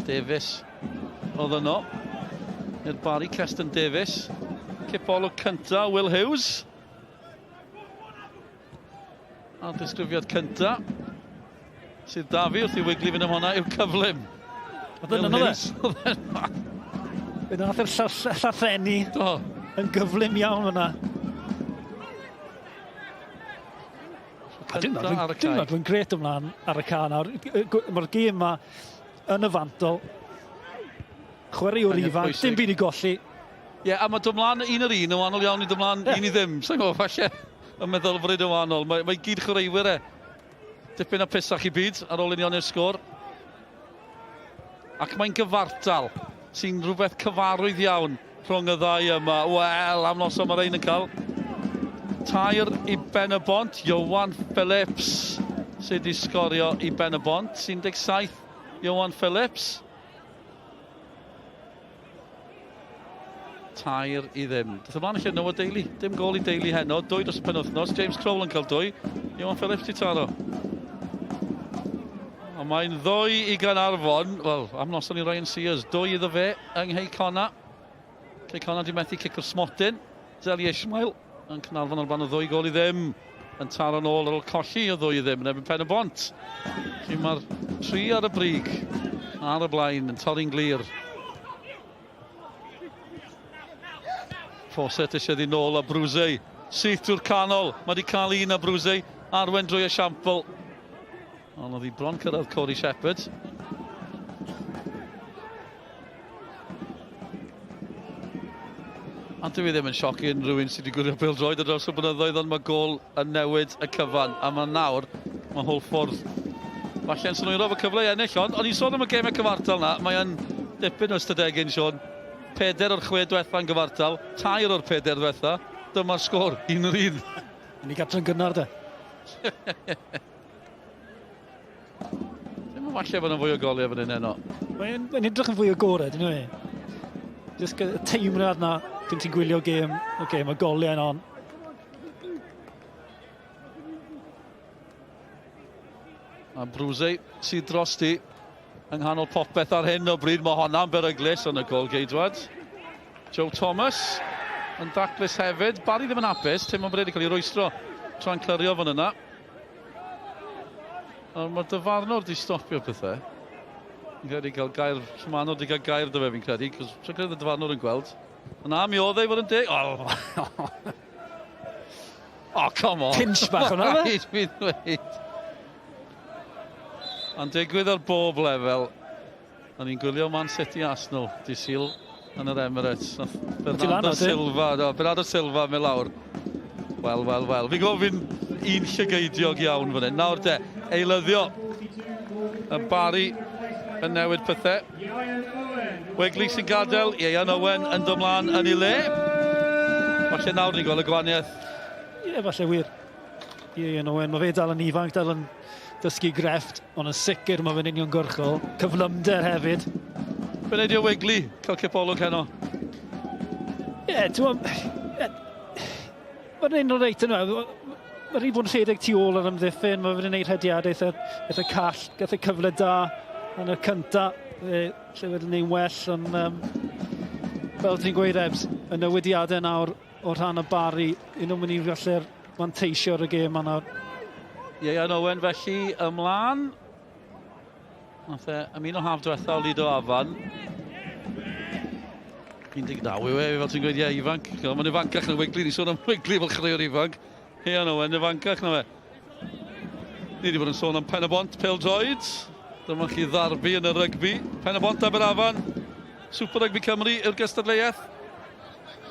S3: Davies oedd yno. I'r Barry Creston Davies. Cip olwg cynta, Will Hughes. A'r disgrifiad cynta sydd da fi wrth i Wigley fynd am hwnna yw cyflym.
S2: Oedd yna e? Oedd yna. Fe nath yr llathenni Do. yn gyflym iawn fyna. A dwi'n meddwl, dwi'n gret ymlaen ar y ca nawr. Mae'r gêm yma yn y fantol. Chwaraewr ifanc, dim byd i golli.
S3: Ie, yeah, a mae dod mlaen un yr un yn wahanol iawn i dod mlaen yeah. un i ddim. Sa'n gwybod, falle y meddylfryd yn wahanol. Mae, mae gyd chwaraewyr e. Dipyn o pisach i byd ar ôl unioni'r sgôr. Ac mae'n gyfartal, sy'n rhywbeth cyfarwydd iawn rhwng y ddau yma. Wel, am noson mae rhain yn cael. Tair i Ben y Bont, Johan Phillips sydd wedi sgorio i Ben y Bont. 17, Johan Phillips. 3 i ddim. Dath ymlaen lle Noah Daly. Dim gol i Daly heno. Dwy dros y penwythnos. James Crowell yn cael dwy. Iwan Phillips di taro. A mae'n ddwy i Gaernarfon. Wel, am noson i Ryan Sears. Dwy iddo fe yng Nghei Connah. Cei Connah di methu cic o'r smotyn. Zeli Ismail yn Caernarfon ar ban o 2 gôl i ddim. Yn taro nôl ar ôl colli o 2 i ddim yn erbyn Pen y Bont. Felly mae'r tri ar y brig ar y blaen yn torri'n glir. Fawcett eisiau ddi nôl a Brwsei. Syth drwy'r canol. Mae wedi cael un a Brwsei. Arwen drwy esiampl. Ond oedd hi bron cyrraedd Corey Shepherd. A dwi ddim yn sioc i unrhyw un sydd wedi gwylio pêl-droed ar draws y blynyddoedd, ond mae gôl yn newid y cyfan. A mae nawr, mae Hwlffordd falle'n synhwyro efo cyfle i ennill ond. O'n i'n sôn am y gemau cyfartal na, mae yn dipyn o ystadegyn, Sean. Peder o'r chwe diwetha'n gyfartal, tair o'r peder diwetha. Dyma'r sgôr, 1 yr 1.
S2: Ni gartre'n gynnar, de.
S3: Ddim yn falle bod yna fwy o goliau fan hyn heno.
S2: Mae'n mae edrych yn fwy agored, yn yw Just y teimlad na, dim ti'n gwylio gêm, oce, okay, mae goliau yn on.
S3: A Brwsei sydd dros di yng nghanol popeth ar hyn o bryd. Mae honna'n beryglus yn y gol geidwad. Joe Thomas yn daclus hefyd. Barry ddim yn hapus, teimlo'n bod wedi cael ei rwystro tra'n clirio fan yna. Ond mae'r dyfarnwr di stopio pethau. Fi'n credu cael gair, Llymanwr di cael gair dy fe fi'n credu, cos dwi'n credu y dyfarnwr yn gweld. Yna, mi oedd ei fod yn deg. Oh. Oh, come on.
S2: Pinch bach hwnna, fe?
S3: Rhaid fi ddweud. Ond digwydd ar bob lefel. O'n i'n gwylio Man City Arsenal di Sul yn yr Emirates. Nath Bernardo Silva, do, Bernardo Silva mynd lawr. Wel, wel, wel. Fi'n gwybod fi'n un llygeidiog iawn fan hyn. Nawr de, eilyddio. Y Barry yn newid pethau. Wigley sy'n gadael, Ieuan Owen yn dod mlaen yn ei le. Falle nawr ni'n gweld y gwahaniaeth.
S2: Ie, yeah, falle wir. Ieuan Owen, mae fe dal yn ifanc, dal yn dysgu grefft, ond yn sicr mae fe'n uniongyrchol. Cyflymder hefyd.
S3: Be wneud i Wigley cael cipolwg heno?
S2: Ie, yeah, ti'n Mae'n un o'r reit yna. Mae rhaid bod yn rhedeg tu ôl yr amddiffyn, mae fe'n gwneud rhediadau eitha, eitha call, gath e cyfle da yn y cynta, lle wedi gwneud well, ond fel ti'n gweud, Ebs, y newidiadau nawr o rhan y Barry, un nhw'n mynd i gallu'r manteisio ar y gêm yma nawr.
S3: Ieuan Owen felly ymlaen. Nath e ymuno haf diwetha o Lido Afan. 19 yw e, fel ti'n gweud, ie, ifanc. Mae'n ifancach na Wigley, ni sôn am Wigley fel chwaraewr ifanc. Ieuan Owen, ifancach na fe. Ni wedi bod yn sôn am Pen y Bont, pêl-droed. Dyma chi ddarbi yn y rygbi. Pen y Bont Aberafan. Super Rugby Cymru yw'r gystadleuaeth.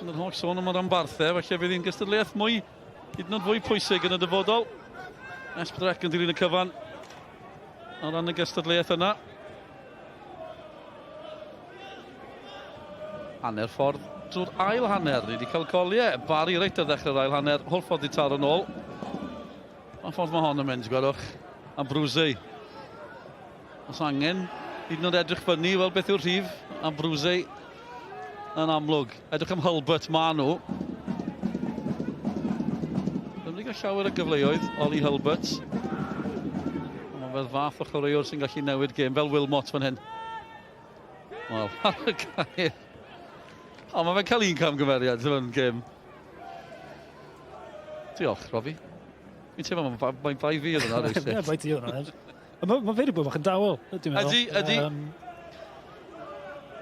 S3: Yn yr holl sôn am yr rhanbarthau, felly fydd hi'n gystadleuaeth mwy, hyd yn oed fwy pwysig yn y dyfodol. S4C yn dilyn y cyfan o ran y gystadleuaeth yna. Hanner ffordd drwy'r ail hanner. Ni wedi cael goliau. Barry reit ar ddechrau'r ail hanner. Hwlffordd di taro nôl. Pa ffordd mae hon yn mynd, gwelwch. A Brwsei. Os angen, hyd yn oed edrych fyny, wel beth yw'r rhif? A Brwsei yn amlwg. Edrych am Hulbert, ma nhw. Ddim wedi cael llawer o gyfleoedd, Ollie Hulbert. Ond mae fel fath o chwaraewr sy'n gallu newid gêm, fel Wilmot fan hyn. Wel, ar y gair. Ond mae fe'n cael un camgymeriad yn gêm. Diolch, Robbie. Fi'n teimlo mae'n mae bai fi oedd yna, rywsut.
S2: Ie, bai ti oedd yna. Mae ma fe wedi bod bach yn dawel, dwi'n meddwl.
S3: Ydy, ydy.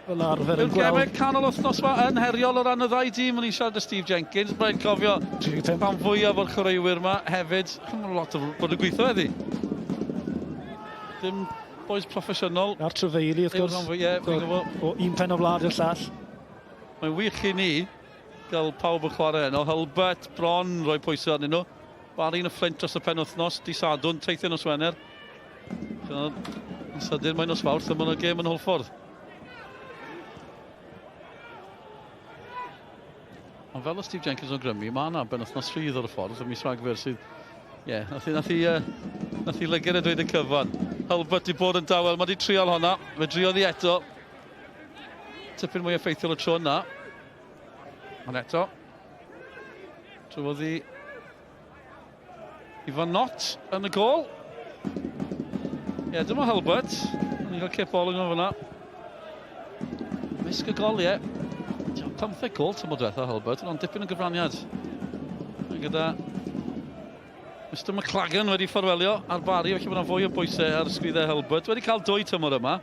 S2: Fel arfer yn
S3: Yw'r
S2: gweld...
S3: gemau canol wythnos yma yn heriol o ran y ddau dîm, o'n i'n siarad â Steve Jenkins, mae'n cofio rhan fwyaf o'r chwaraewyr yma hefyd. Chymryd lot o bod yn gweithio heddi. Dim boys proffesiynol.
S2: A'r trefeili, wrth gwrs.
S3: Ie, fi'n gwybod.
S2: O un pen o wlad i'r llall.
S3: Mae'n wych i ni gael pawb yn chwarae heno. Hulbert bron rhoi pwysau arnyn nhw. Barry yn y Fflint dros y penwythnos, di Sadwrn, teithio nos Wener. Yn sydyn mae nos Fawrth, a mae'n gêm yn Hwlffordd. Ond fel o Steve Jenkins o'n grymu, mae yna benwythnos rhydd ar y ffordd ym mis Rhagfyr sydd... Ie, yeah, nath i, nath i, nath i lygaid e dweud y cyfan. Hulbert di bod yn dawel, mae di trial honna, fe driodd i eto. Tipyn mwy effeithiol y tro yna. Ond eto, trwodd i Ifan Knott yn y gol. Ie, yeah, dyma Hulbert. Ni'n cael cip ôl yn fyna. Misg y goliau. 15 gol tymor diwetha Hulbert, ond dipyn o gyfraniad. Gyda Mr McLagan wedi ffarwelio ar Barry, felly bod yna fwy o bwysau ar ysgwyddau Hulbert. Wedi cael dwy tymor yma.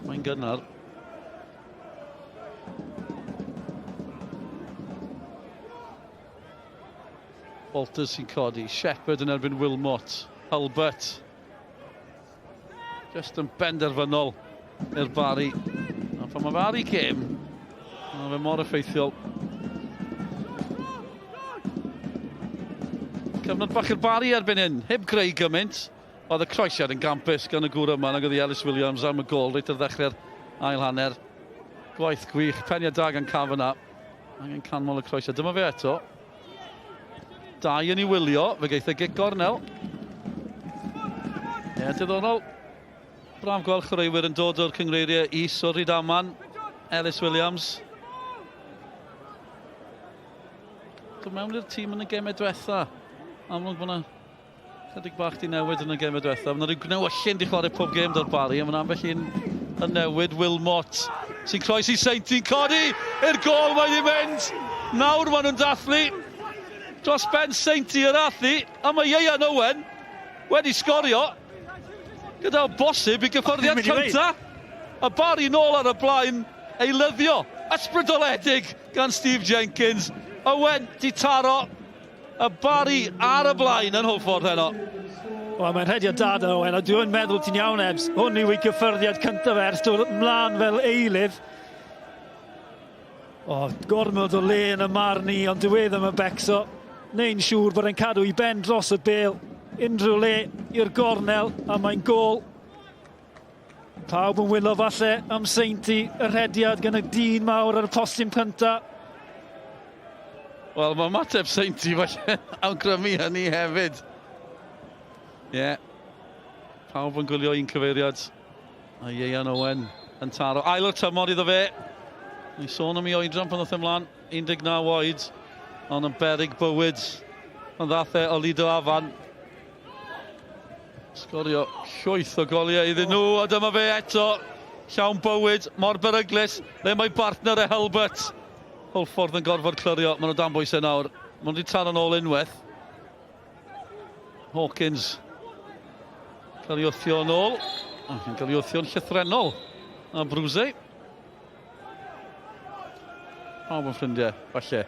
S3: Mae'n gynnar. Walters sy'n codi. Shepherd yn erbyn Wilmot. Hulbert. Just yn benderfynol i'r Barry. A pan mae Barry gêm, mae fe mor effeithiol. Cyfnod bach i'r Barry erbyn hyn, heb greu gymaint. Oedd y croesiad yn gampus gan y gŵr yma, nag oedd i Ellis Williams am y gol reit ar ddechrau'r ail hanner. Gwaith gwych, peniad da gan Kavanagh. Angen canmol y croesiad. Dyma fe eto. Dau yn ei wylio, fe geith e gic gornel. Ie, diddorol. Braf gweld chwaraewyr yn dod o'r cyngreiriau is o'r Rhydaman. Ellis Williams. Dod mewn i'r tîm yn y gemau diwetha. Amlwg bod yna chydig bach di newid yn y gemau diwetha. Mae yna rhyw gnewyllyn di chwarae pob gêm da'r Barry, a mae yna ambell un yn newid. Wilmot sy'n croesi Seinti'n codi i'r gol, mae wedi mynd. Nawr maen nhw'n dathlu dros ben Seinti yr athu, a mae Ieuan Owen wedi sgorio gyda bosib i gyffyrddiad cynta. A Barry nôl ar y blaen, ei lyddio, ysbrydoledig gan Steve Jenkins. Owen di taro Y Barri ar y blaen yn Hwlffordd heno.
S2: Wel, mae'n rhediad da da Owen, a dwi'n meddwl ti'n iawn, Ebs. Hwn yw ei gyffyrddiad cyntaf ers dod mlaen fel eilydd. O, gormod o le yn y marn i, ond dyw e ddim yn becso. Neu'n siŵr bod e'n cadw i ben dros y bel. Unrhyw le i'r gornel, a mae'n gol. Pawb yn wylo falle am Seinti, y rhediad gan y dyn mawr ar y postyn cynta.
S3: Wel, mae ymateb Seinti falle awgrymu hynny hefyd. Ie. Yeah. Pawb yn gwylio un cyfeiriad. A Ieuan Owen yn taro. Ail o'r tymor iddo fe. Ni'n sôn am ei oedran pan ddoth e mlaen, 19 oed, ond yn berig bywyd. Pan ddath e o Lido Afan. Sgorio llwyth o goliau iddyn nhw, a dyma fe eto. Llawn bywyd, mor beryglus, le mae bartner e Hulbert. Hwlffordd yn gorfod clirio, maen nhw dan bwysau nawr. Maen nhw wedi taro'n ôl unwaith. Hawkins cael ei wthio yn ôl. Ac yn cael ei wthio'n llythrennol. A Brwsey. Pawb yn ffrindiau, falle.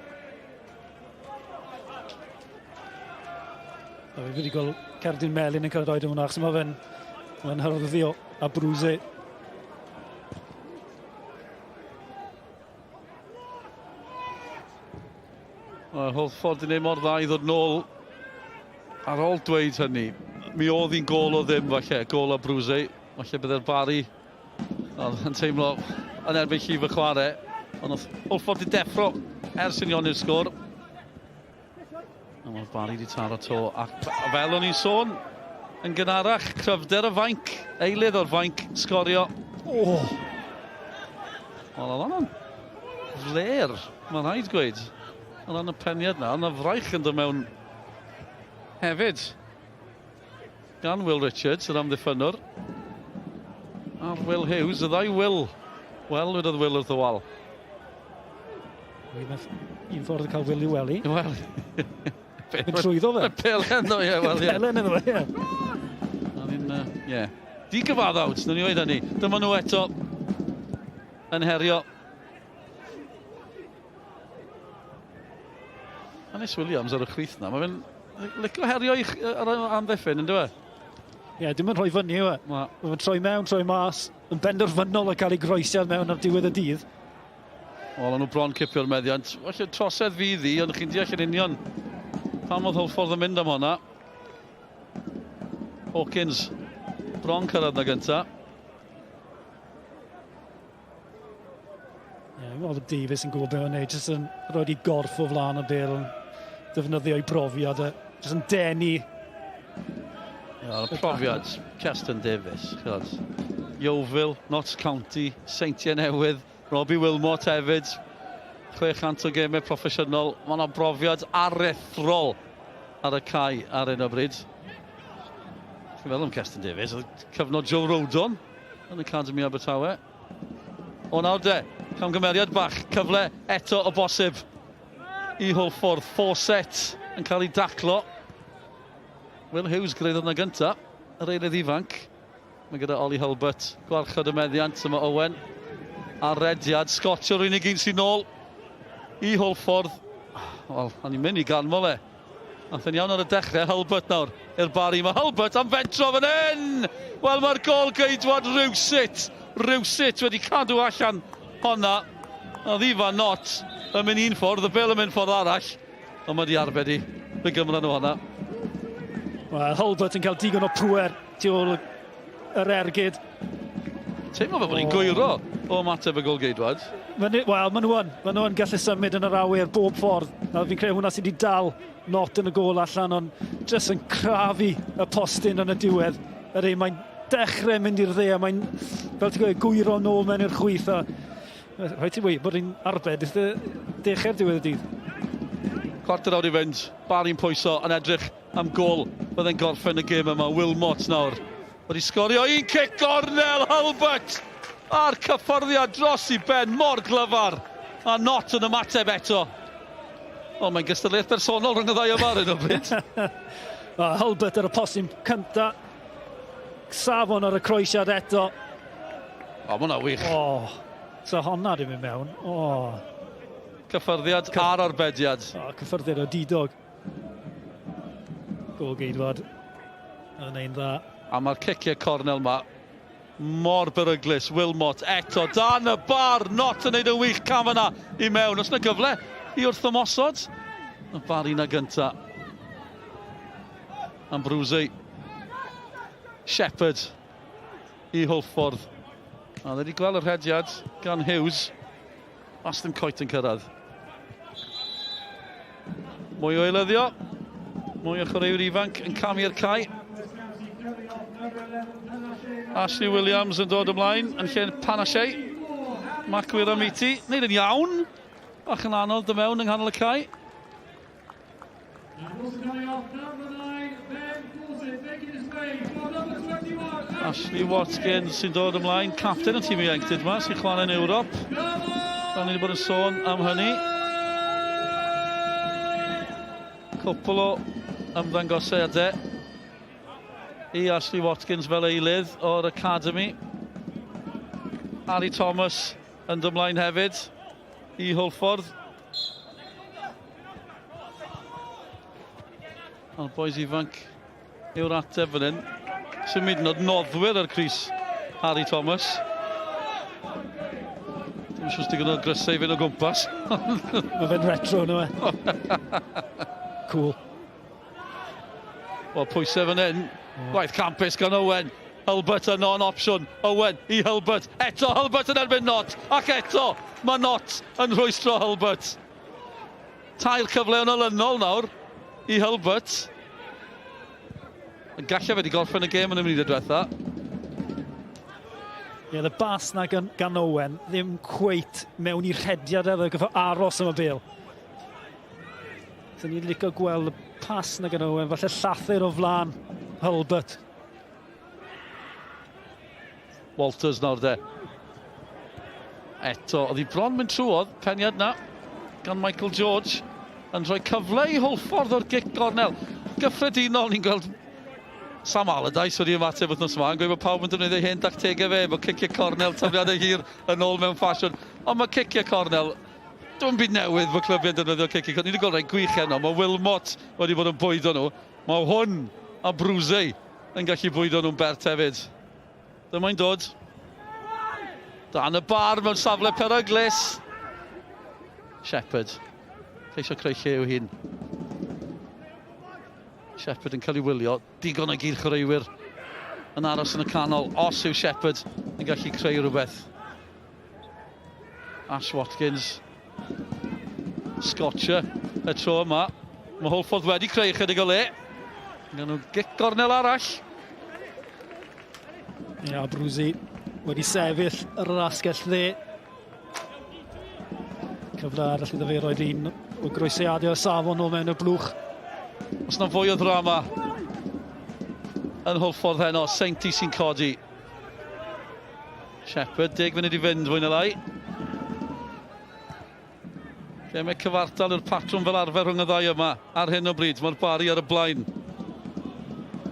S2: A fi wedi gweld cerdyn melyn yn cael ei roed yn hwnna, achos mae fe'n ma hyrddio a brwse.
S3: Mae'r holl ffordd i wneud mor dda i ddod nôl ar ôl dweud hynny. Mi oedd hi'n gol o ddim falle, gol a Brwse. Falle bydde'r Barry oedd yn teimlo yn erbyn llif y chwarae. Ond oedd Hwlffordd di deffro ers unioni'r sgôr. A mae'r Barry di taro to. Ac fel o'n i'n sôn, Yn gynharach, cryfder y fainc, eilydd o'r fainc, sgorio.
S2: O!
S3: Wel, oedd hwnna'n fler, mae'n rhaid gweud. O ran y peniad na, yna fraich yn dod mewn hefyd. Gan Will Richards, yr amddiffynnwr. A Will Hughes, y ddau Will. Wel, wedodd Will wrth y wal.
S2: Un ffordd o cael Will i wely.
S3: Wel,
S2: Mynd trwyddo fe.
S3: Pelen o, ie, wel, ie.
S2: Pelen iddo fe, ie.
S3: Ni'n, ie. Digyfaddawd, nawn ni weud hynny. Dyma nhw eto yn herio. Anis Williams ar y chwith na, mae fe'n licio herio i ar amddiffyn, yn dweud?
S2: Ie, yeah, dim yn rhoi fyny yw e. Mae fe'n troi mewn, troi mas, yn benderfynol o cael ei groesiad mewn ar diwedd y dydd.
S3: Wel, o'n nhw bron cipio'r meddiant. Felly, trosedd fydd hi, ond chi'n deall yn union pam oedd Hwlffordd yn mynd am honna. Hawkins, bron cyrraedd na gynta.
S2: Ie, yeah, fi'n meddwl bod Davies yn gwybod beth mae'n neud, jyst yn rhoi i gorff o flaen y bel, yn defnyddio ei brofiad, e, jyst yn denu.
S3: Ie, y profiad, Keston Davies, chod. Yeovil, Notts County, Seintiau Newydd, Robbie Wilmot hefyd, 600 o gemau proffesiynol. Mae yna brofiad aruthrol ar y cae ar hyn o bryd. Chi'n feddwl am Keston Davies, oedd cyfnod Joe Rodon yn Academy Abertawe. O nawr de, camgymeriad bach, cyfle eto o bosib i Hwlffordd. Fawcett yn cael ei daclo. Will Hughes greiddodd na gynta, yr eilydd ifanc. Mae gyda Ollie Hulbert gwarchod y meddiant, yma Owen ar rediad. Scott yw'r unig un sy'n nôl i Hwlffordd. Wel, o'n i'n mynd i ganmol e. Nath yn iawn ar y dechrau, Hulbert nawr i'r Barry. Mae Hulbert am fentro fan hyn! Wel, mae'r gol geidwad rywsut, rywsut wedi cadw allan honna. Oedd Ifan Knott yn mynd un ffordd, y bel yn mynd ffordd arall. Ond mae wedi arbed i. Fe gymra nhw honna.
S2: Wel, Hulbert yn cael digon o pŵer tu ôl yr ergyd.
S3: Teimlo fel bod ni'n gwyro o ymateb y golgeidwad.
S2: Wel, maen nhw yn. Maen nhw yn gallu symud yn yr awyr bob ffordd. A fi'n credu hwnna sydd wedi dal not yn y gôl allan, ond jyst yn crafu y postyn yn y diwedd. Ydy, mae'n dechrau mynd i'r dde, a mae'n, fel ti'n gweud, gwyro nôl mewn i'r chwith. A rhaid ti weud bod hi'n arbed wrth dechrau'r diwedd y dydd.
S3: Cwarter awr i fynd, Barry'n pwyso yn edrych am gôl byddai'n gorffen y gêm yma. Wilmot nawr wedi sgorio un cic gornel, Hulbert! A'r cyffyrddiad dros i ben, mor glyfar! A Knott yn ymateb eto. O, mae'n gystadleuaeth bersonol rhwng y ddau yma ar hyn o bryd.
S2: Hulbert ar y postyn cynta. Safon ar y croesiad eto.
S3: O, mae hwnna wych.
S2: O, so honna di mynd mewn. O.
S3: Cyffyrddiad a'r arbediad.
S2: O, cyffyrddiad o didog. Gol geidwad. Yn ein dda.
S3: A mae'r ciciau cornel ma mor beryglus. Wilmot eto dan y bar. Not yn neud yn wych cam yna i mewn. Os yna gyfle i wrth ymosod. Y bar un a gynta. Ambrose. Shepherd i Hwlffordd. A wedi gweld y rhediad gan Hughes. Os ddim coet yn cyrraedd. Mwy o eilyddio. Mwy o chwaraewyr ifanc yn camu i'r cae. Ashley Williams yn dod ymlaen yn lle Panache. Mark Wiramiti, wneud yn iawn. Bach yn anodd dy mewn yng nghanol y cae. Ashley Watkins sy'n dod ymlaen, capten y tîm ieuenctid yma sy'n chwarae yn Ewrop. Da ni wedi bod yn sôn am hynny. Cwpl o ymddangosiadau i Ashley Watkins fel eilydd o'r Academy. Harry Thomas yn dod ymlaen hefyd i Hwlffordd. A'r boys ifanc yw'r ateb fan hyn. Symud yn noddwyr ar Cris Harry Thomas. Dwi'n siŵr digon o grysau i fynd o gwmpas.
S2: Mae fe'n retro nhw e. Cool.
S3: Wel, pwysau fan hyn. Gwaith campus gan Owen. Hulbert yno yn opsiwn. Owen i Hulbert. Eto Hulbert yn erbyn Knott. Ac eto mae Knott yn rhwystro Hulbert. Tair cyfle yn olynol nawr i Hulbert. Gallai fe wedi gorffen y gêm yn y munudau diwetha.
S2: Ie, yeah, y bas na gan, gan Owen ddim cweit mewn i rhediad efo, gyda aros am y bel. So ni'n licio gweld y pas na gan Owen, falle llathyr o flan Hulbert.
S3: Walters nawr de. Eto, oedd hi bron mynd trwodd, peniad na gan Michael George yn rhoi cyfle i Hwlffordd o'r gic gornel. Gyffredinol, ni'n gweld Sam Allardyce wedi ymateb wythnos yma yn gweud bod pawb yn defnyddio hen dactegau fe, bod ciciau cornel, tafliadau hir yn ôl mewn ffasiwn. Ond mae ciciau cornel, dwi'n byd newydd bod clybiau'n defnyddio ciciau cornel. Ni wedi gweld rhai gwych heno, mae Wilmot wedi bod yn bwydo nhw. Mae hwn a Brusey yn gallu bwydo nhw'n bert hefyd. Dyma'n dod. Dan y bar mewn safle peryglus. Shepherd. Ceisio creu lle i'w hun. Shepherd yn cael ei wylio. Digon o gyd chwaraewyr yn aros yn y canol. Os yw Shepherd yn gallu creu rhywbeth. Ash Watkins. Scotcher y tro yma. Mae Hwlffordd wedi creu ychydig o le. Gan nhw gic gornel arall.
S2: Ia, Brwsi wedi sefyll ar yr asgell dde. Cyfle arall iddo fe roed un o groesiadau o safon nôl mewn y blwch.
S3: Os na fwy o ddrama yn Hwlffordd heno, Seinti sy'n codi. Shepherd, deg munud i fynd fwy na lai. Gemau cyfartal yw'r patrwm fel arfer rhwng y ddau yma ar hyn o bryd. Mae'r Bari ar y blaen.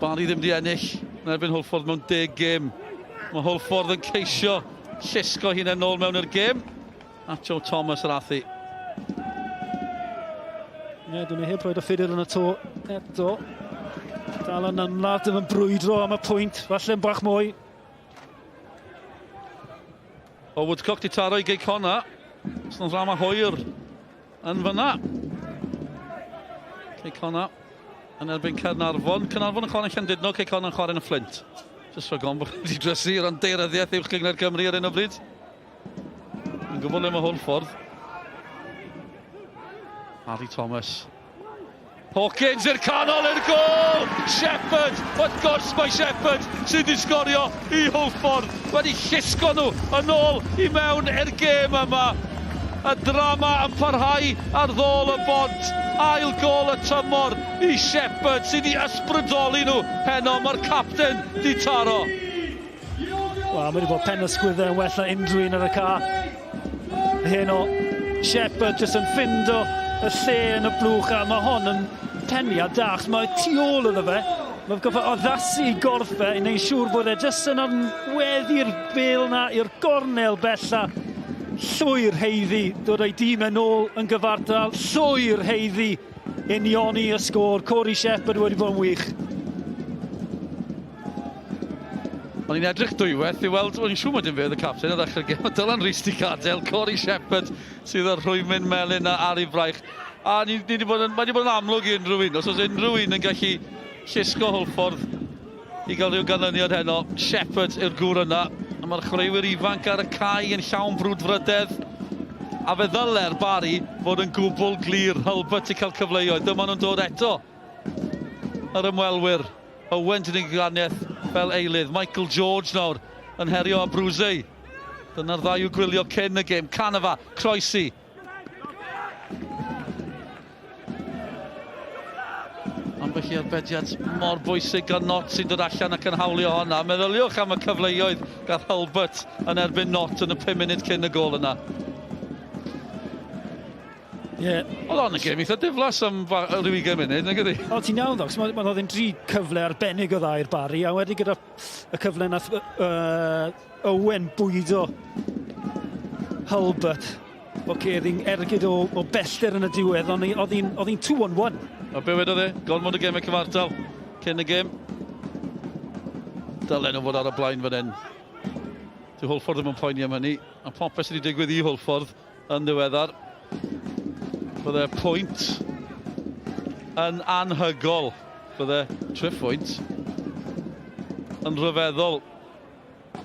S3: Bari ddim di ennill yn erbyn Hwlffordd mewn deg gêm. Mae Hwlffordd yn ceisio llusgo hunain nôl mewn i'r gêm. A Joe Thomas yr athi.
S2: Ie, yeah, dwi'n heb roed y ffidir yn y to eto. Dal yn ymladd, dim yn brwydro am y pwynt, falle'n bach mwy.
S3: O Woodcock di taro i gei Conna. Os yna ddrama hwyr yn fyna. Cei Conna yn erbyn Caernarfon. Caernarfon yn chwarae yn Llandudno, Cei Conna yn chwarae yn y Fflint. Jyst rhag ofn bod chi wedi drysu o ran daearyddiaeth uwch gynghrair Cymru ar hyn o bryd. Yn gwybod le mae hwn ffordd. Harry Thomas. Hawkins i'r canol i'r gôl! Shepherd! Wrth gwrs mae Shepherd sydd wedi sgorio i Hwlffordd wedi llusgo nhw yn ôl i mewn i'r gêm yma. Y drama yn parhau ar ddôl y bont. Ail gôl y tymor i Shepherd sydd wedi ysbrydoli nhw heno. Mae'r capten di taro.
S2: Wel, mae wedi bod pen ysgwyddau yn well na unrhyw un ar y ca. Heno, Shepherd jyst yn ffindo y lle yn y blwch a mae hon yn peniad da, achos mae tu ôl iddo fe. Mae'n goffa addasu i gorff fe i wneud siŵr bod e jyst yn anweddu'r bel na i'r gornel bella. Llwyr heiddi dod o'i dîm yn ôl yn gyfartal, llwyr heiddi unioni y sgôr. Corey Shepherd wedi bod yn wych.
S3: O'n i'n edrych dwywaith i weld, o'n i'n siŵr mai dim fe oedd y capten ar ddechrau'r gêm, ond Dylan Rees di gadael, Corey Shepherd sydd â'r rhwymyn melyn na ar ei fraich. A ni, ni wedi bod yn, mae wedi bod yn amlwg i unrhyw un, os oes unrhyw un yn gallu llusgo Hwlffordd i gael rhyw ganlyniad heno, Shepherd yw'r gŵr yna. A mae'r chwaraewyr ifanc ar y cae yn llawn brwdfrydedd. A fe ddyle'r Bari fod yn gwbl glir, Hulbert i cael cyfleoedd. Dyma nhw'n dod eto. Yr ymwelwyr. Owen yn ei gwaniaeth fel eilydd. Michael George nawr yn herio Abruzzi. Dyna'r ddau i'w gwylio cyn y gêm. Canava, croesi. Ambell i arbediad mor bwysig gan Not sy'n dod allan ac yn hawlio honna. Meddyliwch am y cyfleoedd gath Hulbert yn erbyn Not yn y 5 munud cyn y gôl yna.
S2: Ie. Yeah.
S3: Oedd o'n y gêm eitha diflas am rhyw 20 munud, nag ydi?
S2: O, ti'n iawn, ddogs. Mae'n oedd yn dri cyfle arbennig o dda i'r Barri, a wedi gyda y cyfle nath Owen bwydo Hulbert. Oce, okay, oedd hi'n ergyd o, o bellter yn y diwedd, ond oedd hi'n 2 on 1.
S3: A be wedodd e? Gormod o gemau cyfartal cyn y gêm. Dylen nhw fod ar y blaen fan hyn. Dyw Hwlffordd ddim yn poeni am hynny. A popeth sydd wedi digwydd i Hwlffordd yn ddiweddar. Bydde pwynt yn anhygol. Bydde triphwynt yn rhyfeddol.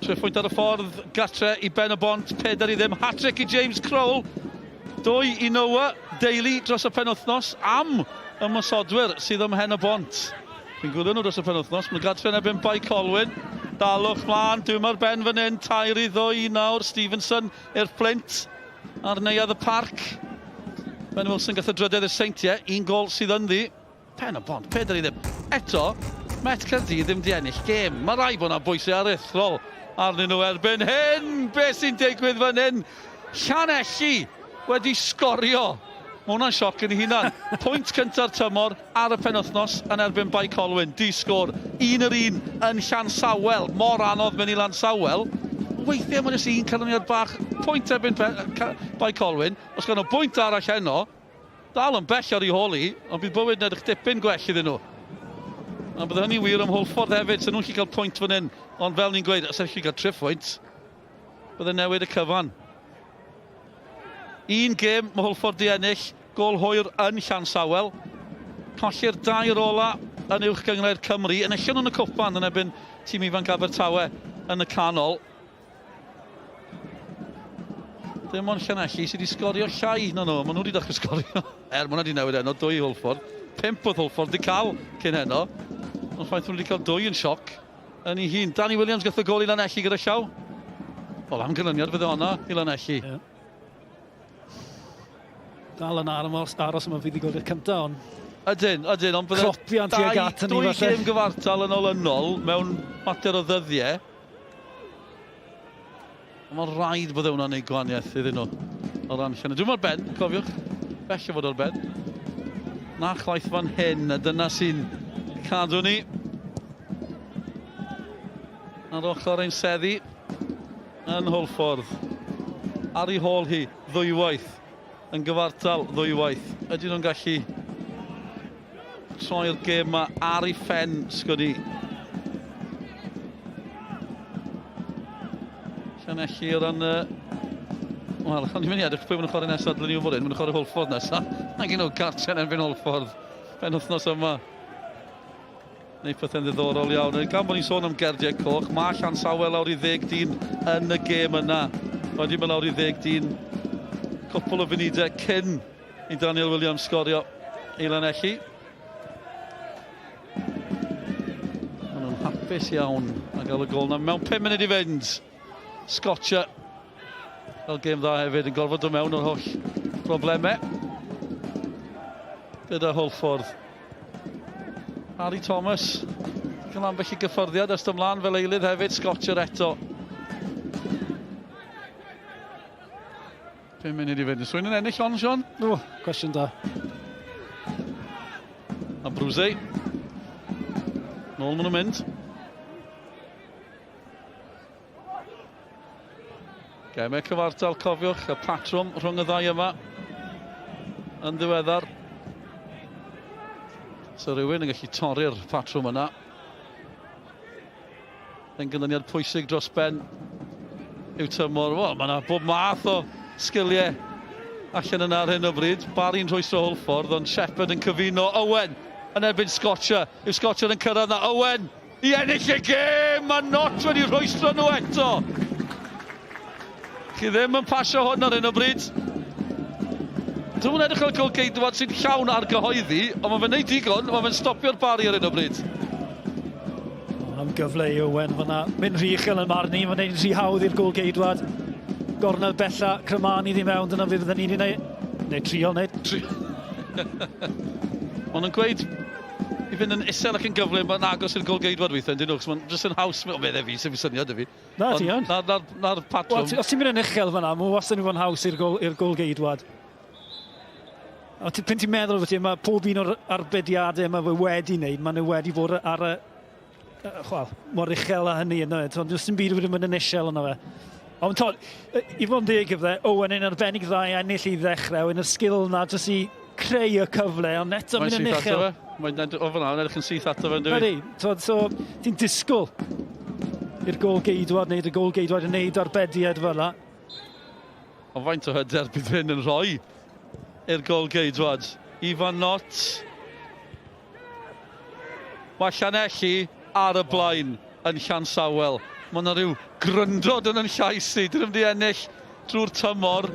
S3: Triphwynt ar y ffordd, gatre i Ben y Bont, 4 i ddim. Hat-trick i James Crowell, 2 i Noah Daly dros y penwythnos am ymosodwyr sydd ym Mhen y Bont. Fi'n gwylio nhw dros y penwythnos. Maen nhw'n gartre yn erbyn Bae Colwyn. Dalwch mlaen, dwi'n ar ben fan hyn. 3 i 2 nawr. Stevenson i'r Fflint ar Neuadd y Parc. Ben Wilson gath y drydedd i'r Seintiau. Un gol sydd ynddi. Pen y Bont, 4 i 0. Eto, Met Caerdydd ddim di ennill gêm. Mae rhaid bod yna bwysau aruthrol arnyn nhw erbyn hyn. Be sy'n digwydd fan hyn? Llanelli wedi sgorio. Mae hwnna'n sioc yn ei hunan. Pwynt cynta'r tymor ar y penwythnos yn erbyn Bae Colwyn. Di sgôr. 1-1 yn Llansawel. Mor anodd mynd i Lansawel. Weithiau mae jyst un canlyniad bach. Pwynt erbyn Bae Colwyn. Os gawn nhw bwynt arall heno, dal yn bell ar ei hôl hi, ond bydd bywyd yn edrych dipyn gwell iddyn nhw. A bydde hynny'n wir am Hwlffordd hefyd, so nhw'n gallu cael pwynt fan hyn. Ond fel ni'n gweud, os ydych chi'n cael triphwynt, bydde newid y cyfan. Un gêm mae Hwlffordd di ennill, gol hwyr yn Llansawel. Colli'r dair ola yn Uwch Gynghrair Cymru. Enillon nhw'n y cwpan yn erbyn tîm ifanc Abertawe yn y canol. Dim ond Llanelli sydd wedi sgorio llai na nhw. Maen nhw wedi dechrau sgorio. Er, maen nhw wedi newid heno, dwy Hwlffordd. Pump oedd Hwlffordd wedi cael cyn heno. Ond ffaith nhw wedi cael dwy yn sioc yn ei hun. Danny Williams gath y gol i Lanelli gyda llaw. Wel, am ganlyniad fydde honna i Lanelli.
S2: Yeah. Dal yn aros, aros am y fuddugoliaeth cyntaf, ond...
S3: Ydyn, ydyn, ond bydde
S2: Cropian tuag at hynny
S3: dwy gêm gyfartal yn olynol mewn mater o ddyddiau. Mae'n rhaid bod hwnna'n neud gwahaniaeth iddyn nhw o ran Llanelli. Dwi'n ar ben, cofiwch. Bell o fod o'r ben. Na chwaith fan hyn, a dyna sy'n cadw ni ar ochr ein seddi yn Hwlffordd. Ar ei hôl hi, ddwywaith, yn gyfartal ddwywaith. Ydyn nhw'n gallu troi'r gêm yma ar ei phen, sgwn i. Llanelli o ran... Wel, o'n i'n mynd i edrych pwy maen nhw'n chwarae nesaf, dylen ni wybod hyn, maen nhw'n chwarae Hwlffordd nesaf. Mae gen nhw gartre yn erbyn Hwlffordd pen wythnos yma. Neu pethau'n ddiddorol iawn. Gan bod ni'n sôn am gerdiau coch, mae Llansawel lawr i ddeg dyn yn y gêm yna. Wedi mynd lawr i ddeg dyn cwpl o funudau cyn i Daniel Williams sgorio i Lanelli. Maen nhw'n hapus iawn a gael y gol na mewn 5 munud i fynd. Scotcher fel gêm dda hefyd yn gorfod dod mewn o'r holl broblemau gyda Hwlffordd. Harry Thomas cael ambell i gyffyrddiad ers ymlaen fel eilydd hefyd, Scotcher eto. 5 munud i fynd. Swyn yn ennill on, Sean?
S2: O, cwestiwn da.
S3: A Brwsey. Nôl maen nhw'n mynd. Gemau cyfartal, cofiwch, y patrwm rhwng y ddau yma yn ddiweddar. So rhywun yn gallu torri'r patrwm yna. Yn ganlyniad pwysig dros ben yw tymor. Wel, mae yna bob math o sgiliau allan yna ar hyn o bryd. Barry'n rhwystro Hwlffordd, ond Shepherd yn cyfuno Owen yn erbyn Scotcher. Yw Scotcher yn cyrraedd na Owen i ennill y gêm! Mae Nott wedi rhwystro nhw eto. Chi ddim yn pasio hwn ar hyn o bryd. Dwi'm yn edrych ar gol geidwad sy'n llawn ar gyhoeddi, ond mae fe'n neud digon, mae fe'n stopio'r Barry ar hyn o bryd.
S2: Am gyfle i Owen fyna. Mynd rhy uchel yn marn i, mae'n neud rhy hawdd i'r gol geidwad. Gornel bella, Crymani ddi mewn, dyna fydd ni'n ei wneud. Neu trio wneud.
S3: Trio. Maen nhw'n gweud i fynd yn isel ac yn gyflym, mae'n agos i'r gol geidwad weithiau, dyn nhw, mae'n jyst yn haws, o fe fi, sy'n syniad i fi.
S2: Na, ti yn.
S3: Na'r na, na patrwm.
S2: Wel, os ti'n mynd yn uchel fyna, mae wastad yn fod yn haws i'r gol, gol geidwad. A ti, pan ti'n meddwl fod ti, mae pob un o'r arbediadau mae fe wedi wneud, maen nhw wedi bod ar y, chwal, mor uchel a hynny yna. Ond does dim byd wedi mynd yn isel yna fe. Ond to, i fod yn deg gyda Owen yn arbennig dda i ennill i ddechrau, yn y sgil na jyst i creu y cyfle, ond eto mynd yn uchel.
S3: Mae'n o fyna, mae'n edrych yn syth ato fe, ynddi?
S2: Ydy, so, so ti'n disgwyl i'r gol geidwad wneud y gol geidwad yn neud arbediad fel la.
S3: Ond faint o hyder bydd hyn yn rhoi i'r gol geidwad? Ifan Nott. Mae Llanelli ar y blaen yn Llansawel. Mae yna rhyw gryndod yn yn llais i. Dyn nhw'n wedi ennill drwy'r tymor.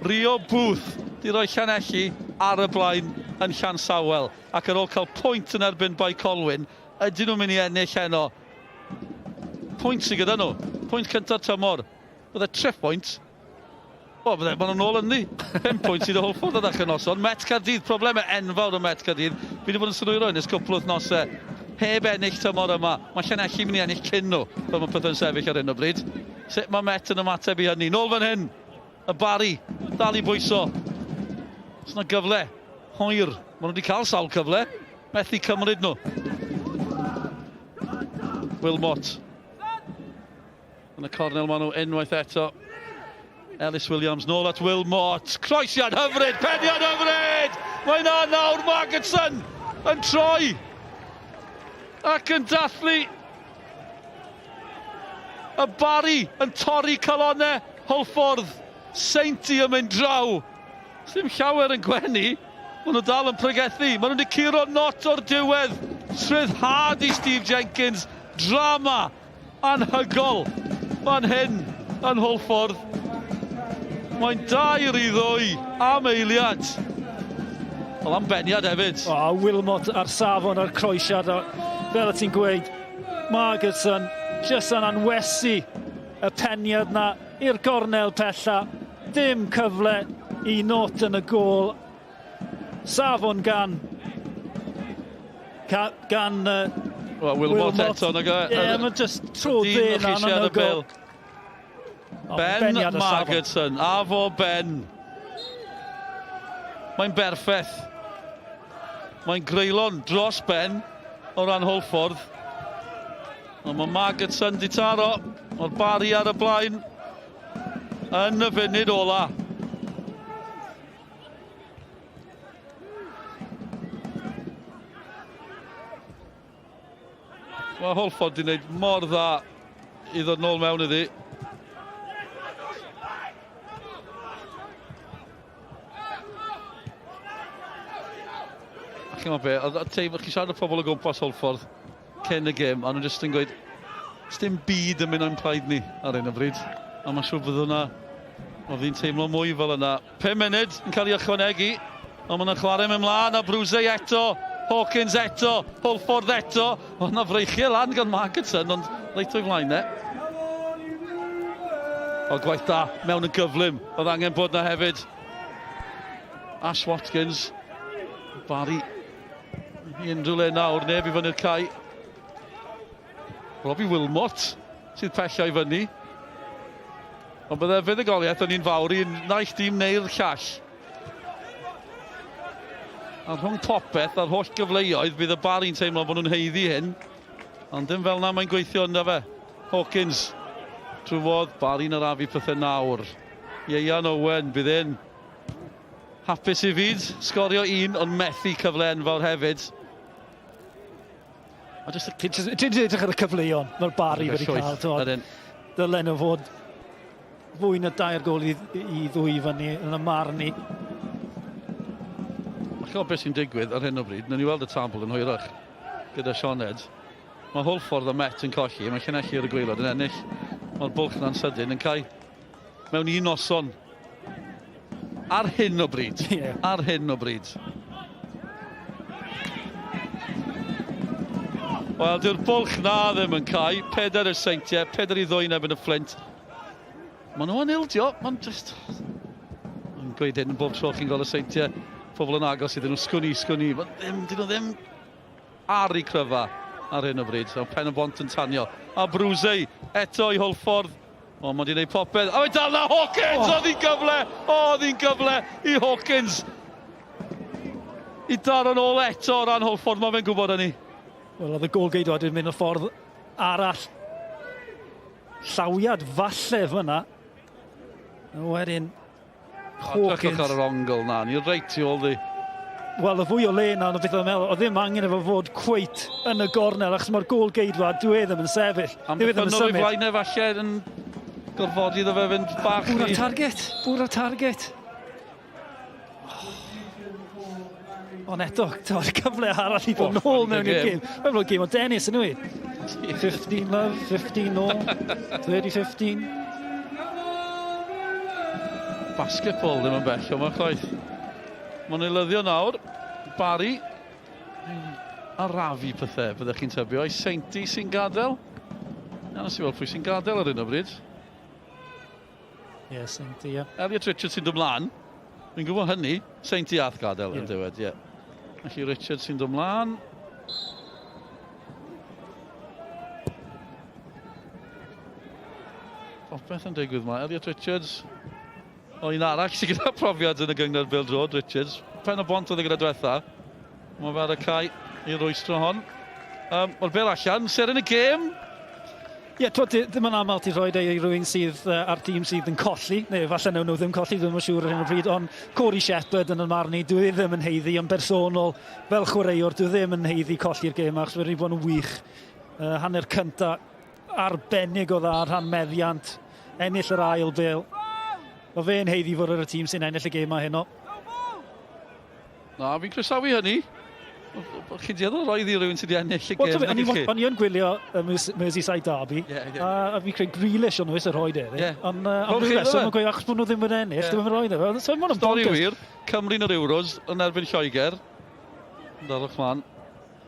S3: Rio Booth di roi Llanelli ar y blaen yn Llansawel. Ac ar ôl cael pwynt yn erbyn Bae Colwyn, Ydyn nhw'n mynd i ennill heno? Pwynt sydd gyda nhw. Pwynt cyntaf tymor. Bydde triphwynt. O, bydde, maen nhw'n ôl ynddi. 5 pwynt sydd o Hwlffordd ar ddechrau noson. Met Caerdydd, problemau enfawr o Met Caerdydd. Fi wedi bod yn synwyro hyn ers cwpl o wythnosau. Heb ennill tymor yma. Mae Llanelli mynd i ennill cyn nhw, fel mae pethau'n sefyll ar hyn o bryd. Sut mae Met yn ymateb i hynny? Nôl fan hyn, y Barri, dal i bwyso. Oes yna gyfle hwyr. Maen nhw wedi cael sawl cyfle. Methu cymryd nhw. Wilmot. Yn y cornel maen nhw unwaith eto. Ellis Williams nôl at Wilmot. Croesiad hyfryd, peniad hyfryd! Mae yna nawr Margetson yn troi ac yn dathlu. Y Barri yn torri calonnau Hwlffordd. Seinti yn mynd draw. Sdim llawer yn gwenu. Maen nhw dal yn pregethu. Maen nhw wedi curo not o'r diwedd. Rhyddhad i Steve Jenkins. Drama anhygol fan hyn yn Hwlffordd. Mae'n 2-2 am eiliad. Wel, am beniad hefyd.
S2: O, oh, Wilmot ar safon a'r croesiad. O, fel y ti'n gweud, Margetson jyst yn anwesu y peniad na i'r gornel pella. Dim cyfle i Not yn y gôl. Safon gan... gan
S3: Wel, Wilmot eto, nag e?
S2: Ie, mae just tro dyn anhygoel.
S3: Ben Margetson, a fo Ben. Mae'n berffeth. Mae'n greulon dros Ben o ran Hwlffordd. Ond mae Margetson di taro. Mae'r Barri ar y blaen yn y funud ola. Mae Hwlffordd wedi gwneud mor dda i ddod nôl mewn iddi. A chi'n be, oedd teimlo, chi'n siarad â pobl o gwmpas Hwlffordd cyn y gêm, a nhw'n jyst yn gweud, dim byd yn mynd o'n plaid ni ar hyn o bryd. A mae'n siŵr bydd hwnna, oedd hi'n teimlo mwy fel yna. 5 munud yn cael ei ychwanegu, ond maen nhw'n chwarae mewn mlaen a Brwsey eto, Hawkins eto, Hwlffordd eto. Oedd yna freichiau lan gan Margetson, ond reit o'i flaen e. O, gwaith da, mewn yn gyflym. Oedd angen bod na hefyd. Ash Watkins, Barry, i unrhyw le nawr, neb i fyny'r cae. Robbie Wilmot sydd pella i fyny. Ond bydde fuddugoliaeth yn un fawr i naill dîm neu'r llall. A rhwng popeth a'r holl gyfleoedd, bydd y Barri'n teimlo bod nhw'n haeddu hyn. Ond dim fel na mae'n gweithio ynddo fe. Hawkins trwodd, Barri'n arafu pethau nawr. Ieuan Owen, bydd e'n hapus i fyd. Sgorio un, ond methu cyfle enfawr hefyd.
S2: A jyst, ti'n edrych ar y cyfleon mae'r Barri wedi cael. Dylen nhw fod fwy na dair gol i, i ddwy fyny yn y marn i.
S3: Chi'n gwybod beth sy'n digwydd ar hyn o bryd? Nawn ni weld y tabl yn hwyrach gyda Sioned. Mae Hwlffordd a Met yn colli, mae Llanelli ar y gwaelod yn ennill. Mae'r bwlch na'n sydyn yn cael mewn un noson. Ar hyn o bryd. Yeah. Ar hyn o bryd. Wel, dyw'r bwlch na ddim yn cael. Pedair y Seintiau, 4-2 yn erbyn y Fflint. Maen nhw yn ildio, mae'n just... Mae'n gweud hyn bob tro chi'n gweld y Seintiau, pobl yn agos iddyn nhw, sgwn i, sgwn i. Maen ddim, dyn nhw ddim ar eu cryfa ar hyn o bryd. So, Pen y Bont yn tanio. A Brwsey eto i Hwlffordd. O, mae wedi gwneud popeth. A mae dal na Hawkins! Oh. Oedd hi'n gyfle! Oedd hi'n gyfle i Hawkins! I daro'n ôl eto o ran Hwlffordd, mae fe'n gwybod hynny.
S2: Wel, oedd y gol geidwad yn mynd y ffordd arall. Llawiad falle fyna. A wedyn
S3: Hawkins. Edrychwch ar yr ongl na, ni reit tu ôl di.
S2: Wel, y fwy o le na, beth o'n meddwl, oedd ddim angen efo fod cweit yn y gornel, achos mae'r gôl geidwad, dwi e ddim yn sefyll.
S3: Am dwi e ddim yn symud. Flaen e falle yn gorfodi iddo fe fynd bach.
S2: Bwrw target, bwrw target. Ond eto, to'r cyfle arall i ddod nôl mewn i'r gêm. Mae'n fel gêm o dennis yn nhw. 15 love, 15 all, 30-15.
S3: Basketball ddim yn bell o'ma chwaith. Mae'n eilyddio nawr. Barry. arafu pethau, byddech chi'n tybio. Ai Seinti sy'n gadael? Na, nes i weld pwy sy'n gadael ar hyn o bryd.
S2: Ie, yeah, Seinti, ie. Yeah.
S3: Elliot Richards sy'n dod mlaen. Fi'n gwybod hynny. Seinti ath gadael yeah. yn diwedd, ie. Yeah. Felly Richards sy'n dod mlaen. Popeth yn digwydd yma. Elliot Richards. O, un arall sydd gyda profiad yn y gyngor Bill Road, Richards. Pen o bont oedd e gyda diwetha. Mae fe ar y cae i rwystro hon. Um, Mae'r bel allan, seren y gêm.
S2: Ie, yeah, twod, ddim yn aml ti'n rhoi e i rywun sydd uh, ar tîm sydd yn colli, neu falle nhw ddim colli, ddim yn siŵr ar hyn o bryd, ond Corey Shepherd yn y marn i, dwi ddim yn heiddi, yn bersonol, fel chwaraewr, dwi ddim yn heiddi colli'r gêm, achos wedi bod yn wych. Uh, hanner cynta arbennig o dda, rhan meddiant, ennill yr ail bel. Mae fe'n heiddi fod ar y tîm sy'n ennill y gêm ma heno.
S3: Na, fi'n croesawu hynny. Chi'n dueddol o roi iddi rhywun sydd wedi ennill y gêm.
S2: Well, o'n i yn gwylio y Merseyside Derby, yeah, yeah. a, a fi'n credu Grealish o'n nhw eisiau rhoi e.
S3: Yeah.
S2: Ond uh, am ryw reswm, yn gweud, achos bod nhw ddim yn ennill, yeah. ddim yn rhoi e. So, mae'n
S3: Stori wir, Cymru'n yr Euros yn erbyn Lloegr. Darwch mlaen,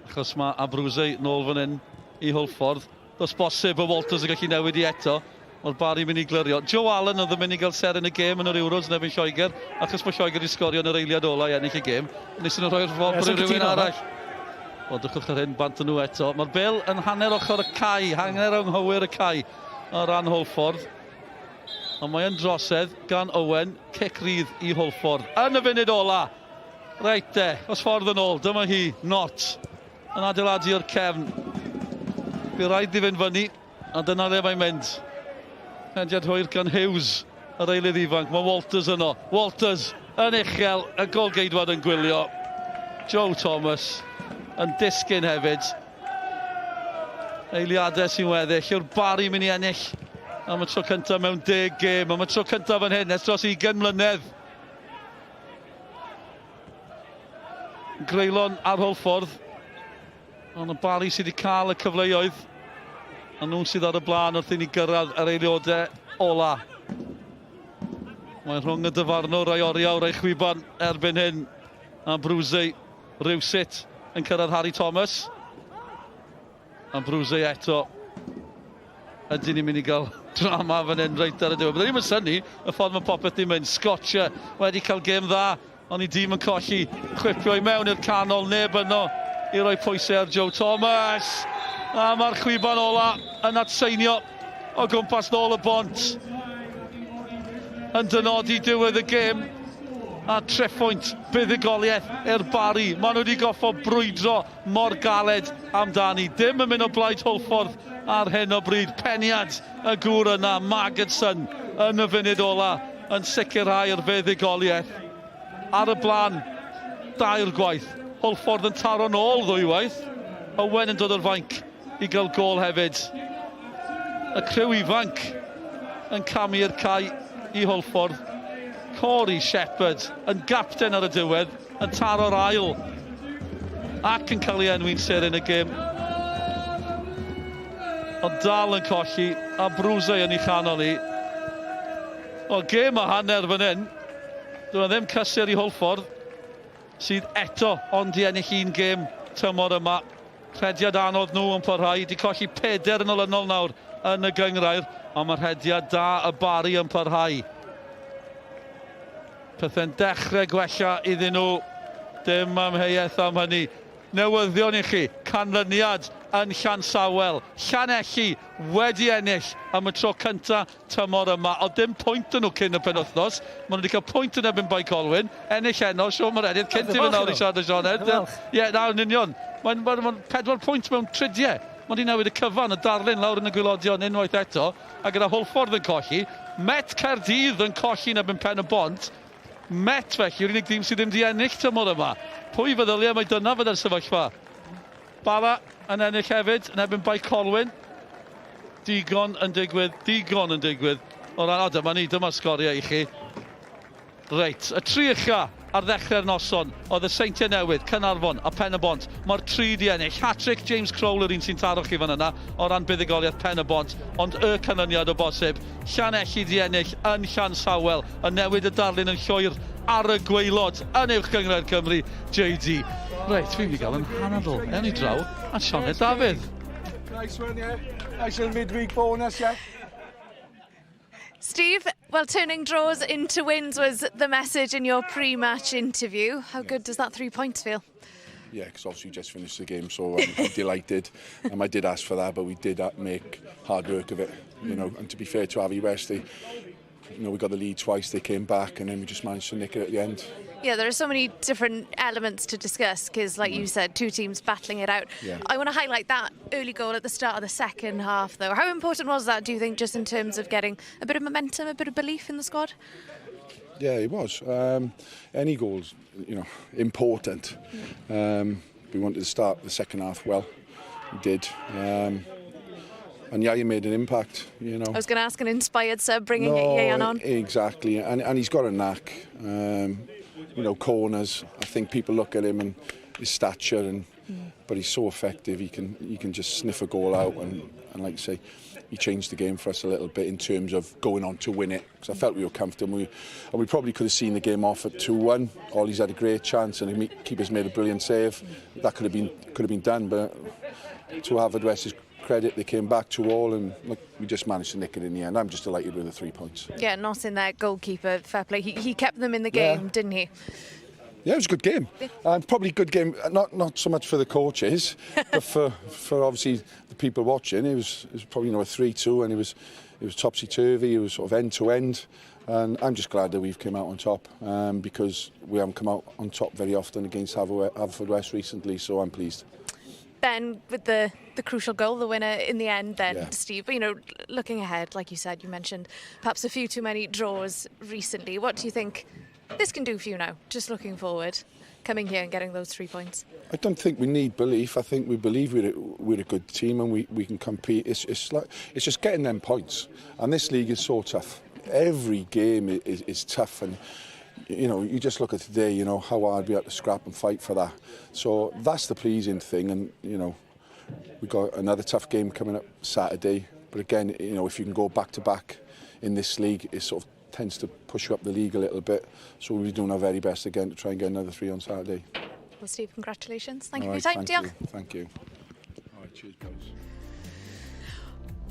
S3: achos mae Abruzzi nôl fan hyn i Hwlffordd. Does bosib bod Walters yn gallu newid i eto. Mae'r Barry mynd i glirio. Joe Allen oedd yn mynd i gael seren y gêm yn yr Euros yn erbyn Lloegr, achos bod Lloegr wedi sgorio yn yr eiliad ola i ennill y gêm. Nes nhw rhoi'r wobr i rhywun arall. Wel, drychwch ar hyn, bant nhw eto. Mae'r bel yn hanner ochr y cae, hanner anghywir y cae o ran Hwlffordd. Ond mae yn drosedd gan Owen, cic rydd i Hwlffordd. Yn y funud ola. Reit de, os ffordd yn ôl, dyma hi, Not. Yn adeiladu o'r cefn. Bydd rhaid i fynd fyny, a dyna le mae'n mynd. Pendiad hwyr gan Hughes, yr eilydd ifanc. Mae Walters yno. Walters yn uchel, y golgeidwad yn gwylio. Joe Thomas yn disgyn hefyd. Eiliadau sy'n weddill. Yw'r Barry mynd i ennill am y tro cyntaf mewn deg gêm. Am y tro cyntaf fan hyn, ers dros 20 mlynedd. Greulon ar Hwlffordd. Ond y Barry sydd wedi cael y cyfleoedd. A nhw sydd ar y blaen wrth i ni gyrraedd yr eiliodau ola. Mae rhwng y dyfarnwr a'i oriawr a'i chwiban erbyn hyn. A Brwsey rhywsut yn cyrraedd Harry Thomas. A Brwsey eto. Ydyn ni'n mynd i gael drama fan hyn reit ar y diwedd. Byddwn ni'n synnu y ffordd mae popeth di mynd. Scotcher wedi cael gêm dda, ond i dîm yn colli. Chwipio i mewn i'r canol, neb yno i roi pwysau ar Joe Thomas. A mae'r chwiban ola yn atseinio o gwmpas nôl y bont. Yn dynodi diwedd y gêm a trephwynt buddugoliaeth i'r Barri. Maen nhw wedi goffo brwydro mor galed amdani. Dim yn mynd o blaid Hwlffordd ar hyn o bryd. Peniad y gŵr yna, Margetson, yn y funud ola, yn sicrhau'r fuddugoliaeth. Ar y blaen, dair gwaith. Hwlffordd yn taro nôl ddwywaith. Owen yn dod o'r fainc i gael gôl hefyd. Y criw ifanc yn camu i'r cae i Hwlffordd. Corey Shepherd yn gapten ar y diwedd, yn taro'r ail ac yn cael ei enwi'n seren y gêm. Ond dal yn colli, a Brwsau yn ei chanol hi. O, gêm a hanner fan hyn. Dyna ddim cysur i Hwlffordd, sydd eto ond i ennill un gêm tymor yma. Rhediad anodd nhw yn parhau, di colli peder yn olynol nawr yn y gynghrair, ond mae rhediad da y Barri yn parhau. Pethau'n dechrau gwella iddyn nhw, dim amheuaeth am hynny. Newyddion i chi, canlyniad yn Llansawel. Llanelli wedi ennill am y tro cynta tymor yma. Oedd dim pwynt yn nhw cyn y penwythnos. Maen nhw wedi cael pwynt yn erbyn Bae Colwyn. Ennill heno, Siôn Meredydd, cyn ti fynd nawr i siarad â Sioned. Ie, na, yn union. Mae'n ma, ma pedwar pwynt mewn tridiau. Mae wedi newid y cyfan, y darlun lawr yn y gwylodion unwaith eto. A gyda Hwlffordd yn colli, Met Caerdydd yn colli yn erbyn Pen y Bont. Met felly yw'r unig dîm sydd ddim wedi ennill tymor yma. Pwy feddylia mai dyna fydde'r sefyllfa? Bala yn ennill hefyd yn erbyn Bae Colwyn. Digon yn digwydd, digon yn digwydd. O ran, o dyma ni, dyma sgoriau i chi. Reit, y tri ucha ar ddechrau'r noson oedd y Seintiau Newydd, Caernarfon a Pen-y-bont. Mae'r tri 'di ennill. Hat-trick James Crowell yr un sy'n taro chi fan yna o ran buddugoliaeth Pen-y-bont, ond y canlyniad o bosib, Llanelli 'di ennill yn Llansawel, yn newid y darlun yn llwyr. ar y gwaelod yn Uwch Gynghrair Cymru, JD. Reit, fi'n mynd i gael yn hanadl. Ewn ni draw at Sioned Dafydd.
S5: Nice one, yeah. Nice little midweek bonus, yeah.
S1: Steve, well, turning draws into wins was the message in your pre-match interview. How good does that three points feel?
S5: Yeah, because obviously we just finished the game, so I'm, I'm delighted. Um, I did ask for that, but we did make hard work of it, you know. And to be fair to Avi West, they, you know, we got the lead twice, they came back, and then we just managed to nick it at the end.
S1: Yeah, there are so many different elements to discuss because, like you said, two teams battling it out.
S5: Yeah.
S1: I want to highlight that early goal at the start of the second half, though. How important was that, do you think, just in terms of getting a bit of momentum, a bit of belief in the squad?
S5: Yeah, it was. Um, any goals, you know, important. Um, we wanted to start the second half well. We did. Um, and Yaya made an impact, you know.
S1: I was going to ask an inspired sub bringing no, Yayan on.
S5: Exactly, and, and he's got a knack. Um, you know, corners. I think people look at him and his stature, and mm. but he's so effective. He can he can just sniff a goal out, and, and like you say, he changed the game for us a little bit in terms of going on to win it. Because I felt we were comfortable, we, and we probably could have seen the game off at 2-1. Ollie's had a great chance, and the keeper's made a brilliant save. That could have been could have been done, but to Haverfordwest's credit, they came back to all, and look, we just managed to nick it in the end. I'm just delighted with the three points.
S1: Yeah, not in that goalkeeper, fair play. He, he kept them in the game, yeah. didn't he?
S5: Yeah, it was a good game. Um, probably good game, not not so much for the coaches, but for, for obviously the people watching. It was, it was probably you know, a 3-2 and it was, it was topsy-turvy, it was sort of end-to-end. And I'm just glad that we've come out on top um, because we haven't come out on top very often against Haverford West recently, so I'm pleased.
S1: Ben with the, the crucial goal, the winner in the end then, yeah. Steve. But, you know, looking ahead, like you said, you mentioned perhaps a few too many draws recently. What do you think this can do for you now, just looking forward, coming here and getting those three points?
S5: I don't think we need belief. I think we believe we're a, we're a good team and we, we can compete. It's, it's, like, it's just getting them points. And this league is so tough. Every game is, is tough and you know, you just look at today, you know, how hard we had to scrap and fight for that. So that's the pleasing thing. And, you know, we got another tough game coming up Saturday. But again, you know, if you can go back to back in this league, it sort of tends to push you up the league a little bit. So we'll be doing our very best again to try and get another three on Saturday.
S1: Well, Steve, congratulations. Thank All you for your time.
S5: Thank you. Thank you. All right, cheers, guys.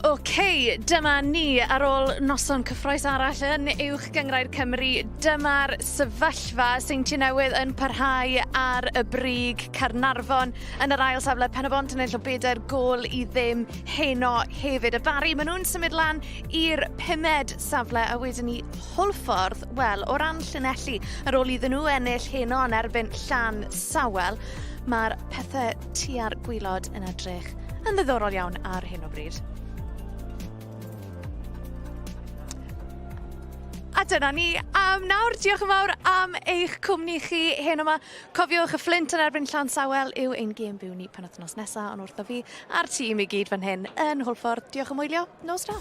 S1: OK, dyma ni ar ôl noson cyffroes arall yn Uwch Gynghrair Cymru. Dyma'r sefyllfa Seintiau Newydd yn parhau ar y brig Caernarfon yn yr ail safle Pen-y-bont yn ennill o bedair gôl i ddim heno hefyd. Y Barri, maen nhw'n symud lan i'r pumed safle a wedyn ni Hwlffordd, wel, o ran Llanelli, ar ôl iddyn nhw ennill heno yn erbyn Llansawel, mae'r pethau tua'r gwaelod yn edrych yn ddiddorol iawn ar hyn o bryd. A dyna ni am nawr. Diolch yn fawr am eich cwmni chi heno yma. Cofiwch y Fflint yn erbyn Llansawel yw ein gêm byw ni penwythnos nesaf, ond wrtho fi a'r tîm i gyd fan hyn yn Hwlffordd. Diolch am wylio. Nos da.